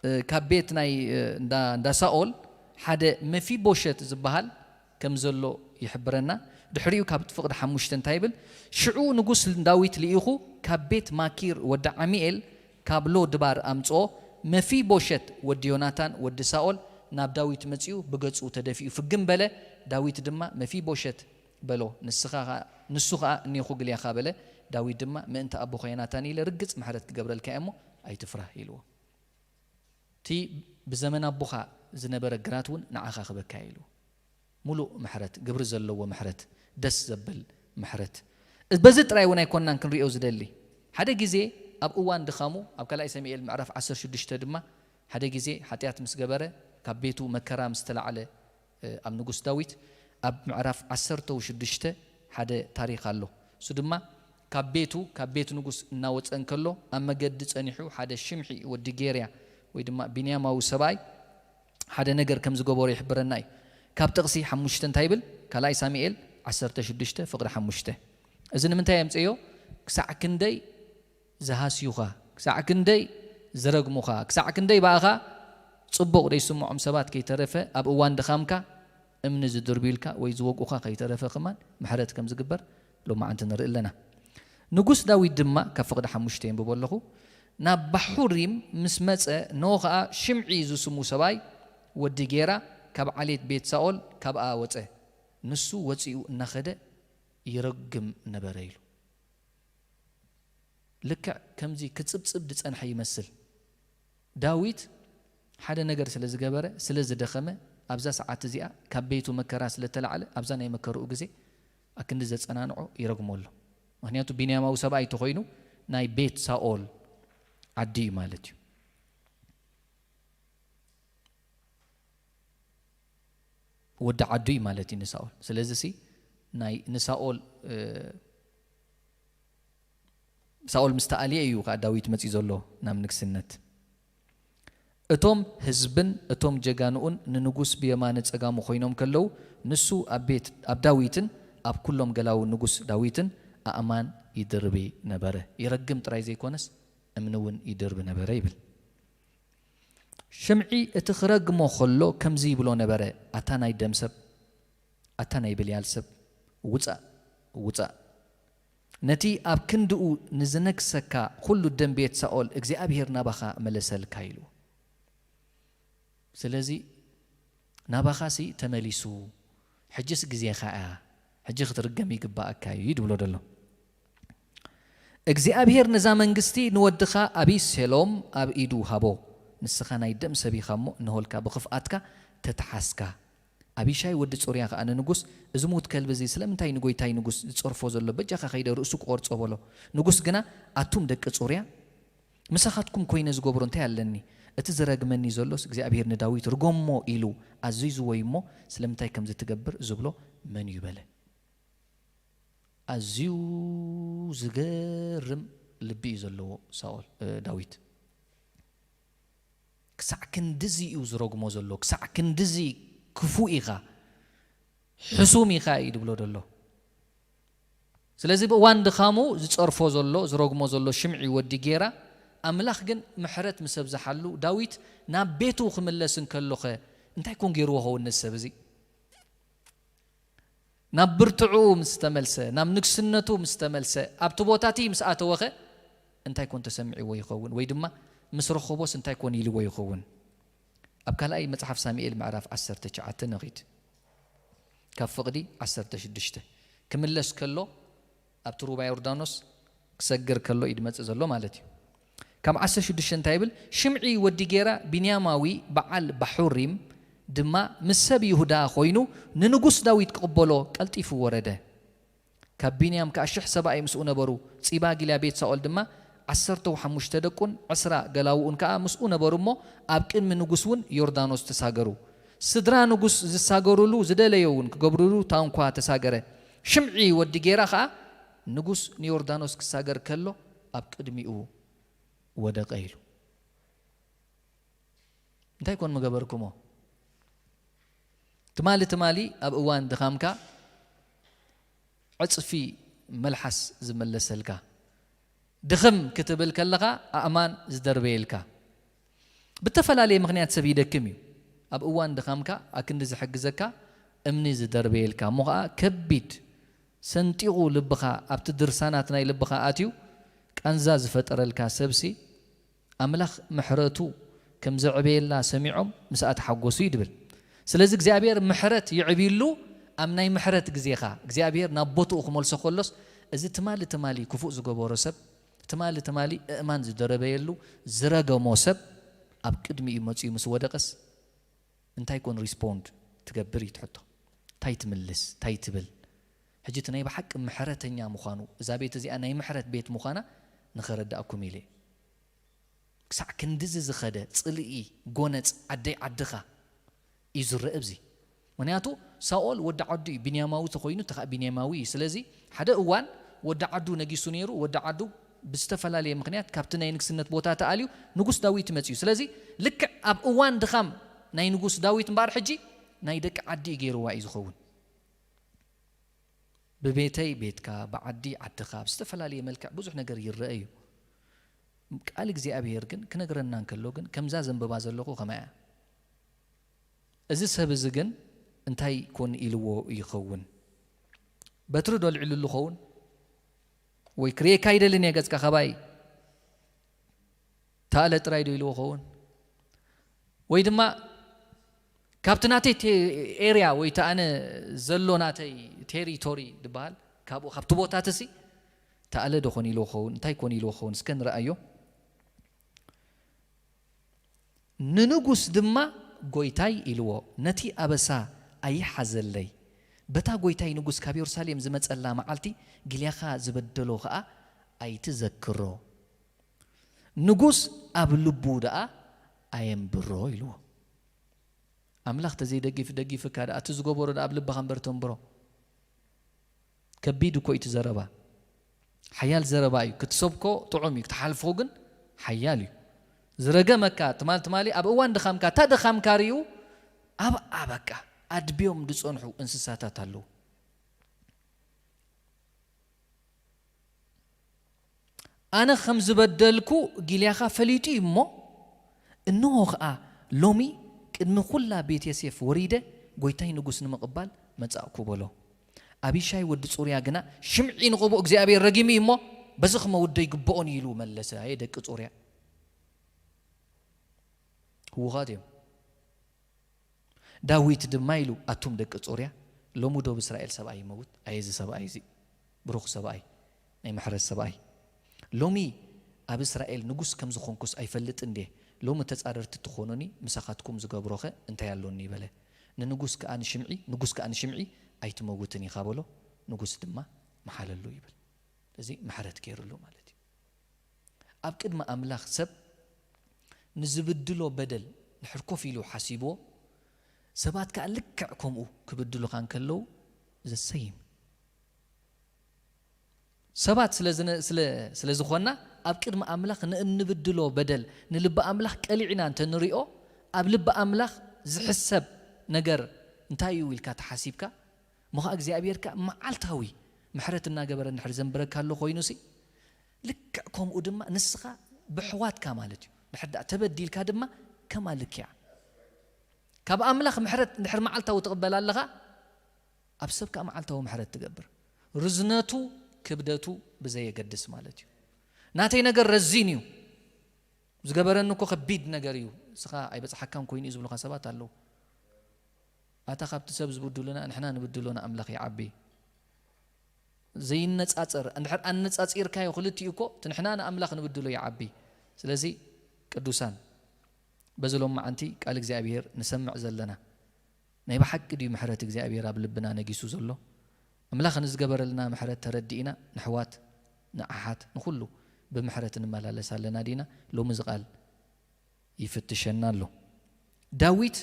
እ፣ ካብ ቤት ናይ፣ እ፣ እንዳ፣ እንዳ ሳኦል ሓደ መፊቦሸት ዝበሃል ከም ዘሎ ይሕብረና። ድሕሪኡ ካብ ፍቕዲ ሓሙሽተ እንታይ ይብል? ሽዑ ንጉስ ዳዊት ልኢኹ ካብ ቤት ማኪር ወዲ ዓሚኤል ካብ ሎ ድባር ኣምጽኦ። መፊቦሸት ወዲ ዮናታን ወዲ ሳኦል ናብ ዳዊት መጺኡ ብገጹ ተደፊኡ ፍግም በለ። ዳዊት ድማ መፊቦሸት በሎ፣ ንስኻ ኸኣ፣ ንሱ ኸኣ እኔኹ ግልያኻ በለ። ዳዊት ድማ ምእንቲ ኣቦኻ ዮናታን ኢለ ርግጽ ምሕረት ክገብረልካ እየ እሞ ኣይትፍራህ ኢልዎ። እቲ ብዘመን ኣቦኻ ዝነበረ ግራት እውን ንዓኻ ክበካ ኢሉ። ሙሉእ ምሕረት፣ ግብሪ ዘለዎ ምሕረት፣ ደስ ዘብል ምሕረት። በዚ ጥራይ እውን ኣይኮንናን ክንሪኦ ዝደሊ። ሓደ ግዜ ኣብ እዋን ድኻሙ፣ ኣብ ካልኣይ ሳሙኤል ምዕራፍ ዓሰርተ ሽዱሽተ ድማ ሓደ ግዜ ሓጢኣት ምስ ገበረ፣ ካብ ቤቱ መከራ ምስ ተላዕለ፣ እ፣ ኣብ ንጉስ ዳዊት ኣብ ምዕራፍ ዓሰርተ ሽዱሽተ ሓደ ታሪኽ ኣሎ። እሱ ድማ ካብ ቤቱ፣ ካብ ቤት ንጉስ እናወጸ እንከሎ፣ ኣብ መገዲ ጸኒሑ ሓደ ሽምዒ ወዲ ጌርያ ወይ ድማ ቢንያማዊ ሰብኣይ ሓደ ነገር ከም ዝገበሮ ይሕብረና እዩ። ካብ ጥቕሲ ሓሙሽተ እንታይ ይብል? ካልኣይ ሳሙኤል ዓሰርተ ሽዱሽተ ፍቕዲ ሓሙሽተ። እዚ ንምንታይ የምጽእዮ? ክሳዕ ክንደይ ዝሃስዩኻ፣ ክሳዕ ክንደይ ዝረግሙኻ፣ ክሳዕ ክንደይ ብኣኻ ጽቡቕ ዘይስምዖም ሰባት ከይተረፈ ኣብ እዋን ድኻምካ እምኒ ዝድርብዩልካ ወይ ዝወግኡኻ ከይተረፈ ከማን ምሕረት ከም ዝግበር ሎማዓንቲ ንርኢ ኣለና። ንጉስ ዳዊት ድማ ካብ ፍቕዲ ሓሙሽተ የንብቦ ኣለኹ። ናብ ባሑሪም ምስ መጸ፣ እንሆ ኸኣ ሽምዒ ዝስሙ ሰብኣይ ወዲ ጌራ ካብ ዓሌት ቤት ሳኦል ካብኣ ወጸ። ንሱ ወጺኡ እናኸደ ይረግም ነበረ ኢሉ። ልክዕ ከምዚ ክጽብጽብ ዝጸንሐ ይመስል። ዳዊት ሓደ ነገር ስለ ዝገበረ፣ ስለ ዝደኸመ፣ ኣብዛ ሰዓት እዚኣ ካብ ቤቱ መከራ ስለ ተላዕለ፣ ኣብዛ ናይ መከርኡ ግዜ ኣክንዲ ዘጸናንዖ ይረግሞ ኣሎ። ምኽንያቱ ቢንያማዊ ሰብኣይ እንተኾይኑ ናይ ቤት ሳኦል ዓዲ እዩ ማለት እዩ። ወዲ ዓዱ እዩ ማለት እዩ ንሳኦል። ስለዚ ሲ ናይ ንሳኦል፣ እ፣ ሳኦል ምስ ተኣልየ እዩ ከኣ ዳዊት መጺኡ ዘሎ ናብ ንግስነት። እቶም ህዝብን እቶም ጀጋኑኡን ንንጉስ ብየማነ ጸጋሙ ኮይኖም ከለዉ፣ ንሱ ኣብ ቤት፣ ኣብ ዳዊትን ኣብ ኩሎም ገላዉ ንጉስ ዳዊትን ኣእማን ይድርቢ ነበረ። ይረግም ጥራይ ዘይኮነስ እምኒ እውን ይድርቢ ነበረ ይብል። ሽምዒ እቲ ክረግሞ ከሎ ከምዚ ይብሎ ነበረ፣ ኣታ ናይ ደም ሰብ፣ ኣታ ናይ ብልያል ሰብ፣ ውጻእ፣ ውጻእ። ነቲ ኣብ ክንድኡ ንዝነግሰካ ኩሉ ደም ቤት ሳኦል እግዚኣብሄር ናባኻ መለሰልካ ኢሉ። ስለዚ ናባኻሲ ተመሊሱ፣ ሕጅስ ግዜኻ እያ፣ ሕጂ ክትርገም ይግባኣካ እዩ ድብሎ ደሎ። እግዚኣብሄር ነዛ መንግስቲ ንወድኻ ኣቢሴሎም ኣብ ኢዱ ሃቦ። ንስኻ ናይ ደም ሰብ ኢኻ እሞ፣ እንሆልካ ብኽፍኣትካ ተተሓዝካ። ኣቢሻይ ወዲ ጽሩያ ከኣ ንንጉስ፣ "እዚ ምዉት ከልቢ እዚ ስለምንታይ ንጎይታይ ንጉስ ዝጸርፎ ዘሎ? በጃኻ ከይደ ርእሱ ክቖርጾ" በሎ። ንጉስ ግና፣ "ኣቱም ደቂ ጽሩያ፣ ምሳኻትኩም ኮይነ ዝገብሮ እንታይ ኣለኒ? እቲ ዝረግመኒ ዘሎስ እግዚኣብሄር ንዳዊት ርገሞ ኢሉ ኣዚዝዎ እዩ እሞ፣ ስለምንታይ ከምዚ ትገብር ዝብሎ መን እዩ?" በለ። ኣዝዩ ዝገርም ልቢ እዩ ዘለዎ ሳኦል፣ እ፣ ዳዊት። ክሳዕ ክንድዚ እዩ ዝረግሞ ዘሎ፣ ክሳዕ ክንድዚ ክፉእ ኢኻ፣ ሕሱም ኢኻ እዩ ድብሎ ዘሎ። ስለዚ ብእዋን ድኻሙ ዝጸርፎ ዘሎ፣ ዝረግሞ ዘሎ ሽምዒ ወዲ ጌራ፣ ኣምላኽ ግን ምሕረት ምስ ኣብዝሓሉ፣ ዳዊት ናብ ቤቱ ክምለስ እንከሎኸ እንታይ ኮን ገይርዎ ኸውን ነዚ ሰብ እዚ? ናብ ብርትዑ ምስ ተመልሰ፣ ናብ ንግስነቱ ምስ ተመልሰ፣ ኣብቲ ቦታ እቲ ምስ ኣተወኸ እንታይ ኮን ተሰሚዕዎ ይኸውን? ወይ ድማ ምስ ረኸቦስ እንታይ ኮን ኢልዎ ይኸውን? ኣብ ካልኣይ መጽሓፍ ሳሙኤል ምዕራፍ ዓሰርተ ትሽዓተ ንኺድ። ካብ ፍቕዲ ዓሰርተ ሽዱሽተ። ክምለስ ከሎ ኣብቲ ሩባ ዮርዳኖስ ክሰግር ከሎ እዩ ድመጽእ ዘሎ ማለት እዩ። ካብ ዓሰርተ ሽዱሽተ እንታይ ይብል? ሽምዒ ወዲ ጌራ ቢንያማዊ በዓል ባሑሪም ድማ ምስ ሰብ ይሁዳ ኮይኑ ንንጉስ ዳዊት ክቕበሎ ቀልጢፉ ወረደ። ካብ ቢንያም ከኣ ሽሕ ሰብኣይ ምስኡ ነበሩ። ጺባ ጊልያ ቤት ሳኦል ድማ ዓሰርተ ሓሙሽተ ደቁን ዕስራ ገላውኡን ከኣ ምስኡ ነበሩ እሞ፣ ኣብ ቅድሚ ንጉስ እውን ዮርዳኖስ ተሳገሩ። ስድራ ንጉስ ዝሳገሩሉ ዝደለዮ እውን ክገብሩሉ ታንኳ ተሳገረ። ሽምዒ ወዲ ጌራ ከኣ ንጉስ ንዮርዳኖስ ክሳገር ከሎ ኣብ ቅድሚኡ ወደቐ ኢሉ። እንታይ ኮን ምገበርኩሞ? ትማሊ ትማሊ ኣብ እዋን ድኻምካ ዕጽፊ መልሓስ ዝመለሰልካ፣ ድኽም ክትብል ከለኻ ኣእማን ዝደርበየልካ። ብተፈላለየ ምኽንያት ሰብ ይደክም እዩ። ኣብ እዋን ድኻምካ ኣክንዲ ዝሕግዘካ እምኒ ዝደርበየልካ፣ እሞ ኸዓ ከቢድ ሰንጢቑ ልብኻ ኣብቲ ድርሳናት ናይ ልብኻ ኣትዩ ቃንዛ ዝፈጠረልካ ሰብሲ ኣምላኽ ምሕረቱ ከም ዘዕበየላ ሰሚዖም ምስኣ ተሓጎሱ እዩ ድብል። ስለዚ እግዚኣብሔር ምሕረት ይዕብይሉ ኣብ ናይ ምሕረት ግዜኻ እግዚኣብሔር ናብ ቦትኡ ክመልሶ ከሎስ፣ እዚ ትማሊ ትማሊ ክፉእ ዝገበሮ ሰብ፣ ትማሊ ትማሊ እእማን ዝደረበየሉ ዝረገሞ ሰብ ኣብ ቅድሚኡ መጺኡ ምስ ወደቐስ፣ እንታይ ኮን ሪስፖንድ ትገብር እዩ ትሕቶ? እንታይ ትምልስ? እንታይ ትብል? ሕጂ እቲ ናይ ብሓቂ ምሕረተኛ ምዃኑ፣ እዛ ቤት እዚኣ ናይ ምሕረት ቤት ምዃና ንኸረዳእኩም ኢለ እየ። ክሳዕ ክንድዚ ዝኸደ ጽልኢ፣ ጎነጽ፣ ዓደይ ዓድኻ እዩ ዝረአ ኣብዚ። ምኽንያቱ ሳኦል ወዲ ዓዱ እዩ፣ ቢንያማዊ ተኾይኑ፣ እቲ ኸኣ ቢንያማዊ እዩ። ስለዚ ሓደ እዋን ወዲ ዓዱ ነጊሱ ነይሩ፣ ወዲ ዓዱ ብዝተፈላለየ ምኽንያት ካብቲ ናይ ንግስነት ቦታ ተኣልዩ ንጉስ ዳዊት መጺኡ። ስለዚ ልክዕ ኣብ እዋን ድኻም ናይ ንጉስ ዳዊት እምበኣር ሕጂ ናይ ደቂ ዓዲ እዩ ገይርዋ እዩ ዝኸውን። ብቤተይ ቤትካ፣ ብዓዲ ዓድኻ፣ ብዝተፈላለየ መልክዕ ብዙሕ ነገር ይረአ እዩ። ቃል እግዚኣብሔር ግን ክነግረና እንከሎ ግን ከምዛ ዘንብባ ዘለኹ ከማያ እዚ ሰብ እዚ ግን እንታይ ኮን ኢልዎ ይኸውን? በትሪ ዶ ኣልዒሉሉ ኸውን? ወይ ክርእየካ ኣይደልን እየ ገጽካ ካባይ ተኣለ ጥራይ ዶ ኢልዎ ኸውን? ወይ ድማ ካብቲ ናተይ ኤርያ ወይ እቲ ኣነ ዘሎ ናተይ ቴሪቶሪ ዝበሃል ካብኡ ካብቲ ቦታትሲ ተኣለ ዶ ኮን ኢልዎ ኸውን? እንታይ ኮን ኢልዎ ኸውን? እስከ ንረኣዮ። ንንጉስ ድማ ጎይታይ ኢልዎ፣ ነቲ ኣበሳ ኣይሓዘለይ። በታ ጎይታይ ንጉስ ካብ የሩሳሌም ዝመጸላ መዓልቲ ጊልያኻ ዝበደሎ ኸኣ ኣይትዘክሮ። ንጉስ ኣብ ልቡ ደኣ ኣየንብሮ ኢልዎ። ኣምላኽ ተዘይደጊፍ ደጊፍካ ደኣ እቲ ዝገበሮ ደኣ ኣብ ልብኻ እምበር ተንብሮ። ከቢድ እኮ እዩ እቲ ዘረባ። ሓያል ዘረባ እዩ። ክትሰብኮ ጥዑም እዩ፣ ክትሓልፎ ግን ሓያል እዩ። ዝረገመካ ትማል ትማሊ ኣብ እዋን ድኻምካ እታ ድኻምካ ርዩ ኣብ ኣበቃ ኣድብዮም ዝጸንሑ እንስሳታት ኣለዉ። ኣነ ከም ዝበደልኩ ጊልያኻ ፈሊጡ እዩ እሞ፣ እንሆ ኸኣ ሎሚ ቅድሚ ኹላ ቤት የሴፍ ወሪደ ጐይታይ ንጉስ ንምቕባል መጻእኩ በሎ። ኣቢሻይ ወዲ ጹርያ ግና ሽምዒ ንቐቦ እግዚኣብሔር ረጊሙ እዩ እሞ፣ በዚ ክመውት ዶ ይግብኦን እዩ ኢሉ መለሰ። ኣየ ደቂ ጹርያ ህውኻት እዮም። ዳዊት ድማ ኢሉ ኣቱም ደቂ ጾርያ ሎሚ ዶ ብእስራኤል ሰብኣይ ይመውት? ኣየ እዚ ሰብኣይ እዚ ብሩኽ ሰብኣይ ናይ ምሕረት ሰብኣይ ሎሚ ኣብ እስራኤል ንጉስ ከም ዝኾንኩስ ኣይፈልጥን ድየ? ሎሚ ተጻረርቲ ትኾኑኒ ምሳኻትኩም ዝገብሮኸ እንታይ ኣሎኒ በለ። ንንጉስ ከኣ ንሽምዒ ንጉስ ከኣ ንሽምዒ ኣይትመውትን ኢኻ በሎ። ንጉስ ድማ መሓለሉ ይብል። እዚ ምሕረት ገይሩሉ ማለት እዩ። ኣብ ቅድሚ ኣምላኽ ሰብ ንዝብድሎ በደል ንሕር ኮፍ ኢሉ ሓሲብዎ ሰባት ከኣ ልክዕ ከምኡ ክብድሉኻ እንከለዉ ዘሰይም ሰባት ስለ ዝኾና ኣብ ቅድሚ ኣምላኽ ንእንብድሎ በደል ንልቢ ኣምላኽ ቀሊዕና እንተ ንሪኦ ኣብ ልቢ ኣምላኽ ዝሕሰብ ነገር እንታይ እዩ ኢልካ ተሓሲብካ እሞ ኸዓ እግዚኣብሔር ከኣ መዓልታዊ ምሕረት እናገበረ እንድሕር ዘንብረካ ኣሎ ኮይኑሲ ልክዕ ከምኡ ድማ ንስኻ ብሕዋትካ ማለት እዩ ድሕር ደኣ ተበዲልካ ድማ ከማ ልክያ ካብ ኣምላኽ ምሕረት እንድሕር መዓልታዊ ትቕበል ኣለኻ ኣብ ሰብ ከኣ መዓልታዊ ምሕረት ትገብር። ርዝነቱ ክብደቱ ብዘየገድስ ማለት እዩ። ናተይ ነገር ረዚን እዩ። ዝገበረኒ እኮ ከቢድ ነገር እዩ። እስኻ ኣይበጽሓካን ኮይኑ እዩ ዝብሉኻ ሰባት ኣለዉ። ኣታ ካብቲ ሰብ ዝብድሉና ንሕና ንብድሎ ንኣምላኽ ይዓቢ። ዘይነጻጸር እንድሕር ኣነጻጺርካዮ ክልቲኡ እኮ እቲ ንሕና ንኣምላኽ ንብድሎ ይዓቢ። ስለዚ ቅዱሳን በዚ ሎማዓንቲ ቃል እግዚኣብሔር ንሰምዕ ዘለና ናይ ብሓቂ ድዩ ምሕረት እግዚኣብሔር ኣብ ልብና ነጊሱ ዘሎ? ኣምላኽ ንዝገበረልና ምሕረት ተረዲእና ንሕዋት ንኣሓት ንኹሉ ብምሕረት ንመላለስ ኣለና ዲና? ሎሚ እዚ ቃል ይፍትሸና ኣሎ። ዳዊት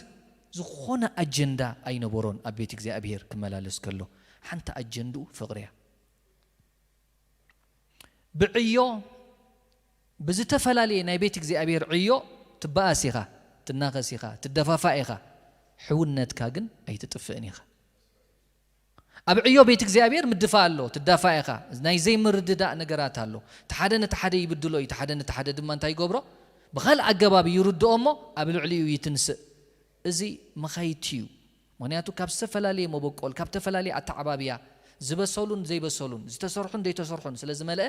ዝኾነ ኣጀንዳ ኣይነበሮን ኣብ ቤት እግዚኣብሔር ክመላለስ ከሎ ሓንቲ ኣጀንድኡ ፍቕሪ እያ። ብዕዮ ብዝተፈላለየ ናይ ቤት እግዚኣብሔር ዕዮ ትበኣስ ኢኻ፣ ትናኸስ ኢኻ፣ ትደፋፋእ ኢኻ፣ ሕውነትካ ግን ኣይትጥፍእን ኢኻ። ኣብ ዕዮ ቤት እግዚኣብሔር ምድፋእ ኣሎ፣ ትዳፋእ ኢኻ። ናይ ዘይምርድዳእ ነገራት ኣሎ። እቲ ሓደ ነቲ ሓደ ይብድሎ እዩ፣ እቲ ሓደ ነቲ ሓደ ድማ እንታይ ይገብሮ? ብኻልእ ኣገባብ ይርድኦ እሞ ኣብ ልዕሊኡ ይትንስእ። እዚ መኻይድቲ እዩ። ምኽንያቱ ካብ ዝተፈላለየ መበቆል፣ ካብ ዝተፈላለየ ኣተዓባብያ ዝበሰሉን ዘይበሰሉን፣ ዝተሰርሑን ዘይተሰርሑን ስለ ዝመልአ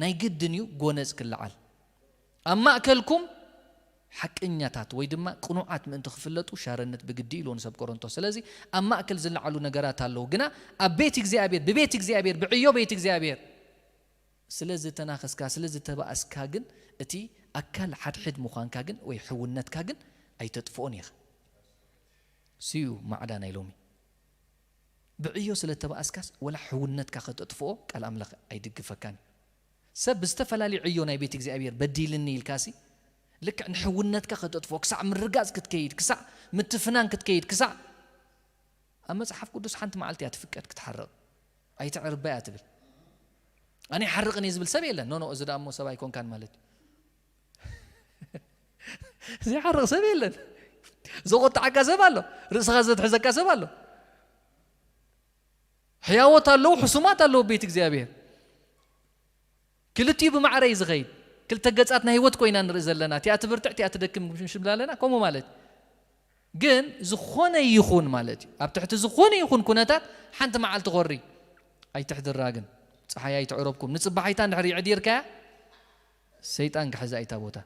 ናይ ግድን እዩ ጎነጽ ክለዓል። ኣብ ማእከልኩም ሓቀኛታት ወይ ድማ ቅኑዓት ምእንቲ ክፍለጡ ሻረነት ብግዲ ኢልዎ ንሰብ ቆሮንቶስ። ስለዚ ኣብ ማእከል ዝለዓሉ ነገራት ኣለዉ፣ ግና ኣብ ቤት እግዚኣብሔር ብቤት እግዚኣብሔር ብዕዮ ቤት እግዚኣብሔር ስለ ዝተናኸስካ ስለ ዝተባእስካ ግን እቲ ኣካል ሓድሕድ ምዃንካ ግን ወይ ሕውነትካ ግን ኣይተጥፍኦን ኢኻ። ስዩ ማዕዳ ናይ ሎሚ ብዕዮ ስለ ተባእስካስ ወላ ሕውነትካ ከተጥፍኦ ቃል ኣምላኽ ኣይድግፈካን እዩ። ሰብ ብዝተፈላለዩ ዕዮ ናይ ቤት እግዚኣብሔር በዲልኒ ኢልካሲ ልክዕ ንሕውነትካ ከተጥፍኦ ክሳዕ ምርጋጽ ክትከይድ ክሳዕ ምትፍናን ክትከይድ ክሳዕ ኣብ መጽሓፍ ቅዱስ ሓንቲ መዓልቲ እያ ትፍቀድ ክትሓርቕ ኣይትዕርባ እያ ትብል። ኣነ ይሓርቕን እየ ዝብል ሰብ የለን። ኖኖ እዚ ደኣ እሞ ሰብ ኣይኮንካን ማለት እዩ። ዘይሓርቕ ሰብ የለን። ዘቆጥዓካ ሰብ ኣሎ፣ ርእስኻ ዘትሕዘካ ሰብ ኣሎ። ሕያዎት ኣለዉ፣ ሕሱማት ኣለዉ ቤት እግዚኣብሔር። ክልቲኡ ብማዕረ እዩ ዝኸይድ። ክልተ ገጻት ናይ ህይወት ኮይና ንርኢ ዘለና። እቲኣ ትብርትዕ፣ እቲኣ ትደክም ምሽ ብላ ኣለና፣ ከምኡ ማለት። ግን ዝኾነ ይኹን ማለት እዩ። ኣብ ትሕቲ ዝኾነ ይኹን ኩነታት ሓንቲ መዓልቲ ቆሪ ኣይትሕድራ። ግን ጸሓይ ኣይትዕረብኩም። ንጽባሒታ እንድሕር ይዕዲርካያ፣ ሰይጣን ክሕዛ እታ ቦታ።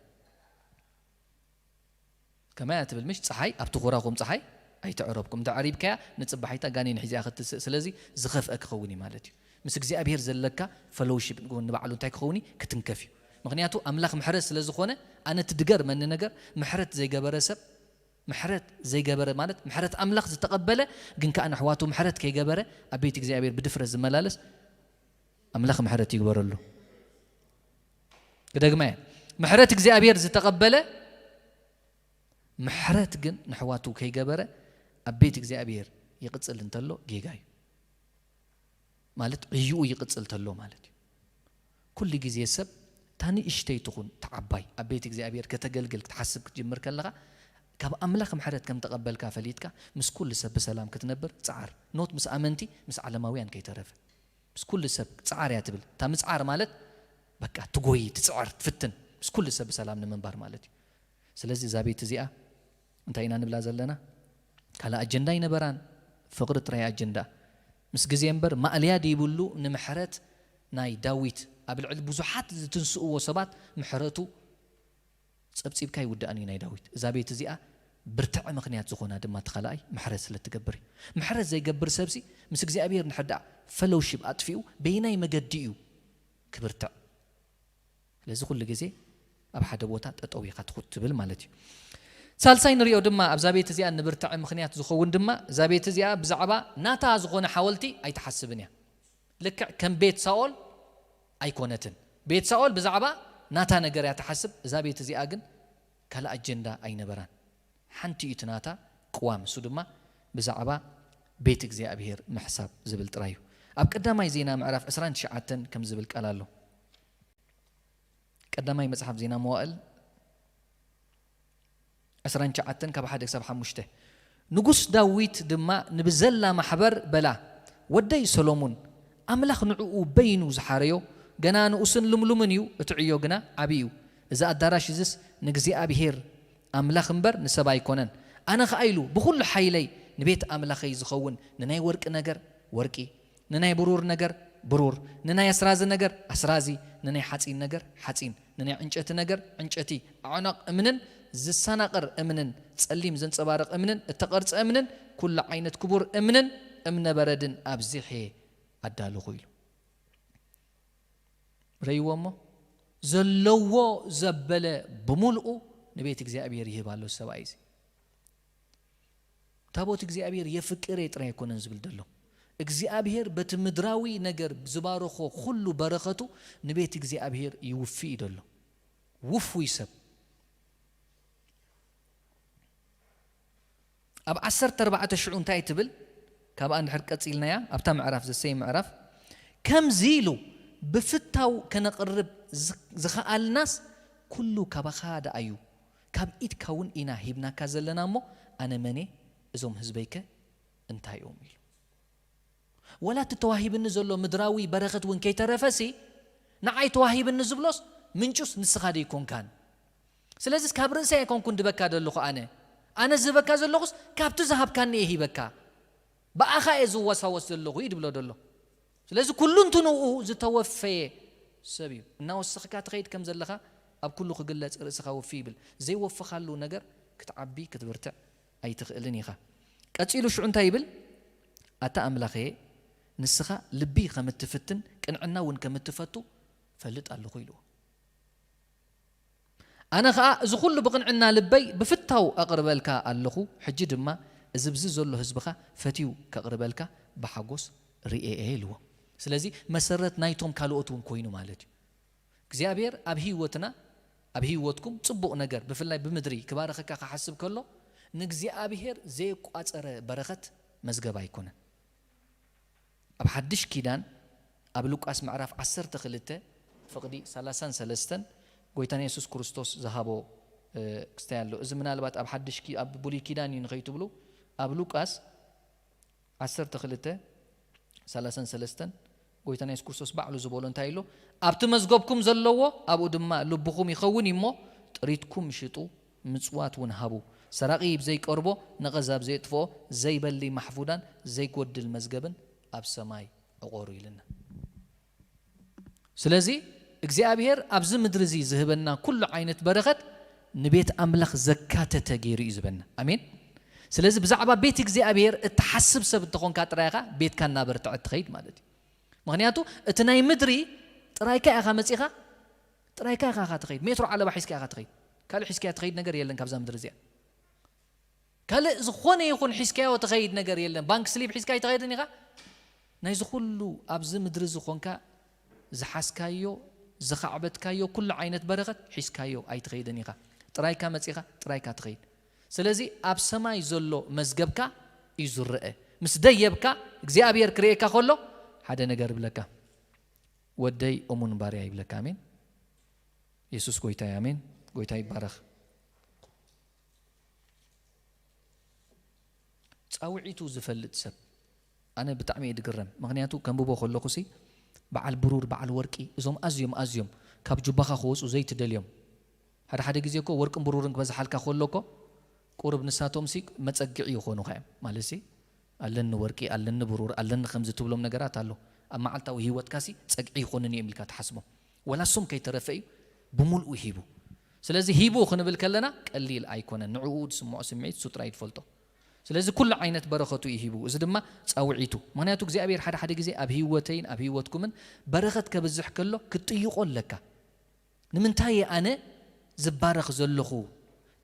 ከመይ እያ ትብል ምሽ? ጸሓይ ኣብቲ ኩራኹም ጸሓይ ኣይትዕረብኩም። እንተ ዓሪብካያ ንጽባሒታ ጋኔን ሒዚኣ ክትስእ። ስለዚ ዝኸፍአ ክኸውን እዩ ማለት እዩ። ምስ እግዚኣብሔር ዘለካ ፈሎውሺፕ ንባዕሉ እንታይ ክኸውን እዩ? ክትንከፍ እዩ። ምኽንያቱ ኣምላኽ ምሕረት ስለ ዝኾነ፣ ኣነ ትድገርመኒ ነገር፣ ምሕረት ዘይገበረ ሰብ፣ ምሕረት ዘይገበረ ማለት ምሕረት ኣምላኽ ዝተቐበለ ግን ከኣ ንኣሕዋቱ ምሕረት ከይገበረ ኣብ ቤት እግዚኣብሔር ብድፍረት ዝመላለስ ኣምላኽ ምሕረት ይግበረሉ። ክደግማ እየ። ምሕረት እግዚኣብሔር ዝተቐበለ ምሕረት ግን ንኣሕዋቱ ከይገበረ ኣብ ቤት እግዚኣብሔር ይቕጽል እንተሎ ጌጋ እዩ። ማለት ዕዩኡ ይቕጽል ተሎ ማለት እዩ። ኩሉ ግዜ ሰብ እታ ንእሽተይ ትኹን እታ ዓባይ ኣብ ቤት እግዚኣብሔር ከተገልግል ክትሓስብ ክትጅምር ከለኻ ካብ ኣምላኽ ምሕረት ከም ተቐበልካ ፈሊጥካ ምስ ኩሉ ሰብ ብሰላም ክትነብር ጸዓር። ኖት ምስ ኣመንቲ ምስ ዓለማውያን ከይተረፈ ምስ ኩሉ ሰብ ጸዓር እያ ትብል። እታ ምጽዓር ማለት በቃ ትጎይ፣ ትጽዕር፣ ትፍትን ምስ ኩሉ ሰብ ብሰላም ንምንባር ማለት እዩ። ስለዚ እዛ ቤት እዚኣ እንታይ ኢና ንብላ ዘለና? ካልእ ኣጀንዳ ኣይነበራን፣ ፍቕሪ ጥራይ ኣጀንዳ። ምስ ግዜ እምበር ማእለያ ደይብሉ ንምሕረት ናይ ዳዊት ኣብ ልዕሊ ብዙሓት ዝትንስእዎ ሰባት ምሕረቱ ጸብጺብካ ይውዳእን እዩ ናይ ዳዊት። እዛ ቤት እዚኣ ብርትዐ ምኽንያት ዝኾና ድማ እቲ ካልኣይ ምሕረት ስለ እትገብር እዩ። ምሕረት ዘይገብር ሰብሲ ምስ እግዚኣብሔር እንድሕር ደኣ ፈሎውሺፕ ኣጥፊኡ በየናይ መገዲ እዩ ክብርትዕ? ስለዚ ኩሉ ግዜ ኣብ ሓደ ቦታ ጠጠው ኢኻ ትኹት ትብል ማለት እዩ። ሳልሳይ ንሪኦ ድማ ኣብዛ ቤት እዚኣ ንብርትዐ ምኽንያት ዝኸውን ድማ እዛ ቤት እዚኣ ብዛዕባ ናታ ዝኾነ ሓወልቲ ኣይትሓስብን እያ። ልክዕ ከም ቤት ሳኦል ኣይኮነትን። ቤት ሳኦል ብዛዕባ ናታ ነገር እያ ትሓስብ። እዛ ቤት እዚኣ ግን ካልእ ኣጀንዳ ኣይነበራን። ሓንቲ እዩ እቲ ናታ ቅዋም፣ እሱ ድማ ብዛዕባ ቤት እግዚኣብሔር ምሕሳብ ዝብል ጥራይ እዩ። ኣብ ቀዳማይ ዜና ምዕራፍ ዕስራን ትሽዓተን ከም ዝብል ቃል ኣሎ። ቀዳማይ መጽሓፍ ዜና መዋእል ዕስራን ትሽዓተን ካብ ሓደ ክሳብ ሓሙሽተ። ንጉስ ዳዊት ድማ ንብዘላ ማሕበር በላ፣ "ወደይ ሰሎሙን፣ ኣምላኽ ንዕኡ በይኑ ዝሓረዮ፣ ገና ንኡስን ልምሉምን እዩ፣ እቲ ዕዮ ግና ዓቢ እዩ። እዚ ኣዳራሽ እዝስ ንእግዚኣብሔር ኣምላኽ እምበር ንሰብ ኣይኮነን። ኣነ ኸኣ ኢሉ፣ ብኹሉ ሓይለይ ንቤት ኣምላኸይ ዝኸውን ንናይ ወርቂ ነገር ወርቂ፣ ንናይ ብሩር ነገር ብሩር፣ ንናይ ኣስራዚ ነገር ኣስራዚ፣ ንናይ ሓጺን ነገር ሓጺን፣ ንናይ ዕንጨቲ ነገር ዕንጨቲ፣ ኣዕናቕ እምንን ዝሰናቐር እምንን፣ ጸሊም ዘንጸባርቕ እምንን እተቐርጸ እምንን፣ ኩሉ ዓይነት ክቡር እምንን እምነ በረድን ኣብዚሐ ኣዳለኹ" ኢሉ። ረይዎ እሞ፣ ዘለዎ ዘበለ ብምልኡ ንቤት እግዚኣብሔር ይህብ ኣሎ ሰብኣይ እዚ። ታቦት እግዚኣብሔር የፍቅር እየ ጥራይ ኣይኮነን ዝብል ዘሎ። እግዚኣብሔር በቲ ምድራዊ ነገር ዝባረኾ ኩሉ በረኸቱ ንቤት እግዚኣብሔር ይውፊ እዩ ዘሎ። ውፉይ ሰብ። ኣብ ዓሰርተ ኣርባዕተ ሽዑ እንታይ ትብል? ካብኣ እንድሕር ቀጺልናያ፣ ኣብታ ምዕራፍ ዘሰይ ምዕራፍ፣ "ከምዚ ኢሉ ብፍታው ከነቕርብ ዝ-፣ ዝኸኣልናስ ኩሉ ካባኻ ደኣ እዩ። ካብ ኢድካ እውን ኢና ሂብናካ ዘለና እሞ፣ ኣነ መን እየ? እዞም ህዝበይከ እንታይ እዮም?" ኢሉ። ዋላ እቲ ተዋሂብኒ ዘሎ ምድራዊ በረኸት እውን ከይተረፈሲ፣ ንዓይ ተዋሂብኒ ዝብሎስ ምንጩስ ንስኻ ደይኮንካን? ስለዚስ ካብ ርእሰይ ኣይኮንኩን ድበካ ዘለኹ ኣነ። ኣነ ዝበካ ዘለኹስ ካብቲ ዝሃብካኒ እየ ሂበካ። ብኣኻ እየ ዝወሳወስ ዘለኹ እዩ ድብሎ ዘሎ። ስለዚ ኩሉ እንትንኡ ዝተወፈየ ሰብ እዩ። እናወሰኽካ ትኸይድ ከም ዘለኻ ኣብ ኩሉ ክግለጽ ርእስኻ ወፊ ይብል። ዘይወፈኻሉ ነገር ክትዓቢ ክትብርትዕ ኣይትኽእልን ኢኻ። ቀጺሉ ሽዑ እንታይ ይብል? "ኣታ ኣምላኸየ፣ ንስኻ ልቢ ከም እትፍትን ቅንዕና እውን ከም እትፈቱ ፈልጥ ኣለኹ" ኢልዎ። ኣነ ኸኣ እዚ ኹሉ ብቕንዕና ልበይ ብፍታው ኣቕርበልካ ኣለኹ። ሕጂ ድማ እዚ ብዚ ዘሎ ህዝብኻ ፈትዩ ከቕርበልካ ብሓጎስ ርእየ እየ ኢልዎ። ስለዚ መሰረት ናይቶም ካልኦት እውን ኮይኑ ማለት እዩ። እግዚኣብሔር ኣብ ህይወትና፣ ኣብ ህይወትኩም ጽቡቕ ነገር ብፍላይ ብምድሪ ክባረኸካ ክሓስብ ከሎ ንእግዚኣብሔር ዘየቋጸረ በረኸት መዝገብ ኣይኮነን። ኣብ ሓድሽ ኪዳን ኣብ ሉቃስ ምዕራፍ ዓሰርተ ክልተ ፍቕዲ ሰላሳን ሰለስተን ጎይታና የሱስ ክርስቶስ ዝሃቦ፣ እ፣ ክስታይ ኣሎ። እዚ ምናልባት ኣብ ሓድሽ ኪ-፣ ኣብ ብሉይ ኪዳን እዩ ንኸይትብሉ፣ ኣብ ሉቃስ ዓሰርተ ክልተ ሰላሳን ሰለስተን ጎይታና የሱስ ክርስቶስ ባዕሉ ዝበሎ እንታይ ኣሎ? ኣብቲ መዝገብኩም ዘለዎ ኣብኡ ድማ ልብኹም ይኸውን እዩ እሞ፣ ጥሪትኩም ሽጡ፣ ምጽዋት እውን ሃቡ። ሰራቒ ብዘይቀርቦ፣ ነቐዛ ብዘየጥፍኦ፣ ዘይበሊ ማሕፉዳን ዘይጎድል መዝገብን ኣብ ሰማይ ዕቖሩ ኢልና። ስለዚ እግዚኣብሔር ኣብዚ ምድሪ እዚ ዝህበና ኩሉ ዓይነት በረኸት ንቤት ኣምላኽ ዘካተተ ገይሩ እዩ ዝበና። ኣሜን። ስለዚ ብዛዕባ ቤት እግዚኣብሔር እትሓስብ ሰብ እንተኾንካ ጥራይ ኢኻ ቤትካ እናበርትዐ ትኸይድ ማለት እዩ። ምኽንያቱ እቲ ናይ ምድሪ ጥራይካ ኢኻ መጺኻ፣ ጥራይካ ኢኻ ኢኻ ትኸይድ። ሜትሮ ዓለባ ሒዝካ ኢኻ ትኸይድ። ካልእ ሒዝካያ ትኸይድ ነገር የለን ካብዛ ምድሪ እዚኣ። ካልእ ዝኾነ ይኹን ሒዝካዮ ትኸይድ ነገር የለን። ባንክ ስሊፕ ሒዝካ ኣይትኸይድን ኢኻ። ናይዚ ኩሉ ኣብዚ ምድሪ ዝኾንካ ዝሓዝካዮ፣ ዝኻዕበትካዮ ኩሉ ዓይነት በረኸት ሒዝካዮ ኣይትኸይድን ኢኻ። ጥራይካ መጺኻ፣ ጥራይካ ትኸይድ። ስለዚ ኣብ ሰማይ ዘሎ መዝገብካ እዩ ዝረአ። ምስ ደየብካ እግዚኣብሔር ክርእየካ ከሎ ሓደ ነገር ይብለካ። "ወደይ እሙን ባርያ" ይብለካ። ኣሜን። የሱስ ጎይታ እዩ። ኣሜን። ጎይታ ይባረኽ። ጻውዒቱ ዝፈልጥ ሰብ ኣነ ብጣዕሚ እየ ድግረም። ምኽንያቱ ከንብቦ ከለኹሲ በዓል ብሩር፣ በዓል ወርቂ፣ እዞም ኣዝዮም ኣዝዮም ካብ ጁባኻ ክወጹ ዘይትደልዮም። ሓደ ሓደ ግዜ እኮ ወርቅን ብሩርን ክበዝሓልካ ከሎ እኮ ቁሩብ ንሳቶምሲ መጸግዒ ይኾኑኻ እዮም። ማለትሲ ኣለኒ ወርቂ፣ ኣለኒ ብሩር፣ ኣለኒ ከምዚ ትብሎም ነገራት ኣሎ። ኣብ መዓልታዊ ህይወትካሲ ጸግዒ ይኾኑኒ እዮም ኢልካ ትሓስቦም። ወላ እሶም ከይተረፈ እዩ ብምልኡ ሂቡ። ስለዚ ሂቡ ክንብል ከለና ቀሊል ኣይኮነን። ንዕኡ ዝስምዖ ስምዒት እሱ ጥራይ እዩ ዝፈልጦ። ስለዚ ኩሉ ዓይነት በረኸቱ እዩ ሂቡ። እዚ ድማ ጻውዒቱ። ምኽንያቱ እግዚኣብሔር ሓደ ሓደ ግዜ ኣብ ህይወተይን ኣብ ህይወትኩምን በረኸት ከብዝሕ ከሎ ክትጥይቖ ኣለካ። ንምንታይ እየ ኣነ ዝባረኽ ዘለኹ?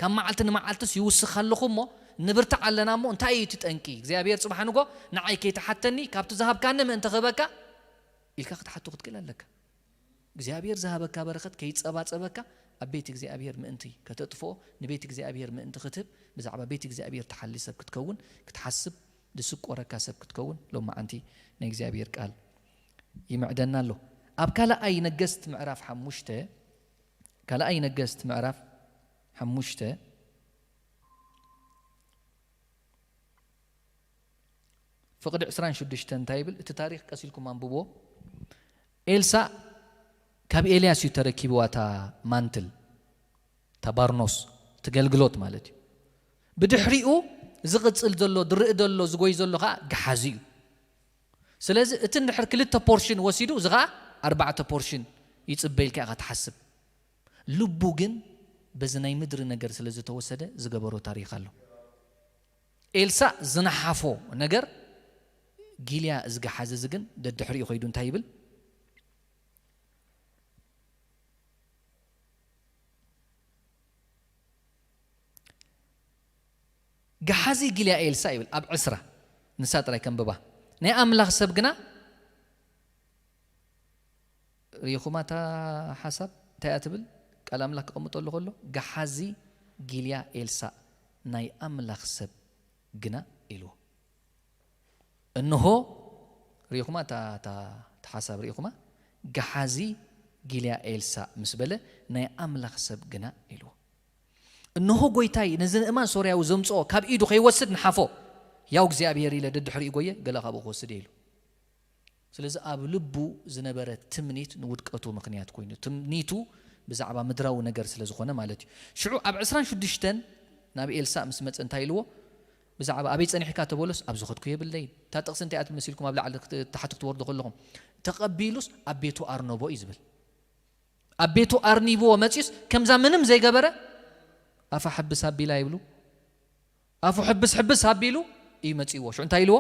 ካብ መዓልቲ ንመዓልትስ ይውስኽ ኣለኹ እሞ ንብርትዕ ኣለና እሞ እንታይ እዩ እቲ ጠንቂ? እግዚኣብሔር ጽባሕ ንጎ ንዓይ ከይትሓተኒ ካብቲ ዝሃብካኒ ምእንቲ ክህበካ ኢልካ ክትሓቱ ክትክእል ኣለካ። እግዚኣብሔር ዝሃበካ በረኸት ከይጸባጸበካ ኣብ ቤት እግዚኣብሔር ምእንቲ ከተጥፍኦ፣ ንቤት እግዚኣብሔር ምእንቲ ክትህብ፣ ብዛዕባ ቤት እግዚኣብሔር ትሓሊ ሰብ ክትከውን፣ ክትሓስብ ዝስቆረካ ሰብ ክትከውን ሎማዓንቲ ናይ እግዚኣብሔር ቃል ይምዕደና ኣሎ። ኣብ ካልኣይ ነገስት ምዕራፍ ሓሙሽተ፣ ካልኣይ ነገስት ምዕራፍ ሓሙሽተ ፍቕዲ ዕስራን ሽዱሽተን እንታይ ይብል? እቲ ታሪኽ ቀስ ኢልኩም ኣንብብዎ። ኤልሳእ ካብ ኤልያስ እዩ ተረኪብዋ እታ ማንትል፣ እታ ባርኖስ፣ እቲ ገልግሎት ማለት እዩ። ብድሕሪኡ ዝቕጽል ዘሎ፣ ዝርኢ ዘሎ፣ ዝጎይ ዘሎ ኸዓ ገሓዚ እዩ። ስለዚ እቲ እንድሕር ክልተ ፖርሽን ወሲዱ፣ እዚ ኸዓ ኣርባዕተ ፖርሽን ይጽበ ኢልካ ኢኻ ትሓስብ። ልቡ ግን በዚ ናይ ምድሪ ነገር ስለ ዝተወሰደ ዝገበሮ ታሪኽ ኣሎ። ኤልሳእ ዝነሓፎ ነገር ጊልያ እዚ ገሓዚ እዚ ግን ደድሕሪኡ ከይዱ እንታይ ይብል? ገሓዚ ጊልያ ኤልሳእ ይብል ኣብ ዕስራ፣ ንሳ ጥራይ ከንብባ። ናይ ኣምላኽ ሰብ ግና ርኢኹማ እታ ሓሳብ እንታይ እያ ትብል? ቃል ኣምላኽ ክቐምጠሉ ከሎ፣ ገሓዚ ጊልያ ኤልሳእ ናይ ኣምላኽ ሰብ ግና ኢልዎ። እንሆ፣ ርኢኹማ እታ፣ እታ፣ እታ ሓሳብ ርኢኹማ? ገሓዚ ጊልያ ኤልሳእ ምስ በለ፣ ናይ ኣምላኽ ሰብ ግና ኢልዎ። እንሆ፣ ጎይታይ ነዚ ንእማን ሶርያዊ ዘምጽኦ ካብ ኢዱ ከይወስድ ንሓፎ፣ ያው እግዚኣብሔር ኢለ ደድሕሪኡ ጎየ፣ ገለ ካብኡ ክወስድ እየ ኢሉ። ስለዚ ኣብ ልቡ ዝነበረ ትምኒት ንውድቀቱ ምኽንያት ኮይኑ፣ ትምኒቱ ብዛዕባ ምድራዊ ነገር ስለ ዝኾነ ማለት እዩ። ሽዑ ኣብ ዕስራን ሽዱሽተን ናብ ኤልሳእ ምስ መጸ እንታይ ኢልዎ? ብዛዕባ ኣበይ ጸኒሕካ ተበሎስ፣ ኣብ ዝኸድኩ የብለይን። እታ ጥቕሲ እንታይ እያ ትብል መሲልኩም ኣብ ላዕሊ ክት-፣ ታሕቲ ክትወርዱ ከለኹም? ተቐቢሉስ ኣብ ቤቱ ኣርነቦ እዩ ዝብል። ኣብ ቤቱ ኣርኒብዎ መጺኡስ ከምዛ ምንም ዘይገበረ ኣፋ ሕብስ ኣቢላ ይብሉ። ኣፉ ሕብስ ሕብስ ኣቢሉ እዩ መጺእዎ። ሽዑ እንታይ ኢልዎ?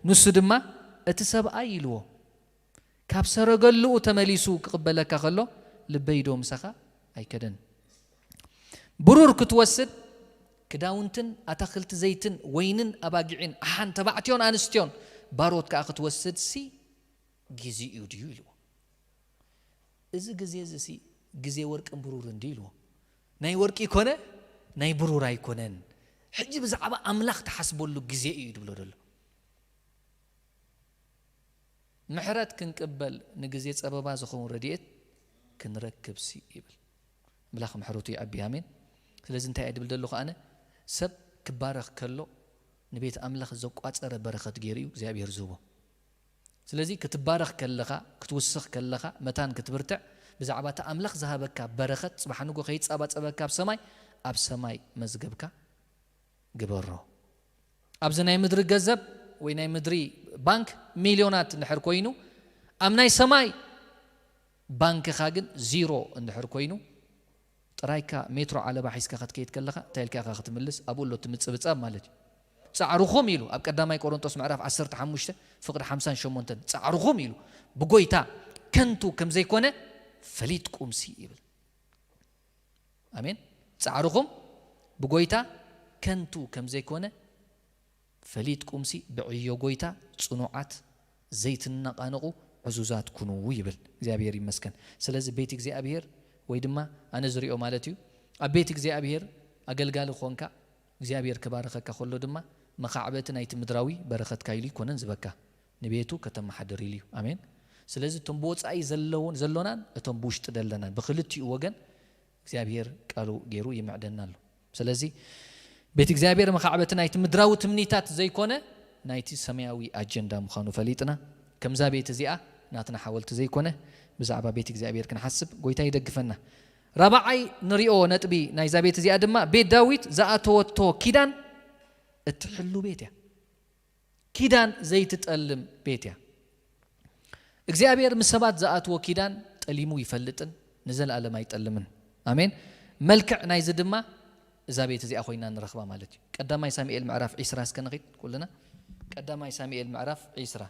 ንሱ ድማ፣ "እቲ ሰብኣይ" ኢልዎ፣ "ካብ ሰረገልኡ ተመሊሱ ክቕበለካ ከሎ ልበይ ዶ ምሳኻ ኣይከደን?" ብሩር ክትወስድ ክዳውንትን ኣታኽልቲ ዘይትን ወይንን ኣባጊዕን ኣሓን ተባዕትዮን ኣንስትዮን ባሮት ከኣ ክትወስድ ሲ ግዜኡ ድዩ ኢልዎ። እዚ ግዜ እዚ ሲ ግዜ ወርቅን ብሩርን ድዩ ኢልዎ። ናይ ወርቂ ይኮነ ናይ ብሩር ኣይኮነን። ሕጂ ብዛዕባ ኣምላኽ ትሓስበሉ ግዜ እዩ ድብሎ ዘሎ። ምሕረት ክንቅበል ንግዜ ጸበባ ዝኸውን ረድኤት ክንረክብ ሲ ይብል። ኣምላኽ ምሕረቱ ይዓቢ። ኣሜን። ስለዚ እንታይ እየ ድብል ዘለኹ ኣነ? ሰብ ክባረኽ ከሎ ንቤት ኣምላኽ ዘቋጸረ በረኸት ገይሩ እዩ እግዚኣብሔር ዝህቦ። ስለዚ ክትባረኽ ከለኻ፣ ክትውስኽ ከለኻ፣ መታን ክትብርትዕ፣ ብዛዕባ እቲ ኣምላኽ ዝሃበካ በረኸት፣ ጽባሕ ንጎ ከይጻባጸበካ ኣብ ሰማይ፣ ኣብ ሰማይ መዝገብካ ግበሮ። ኣብዚ ናይ ምድሪ ገንዘብ ወይ ናይ ምድሪ ባንክ ሚልዮናት እንድሕር ኮይኑ፣ ኣብ ናይ ሰማይ ባንክኻ ግን ዚሮ እንድሕር ኮይኑ፣ ጥራይካ ሜትሮ ዓለባ ሒዝካ ክትከይድ ከለኻ እንታይ ኢልካ ኢኻ ክትምልስ? ኣብኡ ኣሎ እቲ ምጽብጻብ ማለት እዩ። ጻዕርኹም ኢሉ ኣብ ቀዳማይ ቆሮንጦስ ምዕራፍ ዓሰርተ ሓሙሽተ ፍቕዲ ሓምሳን ሸሞንተን፣ ጻዕርኹም ኢሉ ብጎይታ ከንቱ ከም ዘይኮነ ፈሊጥኩምሲ ይብል። ኣሜን። ጻዕርኹም ብጎይታ ከንቱ ከም ዘይኮነ ፈሊጥኩምሲ ብዕዮ ጎይታ ጽኑዓት ዘይትነቓነቑ ዕዙዛት ኩኑ ይብል። እግዚኣብሔር ይመስገን። ስለዚ ቤት እግዚኣብሔር ወይ ድማ ኣነ ዝሪኦ ማለት እዩ ኣብ ቤት እግዚኣብሔር ኣገልጋሊ ኾንካ እግዚኣብሔር ክባርኸካ ከሎ ድማ መኻዕበቲ ናይቲ ምድራዊ በረኸትካ ኢሉ ይኮነን ዝበካ ንቤቱ ከተመሓድር ኢሉ እዩ። ኣሜን። ስለዚ እቶም ብወፃኢ ዘለውን ዘሎናን እቶም ብውሽጢ ደለናን ብክልቲኡ ወገን እግዚኣብሔር ቃሉ ገይሩ ይምዕደና ኣሎ። ስለዚ ቤት እግዚኣብሔር መኻዕበቲ ናይቲ ምድራዊ ትምኒታት ዘይኮነ ናይቲ ሰማያዊ ኣጀንዳ ምዃኑ ፈሊጥና ከምዛ ቤት እዚኣ ናትና ሓወልቲ ዘይኮነ ብዛዕባ ቤት እግዚኣብሔር ክንሓስብ ጎይታ ይደግፈና። ራብዓይ ንሪኦ ነጥቢ ናይዛ ቤት እዚኣ ድማ ቤት ዳዊት ዝኣተወቶ ኪዳን እትሕሉ ቤት እያ። ኪዳን ዘይትጠልም ቤት እያ። እግዚኣብሔር ምስ ሰባት ዝኣትዎ ኪዳን ጠሊሙ ይፈልጥን ንዘለኣለም ኣይጠልምን። ኣሜን። መልክዕ ናይዚ ድማ እዛ ቤት እዚኣ ኮይና ንረኽባ ማለት እዩ። ቀዳማይ ሳሙኤል ምዕራፍ ዒስራ እስከ ንኺድ ኩልና። ቀዳማይ ሳሙኤል ምዕራፍ ዒስራ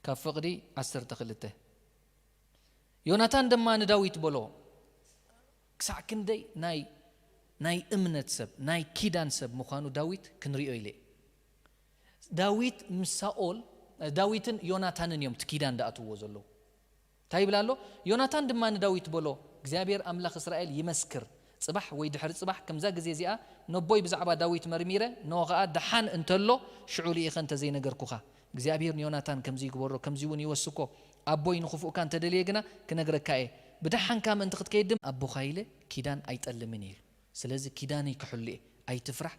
ካብ ፍቕዲ ዓሰርተ ክልተ። ዮናታን ድማ ንዳዊት በሎ፣ ክሳዕ ክንደይ ናይ ናይ እምነት ሰብ ናይ ኪዳን ሰብ ምዃኑ ዳዊት ክንሪኦ ኢለ። ዳዊት ምስ ሳኦል፣ ዳዊትን ዮናታንን እዮም እቲ ኪዳን ዝኣትውዎ ዘለዉ። እንታይ ይብል ኣሎ? ዮናታን ድማ ንዳዊት በሎ፣ እግዚኣብሔር ኣምላኽ እስራኤል ይመስክር፣ ጽባሕ ወይ ድሕሪ ጽባሕ ከምዛ ግዜ እዚኣ ነቦይ ብዛዕባ ዳዊት መርሚረ፣ እንሆ ኸኣ ደሓን እንተሎ ሽዑ ልኢኸ እንተዘይነገርኩኻ፣ እግዚኣብሔር ንዮናታን ከምዚ ይግበሮ፣ ከምዚ እውን ይወስኮ፣ ኣቦይ ንኽፉእካ እንተደልየ ግና ክነግረካ እየ። ብደሓንካ ምእንቲ ክትከይድ ድማ ኣቦኻ ኢለ ኪዳን ኣይጠልምን እየ ኢሉ። ስለዚ ኪዳነይ ክሕሉ እየ፣ ኣይትፍራሕ፣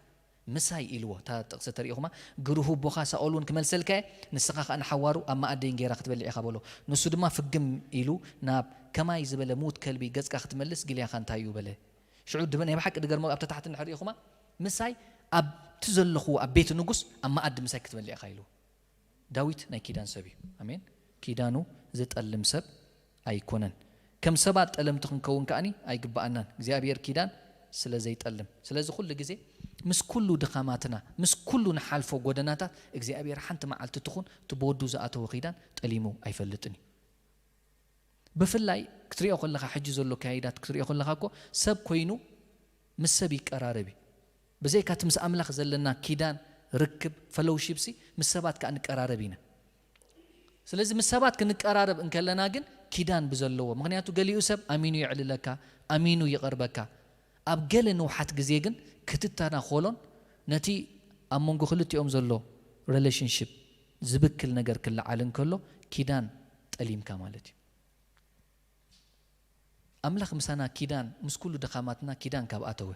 ምሳይ ኢልዎ። እታ ጥቕሲ ተሪኢኹማ፣ ግሩህ ኣቦኻ ሳኦል እውን ክመልሰልካ እየ፣ ንስኻ ኸኣ ንሓዋሩ ኣብ መኣደይ እንጌራ ክትበልዕ ኢኻ በሎ። ንሱ ድማ ፍግም ኢሉ ናብ ከማይ ዝበለ ምዉት ከልቢ ገጽካ ክትመልስ ግልያኻ እንታይ እዩ በለ። ሽዑ ድበ ናይ ብሓቂ ድገርሞ ኣብታ ታሕቲ እንድሕር ርኢኹማ፣ ምሳይ ኣብቲ ዘለኹዎ ኣብ ቤት ንጉስ ኣብ መኣዲ ምሳይ ክትበልዕ ኢኻ ኢልዎ። ዳዊት ናይ ኪዳን ሰብ እዩ። ኣሜን። ኪዳኑ ዝጠልም ሰብ ኣይኮነን። ከም ሰባት ጠለምቲ ክንከውን ከኣኒ ኣይግብኣናን። እግዚኣብሔር ኪዳን ስለ ዘይጠልም። ስለዚ ኩሉ ግዜ ምስ ኩሉ ድኻማትና፣ ምስ ኩሉ ንሓልፎ ጎደናታት እግዚኣብሔር ሓንቲ መዓልቲ ትኹን እቲ ብወዱ ዝኣተወ ኪዳን ጠሊሙ ኣይፈልጥን እዩ። ብፍላይ ክትሪኦ ከለኻ ሕጂ ዘሎ ኣካይዳት ክትሪኦ ከለኻ እኮ ሰብ ኮይኑ ምስ ሰብ ይቀራረብ እዩ። ብዘይካ እቲ ምስ ኣምላኽ ዘለና ኪዳን ርክብ ፈሎውሺፕሲ ምስ ሰባት ከኣ ንቀራረብ ኢና። ስለዚ ምስ ሰባት ክንቀራረብ እንከለና ግን ኪዳን ብዘለዎ፣ ምኽንያቱ ገሊኡ ሰብ ኣሚኑ የዕልለካ፣ ኣሚኑ ይቐርበካ። ኣብ ገለ ንውሓት ግዜ ግን ክትተናኾሎን ነቲ ኣብ መንጎ ክልቲኦም ዘሎ ሪሌሽንሽፕ ዝብክል ነገር ክለዓል እንከሎ ኪዳን ጠሊምካ ማለት እዩ። ኣምላኽ ምሳና ኪዳን ምስ ኩሉ ድኻማትና ኪዳን ካብ ኣተወ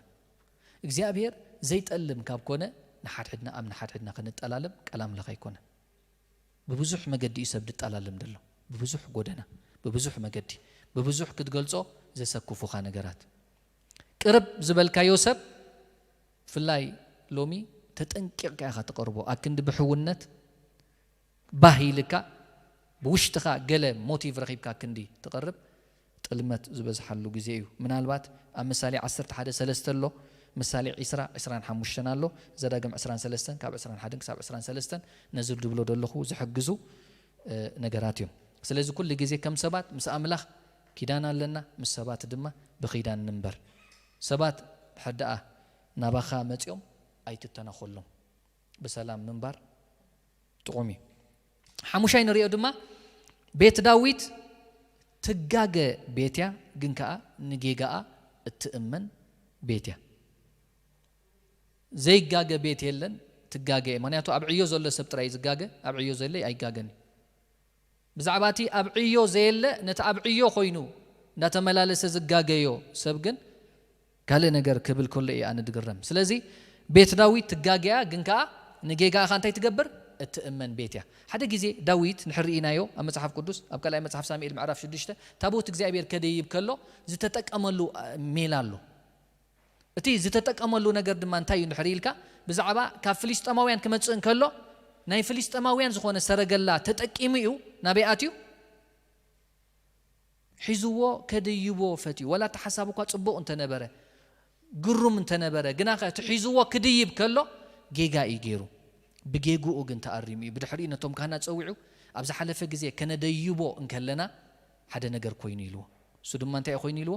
እግዚኣብሔር ዘይጠልም ካብ ኮነ ንሓድሕድና ኣብ ንሓድሕድና ክንጠላለም ቃል ኣምላኽ ኣይኮነን። ብብዙሕ መገዲ እዩ ሰብ ድጠላለም ደሎ፣ ብብዙሕ ጎደና፣ ብብዙሕ መገዲ፣ ብብዙሕ ክትገልጾ ዘሰክፉኻ ነገራት። ቅርብ ዝበልካዮ ሰብ ብፍላይ ሎሚ ተጠንቂቕካ ኢኻ ትቐርቦ። ኣክንዲ ብሕውነት ባህ ኢልካ ብውሽጥኻ ገለ ሞቲቭ ረኺብካ ክንዲ ትቐርብ ጥልመት ዝበዝሓሉ ግዜ እዩ። ምናልባት ኣብ ምሳሌ ዓሰርተ ሓደ ሰለስተ ኣሎ፣ ምሳሌ ዒስራ ዕስራን ሓሙሽተን ኣሎ፣ ዘዳግም ዕስራን ሰለስተን ካብ ዕስራን ሓደን ክሳብ ዕስራን ሰለስተን ነዚ ድብሎ ዘለኹ ዝሕግዙ ነገራት እዮም። ስለዚ ኩሉ ግዜ ከም ሰባት ምስ ኣምላኽ ኪዳን ኣለና፣ ምስ ሰባት ድማ ብኺዳን ንንበር። ሰባት ሕድኣ ናባኻ መጺኦም ኣይትተናኾሎም። ብሰላም ምንባር ጥዑም እዩ። ሓሙሻይ ንሪኦ ድማ ቤት ዳዊት ትጋገ ቤት እያ፣ ግን ከኣ ንጌጋኣ እትእመን ቤት እያ። ዘይጋገ ቤት የለን፣ ትጋገ እየ። ምኽንያቱ ኣብ ዕዮ ዘሎ ሰብ ጥራይ እዩ ዝጋገ፣ ኣብ ዕዮ ዘየለ ኣይጋገን እዩ። ብዛዕባ እቲ ኣብ ዕዮ ዘየለ ነቲ ኣብ ዕዮ ኮይኑ እንዳተመላለሰ ዝጋገዮ ሰብ ግን ካልእ ነገር ክብል ከሎ እየ ኣነ ድግረም። ስለዚ ቤት ዳዊት ትጋገያ፣ ግን ከኣ ንጌጋኻ እንታይ ትገብር? እትእመን ቤት እያ። ሓደ ግዜ ዳዊት ንሕርኢናዮ ኣብ መጽሓፍ ቅዱስ፣ ኣብ ካልኣይ መጽሓፍ ሳሙኤል ምዕራፍ ሽዱሽተ፣ ታቦት እግዚኣብሔር ከደይብ ከሎ ዝተጠቀመሉ ሜላ ኣሎ። እቲ ዝተጠቀመሉ ነገር ድማ እንታይ እዩ እንድሕር ኢልካ፣ ብዛዕባ ካብ ፍልስጤማውያን ክመጽእ እንከሎ ናይ ፍልስጤማውያን ዝኾነ ሰረገላ ተጠቂሙ እዩ ናበይ ኣትዩ? ሒዝዎ ከድይቦ ፈትዩ። ወላ እቲ ሓሳብ እኳ ጽቡቕ እንተነበረ፣ ግሩም እንተነበረ፣ ግና እቲ ሒዝዎ ክድይብ ከሎ ጌጋ እዩ ገይሩ። ብጌግኡ ግን ተኣሪሙ እዩ። ብድሕሪኡ ነቶም ካህናት ጸዊዑ፣ ኣብ ዝሓለፈ ግዜ ከነደይቦ እንከለና ሓደ ነገር ኮይኑ ኢልዎ። እሱ ድማ እንታይ ኮይኑ ኢልዎ?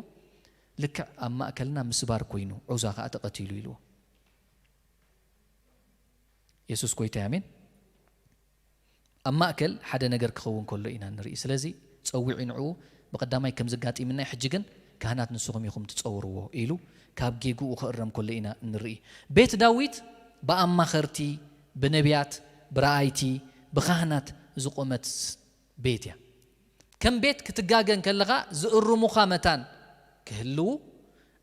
ልክዕ ኣብ ማእከልና ምስባር ኮይኑ፣ ዑዛ ከኣ ተቐቲሉ ኢልዎ። የሱስ ጎይታ እዩ። ኣሜን። ኣብ ማእከል ሓደ ነገር ክኸውን ከሎ ኢና ንርኢ። ስለዚ ጸዊዑ ንዕኡ ብቐዳማይ ከም ዘጋጢምና፣ ሕጂ ግን ካህናት ንስኹም ኢኹም ትጸውርዎ ኢሉ ካብ ጌግኡ ክእረም ከሎ ኢና ንርኢ። ቤት ዳዊት ብኣማኸርቲ፣ ብነቢያት፣ ብረኣይቲ፣ ብካህናት ዝቖመት ቤት እያ። ከም ቤት ክትጋገ እንከለኻ ዝእርሙኻ መታን ክህልዉ፣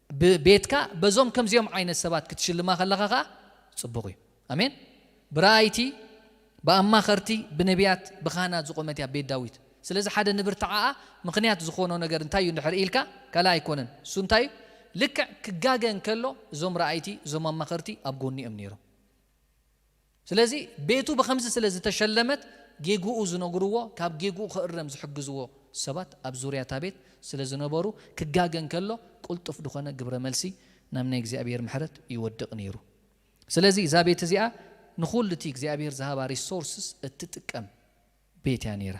ብ-፣ ቤትካ በዞም ከምዚኦም ዓይነት ሰባት ክትሽልማ ከለኻ ኸኣ ጽቡቕ እዩ። ኣሜን። ብረኣይቲ፣ ብኣማኸርቲ፣ ብነቢያት፣ ብኻህናት ዝቖመት እያ ቤት ዳዊት። ስለዚ ሓደ ንብርትዓኣ ምኽንያት ዝኾኖ ነገር እንታይ እዩ እንድሕር ኢልካ፣ ካልእ ኣይኮነን። እሱ እንታይ እዩ? ልክዕ ክጋገ እንከሎ እዞም ረኣይቲ፣ እዞም ኣማኸርቲ ኣብ ጎኒ እዮም ነይሮም። ስለዚ ቤቱ ብኸምዚ ስለ ዝተሸለመት፣ ጌግኡ ዝነግርዎ፣ ካብ ጌግኡ ክእረም ዝሕግዝዎ ሰባት ኣብ ዙርያ እታ ቤት ስለ ዝነበሩ፣ ክጋገ እንከሎ ቅልጡፍ ዝኾነ ግብረ መልሲ ናብ ናይ እግዚኣብሔር ምሕረት ይወድቕ ነይሩ። ስለዚ እዛ ቤት እዚኣ ንኹሉ እቲ እግዚኣብሔር ዝሃባ ሪሶርስስ እትጥቀም ቤት እያ ነይራ።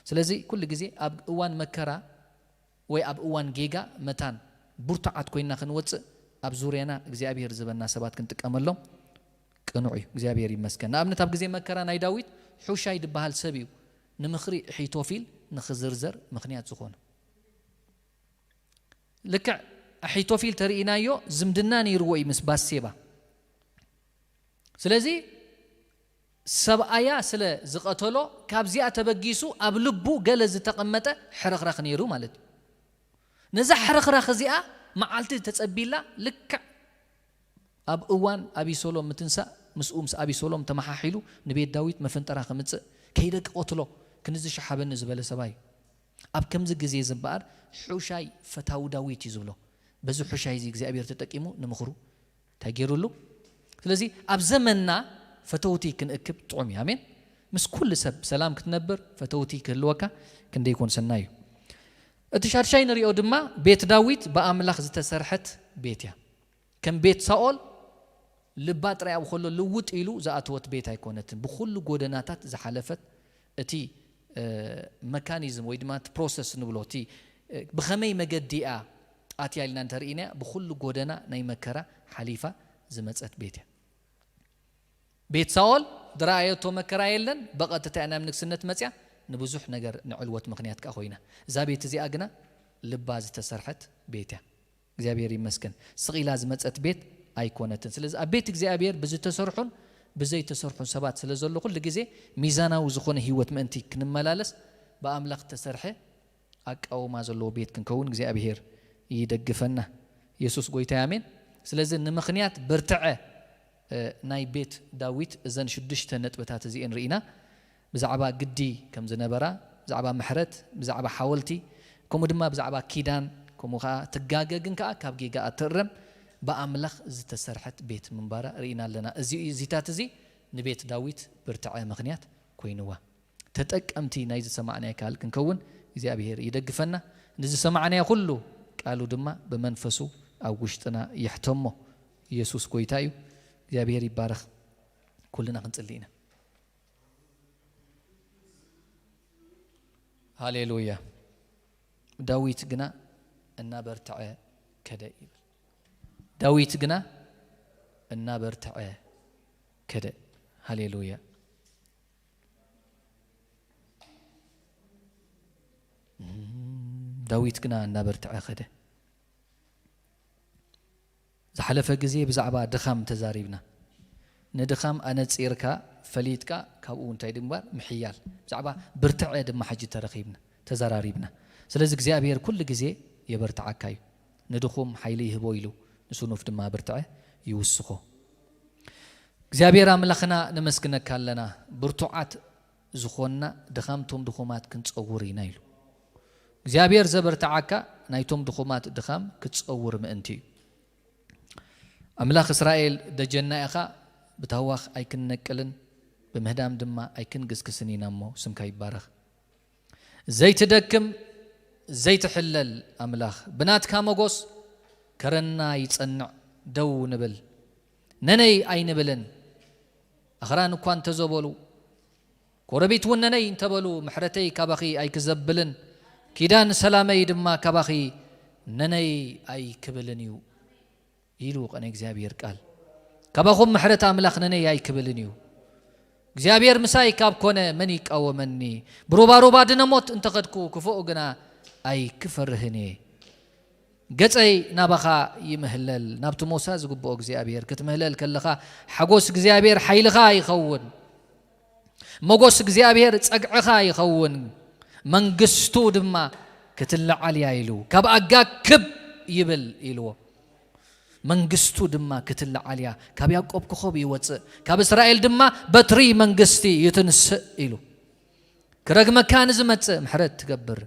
ስለዚ ኩሉ ግዜ ኣብ እዋን መከራ ወይ ኣብ እዋን ጌጋ መታን ብርቱዓት ኮይና ክንወጽእ፣ ኣብ ዙርያና እግዚኣብሔር ዝህበና ሰባት ክንጥቀመሎም ቅኑዕ እዩ። እግዚኣብሔር ይመስገን። ንኣብነት ኣብ ግዜ መከራ ናይ ዳዊት ሑሻይ ዝበሃል ሰብ እዩ ንምኽሪ ኣሒቶፊል ንኽዝርዘር ምኽንያት ዝኾነ። ልክዕ ኣሒቶፊል ተርእይናዮ ዝምድና ነይርዎ እዩ ምስ ባሴባ። ስለዚ ሰብኣያ ስለ ዝቐተሎ ካብዚኣ ተበጊሱ ኣብ ልቡ ገለ ዝተቐመጠ ሕርኽራኽ ነይሩ ማለት እዩ። ነዛ ሕርኽራኽ እዚኣ መዓልቲ ተጸቢላ ልክዕ ኣብ እዋን ኣቢሶሎም ምትንሳእ ምስኡ ምስ ኣቢሶሎም ተመሓሒሉ ንቤት ዳዊት መፈንጠራ ከምጽእ ከይደ ክቐትሎ ክንዚ ሸሓበኒ ዝበለ ሰብኣይ ኣብ ከምዚ ግዜ እዚ እምበኣር ሑሻይ ፈታዊ ዳዊት እዩ ዝብሎ። በዚ ሑሻይ እዚ እግዚኣብሔር ተጠቂሙ ንምኽሩ እንታይ ገይሩሉ? ስለዚ ኣብ ዘመንና ፈተውቲ ክንእክብ ጥዑም እዩ። ኣሜን። ምስ ኩሉ ሰብ ሰላም ክትነብር ፈተውቲ ክህልወካ ክንደይ ይኮን ሰናይ እዩ። እቲ ሻድሻይ ንሪኦ ድማ ቤት ዳዊት ብኣምላኽ ዝተሰርሐት ቤት እያ። ከም ቤት ሳኦል ልባ ጥራይ ኣብኡ ከሎ ልውጥ ኢሉ ዝኣተወት ቤት ኣይኮነትን። ብኹሉ ጎደናታት ዝሓለፈት እቲ፣ እ፣ መካኒዝም ወይ ድማ እቲ ፕሮሰስ ንብሎ፣ እቲ፣ እ፣ ብኸመይ መገዲ እያ ኣትያ ኢልና እንተርኢናያ፣ ብኹሉ ጎደና ናይ መከራ ሓሊፋ ዝመጸት ቤት እያ። ቤት ሳኦል ዝረኣየቶ መከራ የለን፣ ብቐጥታ እያ ናብ ንግስነት መጽያ፣ ንብዙሕ ነገር ንዕልወት ምኽንያት ከኣ ኮይና። እዛ ቤት እዚኣ ግና ልባ ዝተሰርሐት ቤት እያ። እግዚኣብሔር ይመስገን። ስቕ ኢላ ዝመጸት ቤት ኣይኮነትን። ስለዚ ኣብ ቤት እግዚኣብሔር ብዝተሰርሑን ብዘይተሰርሑን ሰባት ስለ ዘሎ፣ ኩሉ ግዜ ሚዛናዊ ዝኾነ ህይወት ምእንቲ ክንመላለስ ብኣምላኽ ተሰርሐ ኣቃውማ ዘለዎ ቤት ክንከውን እግዚኣብሔር ይደግፈና። የሱስ ጎይታ ኣሜን። ስለዚ ንምኽንያት ብርትዐ፣ እ፣ ናይ ቤት ዳዊት እዘን ሽዱሽተ ነጥብታት እዚኤን ርኢና። ብዛዕባ ግዲ ከም ዝነበራ፣ ብዛዕባ ምሕረት፣ ብዛዕባ ሓወልቲ፣ ከምኡ ድማ ብዛዕባ ኪዳን፣ ከምኡ ኸዓ ትጋገ ግን ከኣ ካብ ጌጋ እትእረም ብኣምላኽ ዝተሰርሐት ቤት ምንባራ ርኢና ኣለና። እዚ፣ እዚታት እዚ ንቤት ዳዊት ብርትዐ ምኽንያት ኮይንዋ። ተጠቀምቲ ናይ ዝሰማዕናዮ ቃል ክንከውን እግዚኣብሔር ይደግፈና። ንዝሰማዕናዮ ኩሉ ቃሉ ድማ ብመንፈሱ ኣብ ውሽጥና ይሕተሞ። ኢየሱስ ጎይታ እዩ። እግዚኣብሔር ይባረኽ። ኩልና ክንጽሊ ኢና። ሃሌሉያ። ዳዊት ግና እናበርትዐ ከደ ይብል። ዳዊት ግና እናበርትዐ ከደ። ሃሌሉያ። ዳዊት ግና እናበርትዐ ከደ። ዝሓለፈ ግዜ ብዛዕባ ድኻም ተዛሪብና። ንድኻም ኣነጺርካ፣ ፈሊጥካ፣ ካብኡ እንታይ ድንባር ምሕያል። ብዛዕባ ብርትዐ ድማ ሕጂ ተረኺብና፣ ተዘራሪብና። ስለዚ እግዚኣብሔር ኩሉ ግዜ የበርትዓካ እዩ። ንድኹም ሓይሊ ይህቦ ኢሉ፣ ንስኑፍ ድማ ብርትዐ ይውስኾ። እግዚኣብሔር ኣምላኽና ነመስግነካ ኣለና። ብርቱዓት ዝኾንና ድኻምቶም ድኹማት ክንጸውር ኢና ኢሉ። እግዚኣብሔር ዘበርትዓካ ናይቶም ድኹማት ድኻም ክትጸውር ምእንቲ እዩ። ኣምላኽ እስራኤል ደጀና ኢኻ፣ ብታህዋኽ ኣይክንነቅልን ብምህዳም ድማ ኣይክንግስግስን ኢና እሞ ስምካ ይባረኽ። ዘይትደክም ዘይትሕለል ኣምላኽ፣ ብናትካ መጎስ ከረና ይጸንዕ ደው ንብል። ነነይ ኣይንብልን ኣኽራን እኳ እንተዘበሉ፣ ኮረቢት እውን ነነይ እንተበሉ፣ ምሕረተይ ካባኺ ኣይክዘብልን፣ ኪዳን ሰላመይ ድማ ካባኺ ነነይ ኣይክብልን እዩ ኢሉ ቐነ እግዚኣብሔር ቃል። ካባኹም ምሕረት ኣምላኽ ነነይ ኣይክብልን እዩ። እግዚኣብሔር ምሳይ ካብ ኮነ መን ይቃወመኒ? ብሩባሩባ ድነ ሞት እንተኸድኩ ክፉእ ግና ኣይክፈርህን እየ። ገጸይ ናባኻ ይምህለል። ናብቲ ሞሳ ዝግብኦ እግዚኣብሔር ክትምህለል ከለኻ ሓጎስ እግዚኣብሔር ሓይልኻ ይኸውን። መጎስ እግዚኣብሔር ጸግዕኻ ይኸውን። መንግስቱ ድማ ክትለዓል እያ ኢሉ ካብ ኣጋክብ ይብል ኢልዎ። መንግስቱ ድማ ክትለዓል እያ። ካብ ያዕቆብ ኮኸብ ይወጽእ፣ ካብ እስራኤል ድማ በትሪ መንግስቲ ይትንስእ ኢሉ። ክረግመካ ንዝመጽእ ምሕረት ትገብር።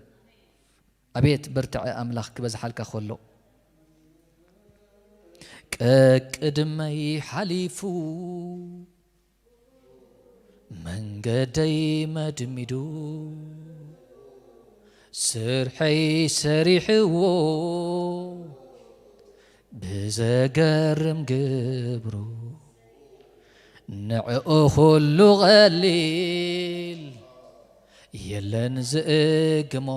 ኣቤት ብርትዐ ኣምላኽ ክበዝሓልካ ከሎ። ቀቅድመይ ሓሊፉ መንገደይ መድሚዱ ስርሐይ ሰሪሕዎ ብዘገርም ግብሩ ንዕኡ ኩሉ ቐሊል የለን ዝእግሞ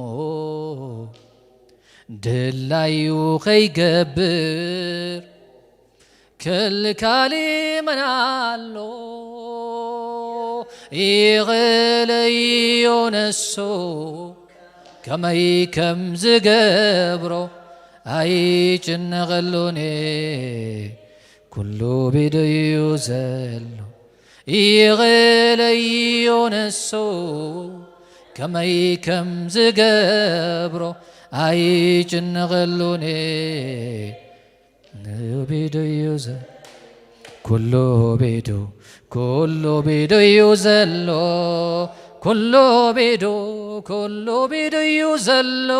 ድላዩ ከይገብር ክልካሊ መን ኣሎ ይቕለዮ ነሱ ከመይ ከም ዝገብሮ ኣይጭነቐሉን ኩሉ ቢዱ እዩ ዘሎ ይቕለዮ ነሱ ከመይ ከም ዝገብሮ ኣይጭነቐሉን ንቢዱ እዩ ዘ ኩሉ ቢዱ ኩሉ ቢዱ እዩ ዘሎ ኩሉ ቢዱ ኩሉ ቢዱ እዩ ዘሎ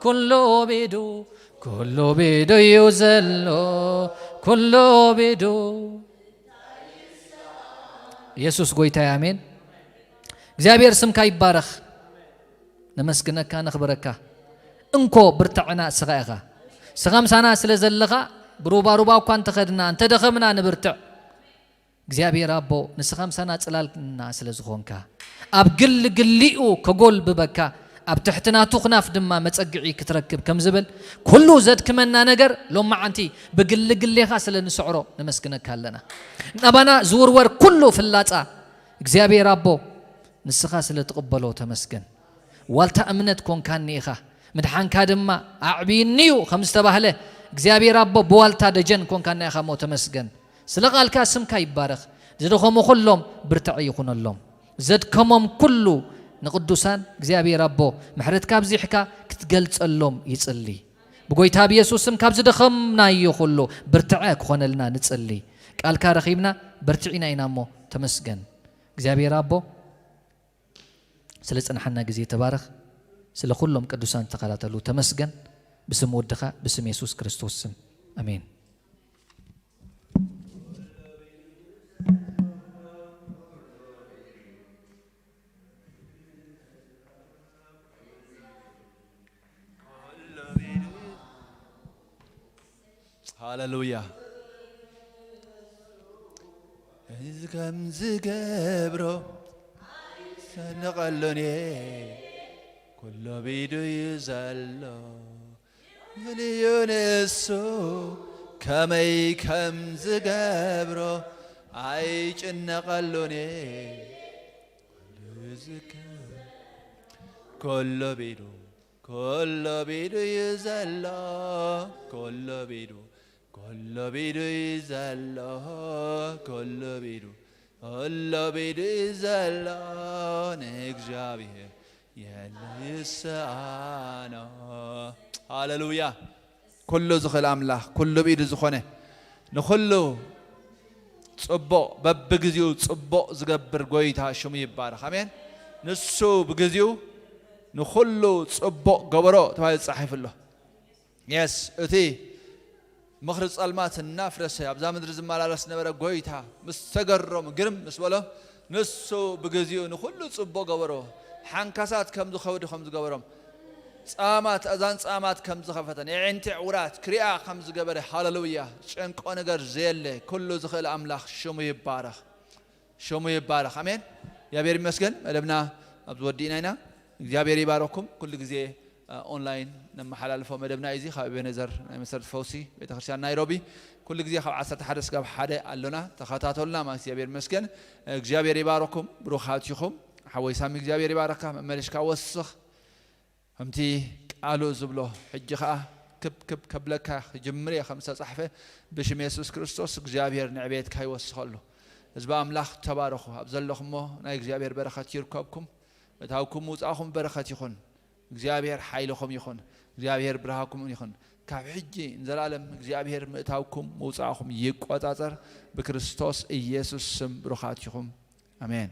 ኩሉ ቢዱ ኩሉ ቢዱ እዩ ዘሎ ኩሉ ቢዱ ኢየሱስ ጎይታይ ኣሜን። እግዚኣብሔር ስምካ ይባረኽ። ነመስግነካ ነኽብረካ። እንኮ ብርትዕና እስኻ ኢኻ። እስኻ ምሳና ስለ ዘለኻ ብሩባሩባ እኳ እንተኸድና እንተደኸምና ንብርትዕ። እግዚኣብሔር ኣቦ ንስኻ ምሳና ጽላልና ስለ ዝኾንካ ኣብ ግሊ ግሊኡ ከጎልብበካ ኣብ ትሕቲ ናቱ ክናፍ ድማ መጸግዒ ክትረክብ ከም ዝብል ኩሉ ዘድክመና ነገር ሎማዓንቲ ብግሊ ግሌኻ ስለ ንስዕሮ ነመስግነካ ኣለና። ናባና ዝውርወር ኩሉ ፍላጻ እግዚኣብሔር ኣቦ ንስኻ ስለ ትቕበሎ ተመስገን። ዋልታ እምነት ኮንካኒ ኢኻ ምድሓንካ ድማ ኣዕብይኒ እዩ ከም ዝተባህለ እግዚኣብሔር ኣቦ ብዋልታ ደጀን ኮንካና ኢኻ እሞ ተመስገን። ስለ ቓልካ ስምካ ይባረኽ። ዝደኸሙ ኩሎም ብርትዐ ይኹነሎም። ዘድከሞም ኩሉ ንቕዱሳን እግዚኣብሔር ኣቦ ምሕረትካ ኣብዚሕካ ክትገልጸሎም ይጽሊ። ብጎይታ ብየሱስ ስም ካብ ዝደኸምናዮ ኩሉ ብርትዐ ክኾነልና ንጽሊ። ቃልካ ረኺብና በርቲዕና ኢና እሞ ተመስገን እግዚኣብሔር ኣቦ። ስለ ጽንሓና ግዜ ተባረኽ። ስለ ኩሎም ቅዱሳን ተኸታተሉ ተመስገን። ብስም ወድኻ ብስም የሱስ ክርስቶስ ስም ኣሜን። ሃለሉያ። እዚ ከም ዝገብሮ ሰንቐሉን እየ ኩሎ ቢዱ እዩ ዘሎ። ምን እዩ ንሱ ከመይ ከም ዝገብሮ ኣይጭነቐሉን እየ። ኩሉ ዝገብሮ ኩሉ ቢዱ ኩሉ ቢዱ እዩ ዘሎ ኩሉ ቢዱ ኩሉ ቢዱ እዩ ዘሎ ኩሉ ቢዱ ኩሉ ቢዱ እዩ ዘሎ ንእግዚኣብሔር የለ ይስኣኖ። ሃሌሉያ። ኩሉ ዝኽእል ኣምላኽ ኩሉ ብኢዱ ዝኾነ ንኹሉ ጽቡቕ፣ በብግዜኡ ጽቡቕ ዝገብር ጎይታ ሽሙ ይባረኽ። ኣሜን። ንሱ ብግዜኡ ንኹሉ ጽቡቕ ገበሮ ተባሂሉ ተጻሒፉ ኣሎ። የስ፣ እቲ ምኽሪ ጸልማት እናፍረሰ ኣብዛ ምድሪ ዝመላለስ ነበረ ጎይታ ምስ ተገረሙ፣ ግርም ምስ በሎም፣ ንሱ ብግዜኡ ንኹሉ ጽቡቕ ገበሮ። ሓንካሳት ከም ዝኸብዱ ከም ዝገበሮም፣ ጻማት፣ ኣዛን ጻማት ከም ዝኸፈተ፣ ናይ ዕንቴዕ ውራት ክሪኣ ከም ዝገበረ፣ ሃሌሉያ፣ ጨንቆ ነገር ዘየለ፣ ኩሉ ዝኽእል ኣምላኽ ሽሙ ይባረኽ። ሽሙ ይባረኽ። ኣሜን። እግዚኣብሔር ይመስገን። መደብና ኣብዚ ወዲእና ኢና። እግዚኣብሔር ይባረኩም። ኩሉ ግዜ፣ እ፣ ኦንላይን ነመሓላልፎ መደብና እዩ። እዚ ካብ ኤቤኔዘር ናይ መሰረት ፈውሲ ቤተክርስትያን ናይሮቢ። ኩሉ ግዜ ካብ ዓሰርተ ሓደ ስጋብ ሓደ ኣሎና። ተኸታተሉና ማለት እግዚኣብሔር ይመስገን። እግዚኣብሔር ይባረኩም። ብሩኻት ኢኹም። ሓወይ ሳሚ እግዚኣብሔር ይባረካ። መመሊስካ ወስኽ። ከምቲ ቃሉ ዝብሎ፣ ሕጂ ኸኣ ክብ ክብ ከብለካ ክጅምር እየ ከም ዝተጻሕፈ፣ ብሽም የሱስ ክርስቶስ እግዚኣብሔር ንዕቤትካ ይወስኸሉ። ህዝቢ ኣምላኽ ተባረኹ። ኣብ ዘለኹሞ ናይ እግዚኣብሔር በረኸት ይርከብኩም። ምእታውኩም ምውጻእኹም በረኸት ይኹን። እግዚኣብሔር ሓይልኹም ይኹን። እግዚኣብሔር ብርሃንኩም ይኹን። ካብ ሕጂ ንዘለኣለም እግዚኣብሔር ምእታውኩም ምውጻእኹም ይቆጻጸር። ብክርስቶስ ኢየሱስ ስም ብሩኻት ኢኹም። ኣሜን።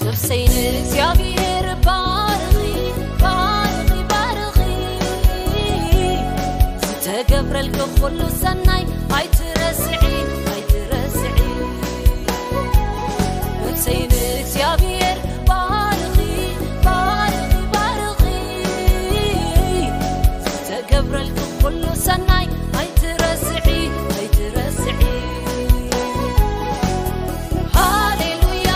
ነፍሰይ ንእግዚኣብሔር ባርኺ፣ ባርኺ፣ ባርኺ። ዝተገብረልኪ ኩሉ ሰናይ ኣይትረስዒ፣ ኣይትረስዒ። ነፍሰይ ንእግዚኣብሔር ባርኺ፣ ባርኺ፣ ባርኺ። ዝተገብረልኪ ኩሉ ሰናይ ኣይትረስዒ፣ ኣይትረስዒ። ሃሌሉያ፣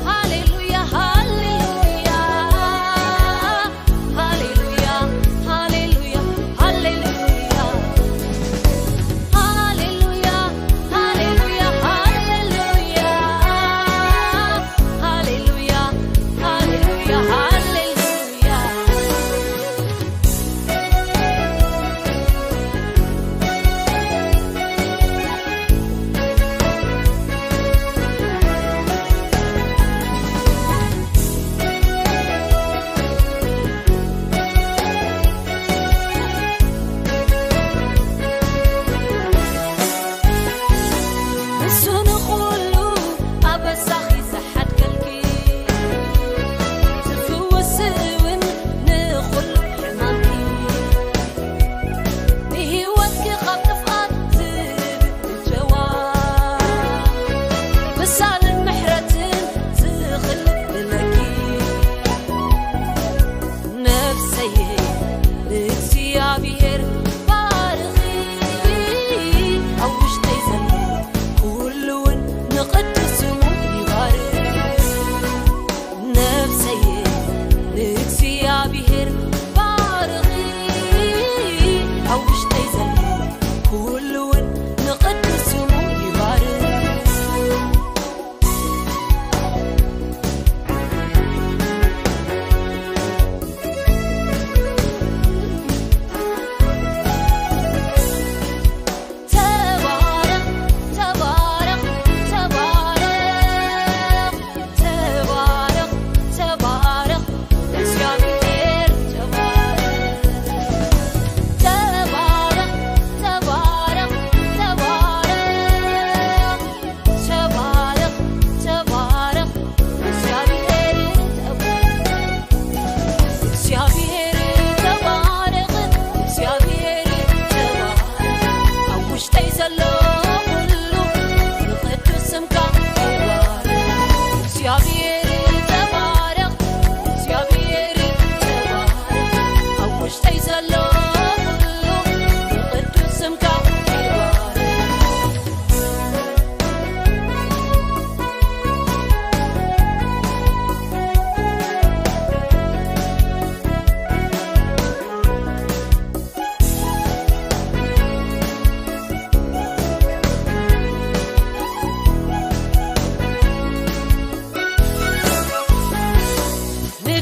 ሃሌሉያ፣ ሃሌሉያ። ሃሌሉያ፣ ሃሌሉያ፣ ሃሌሉያ። ሃሌሉያ፣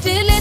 ድሌ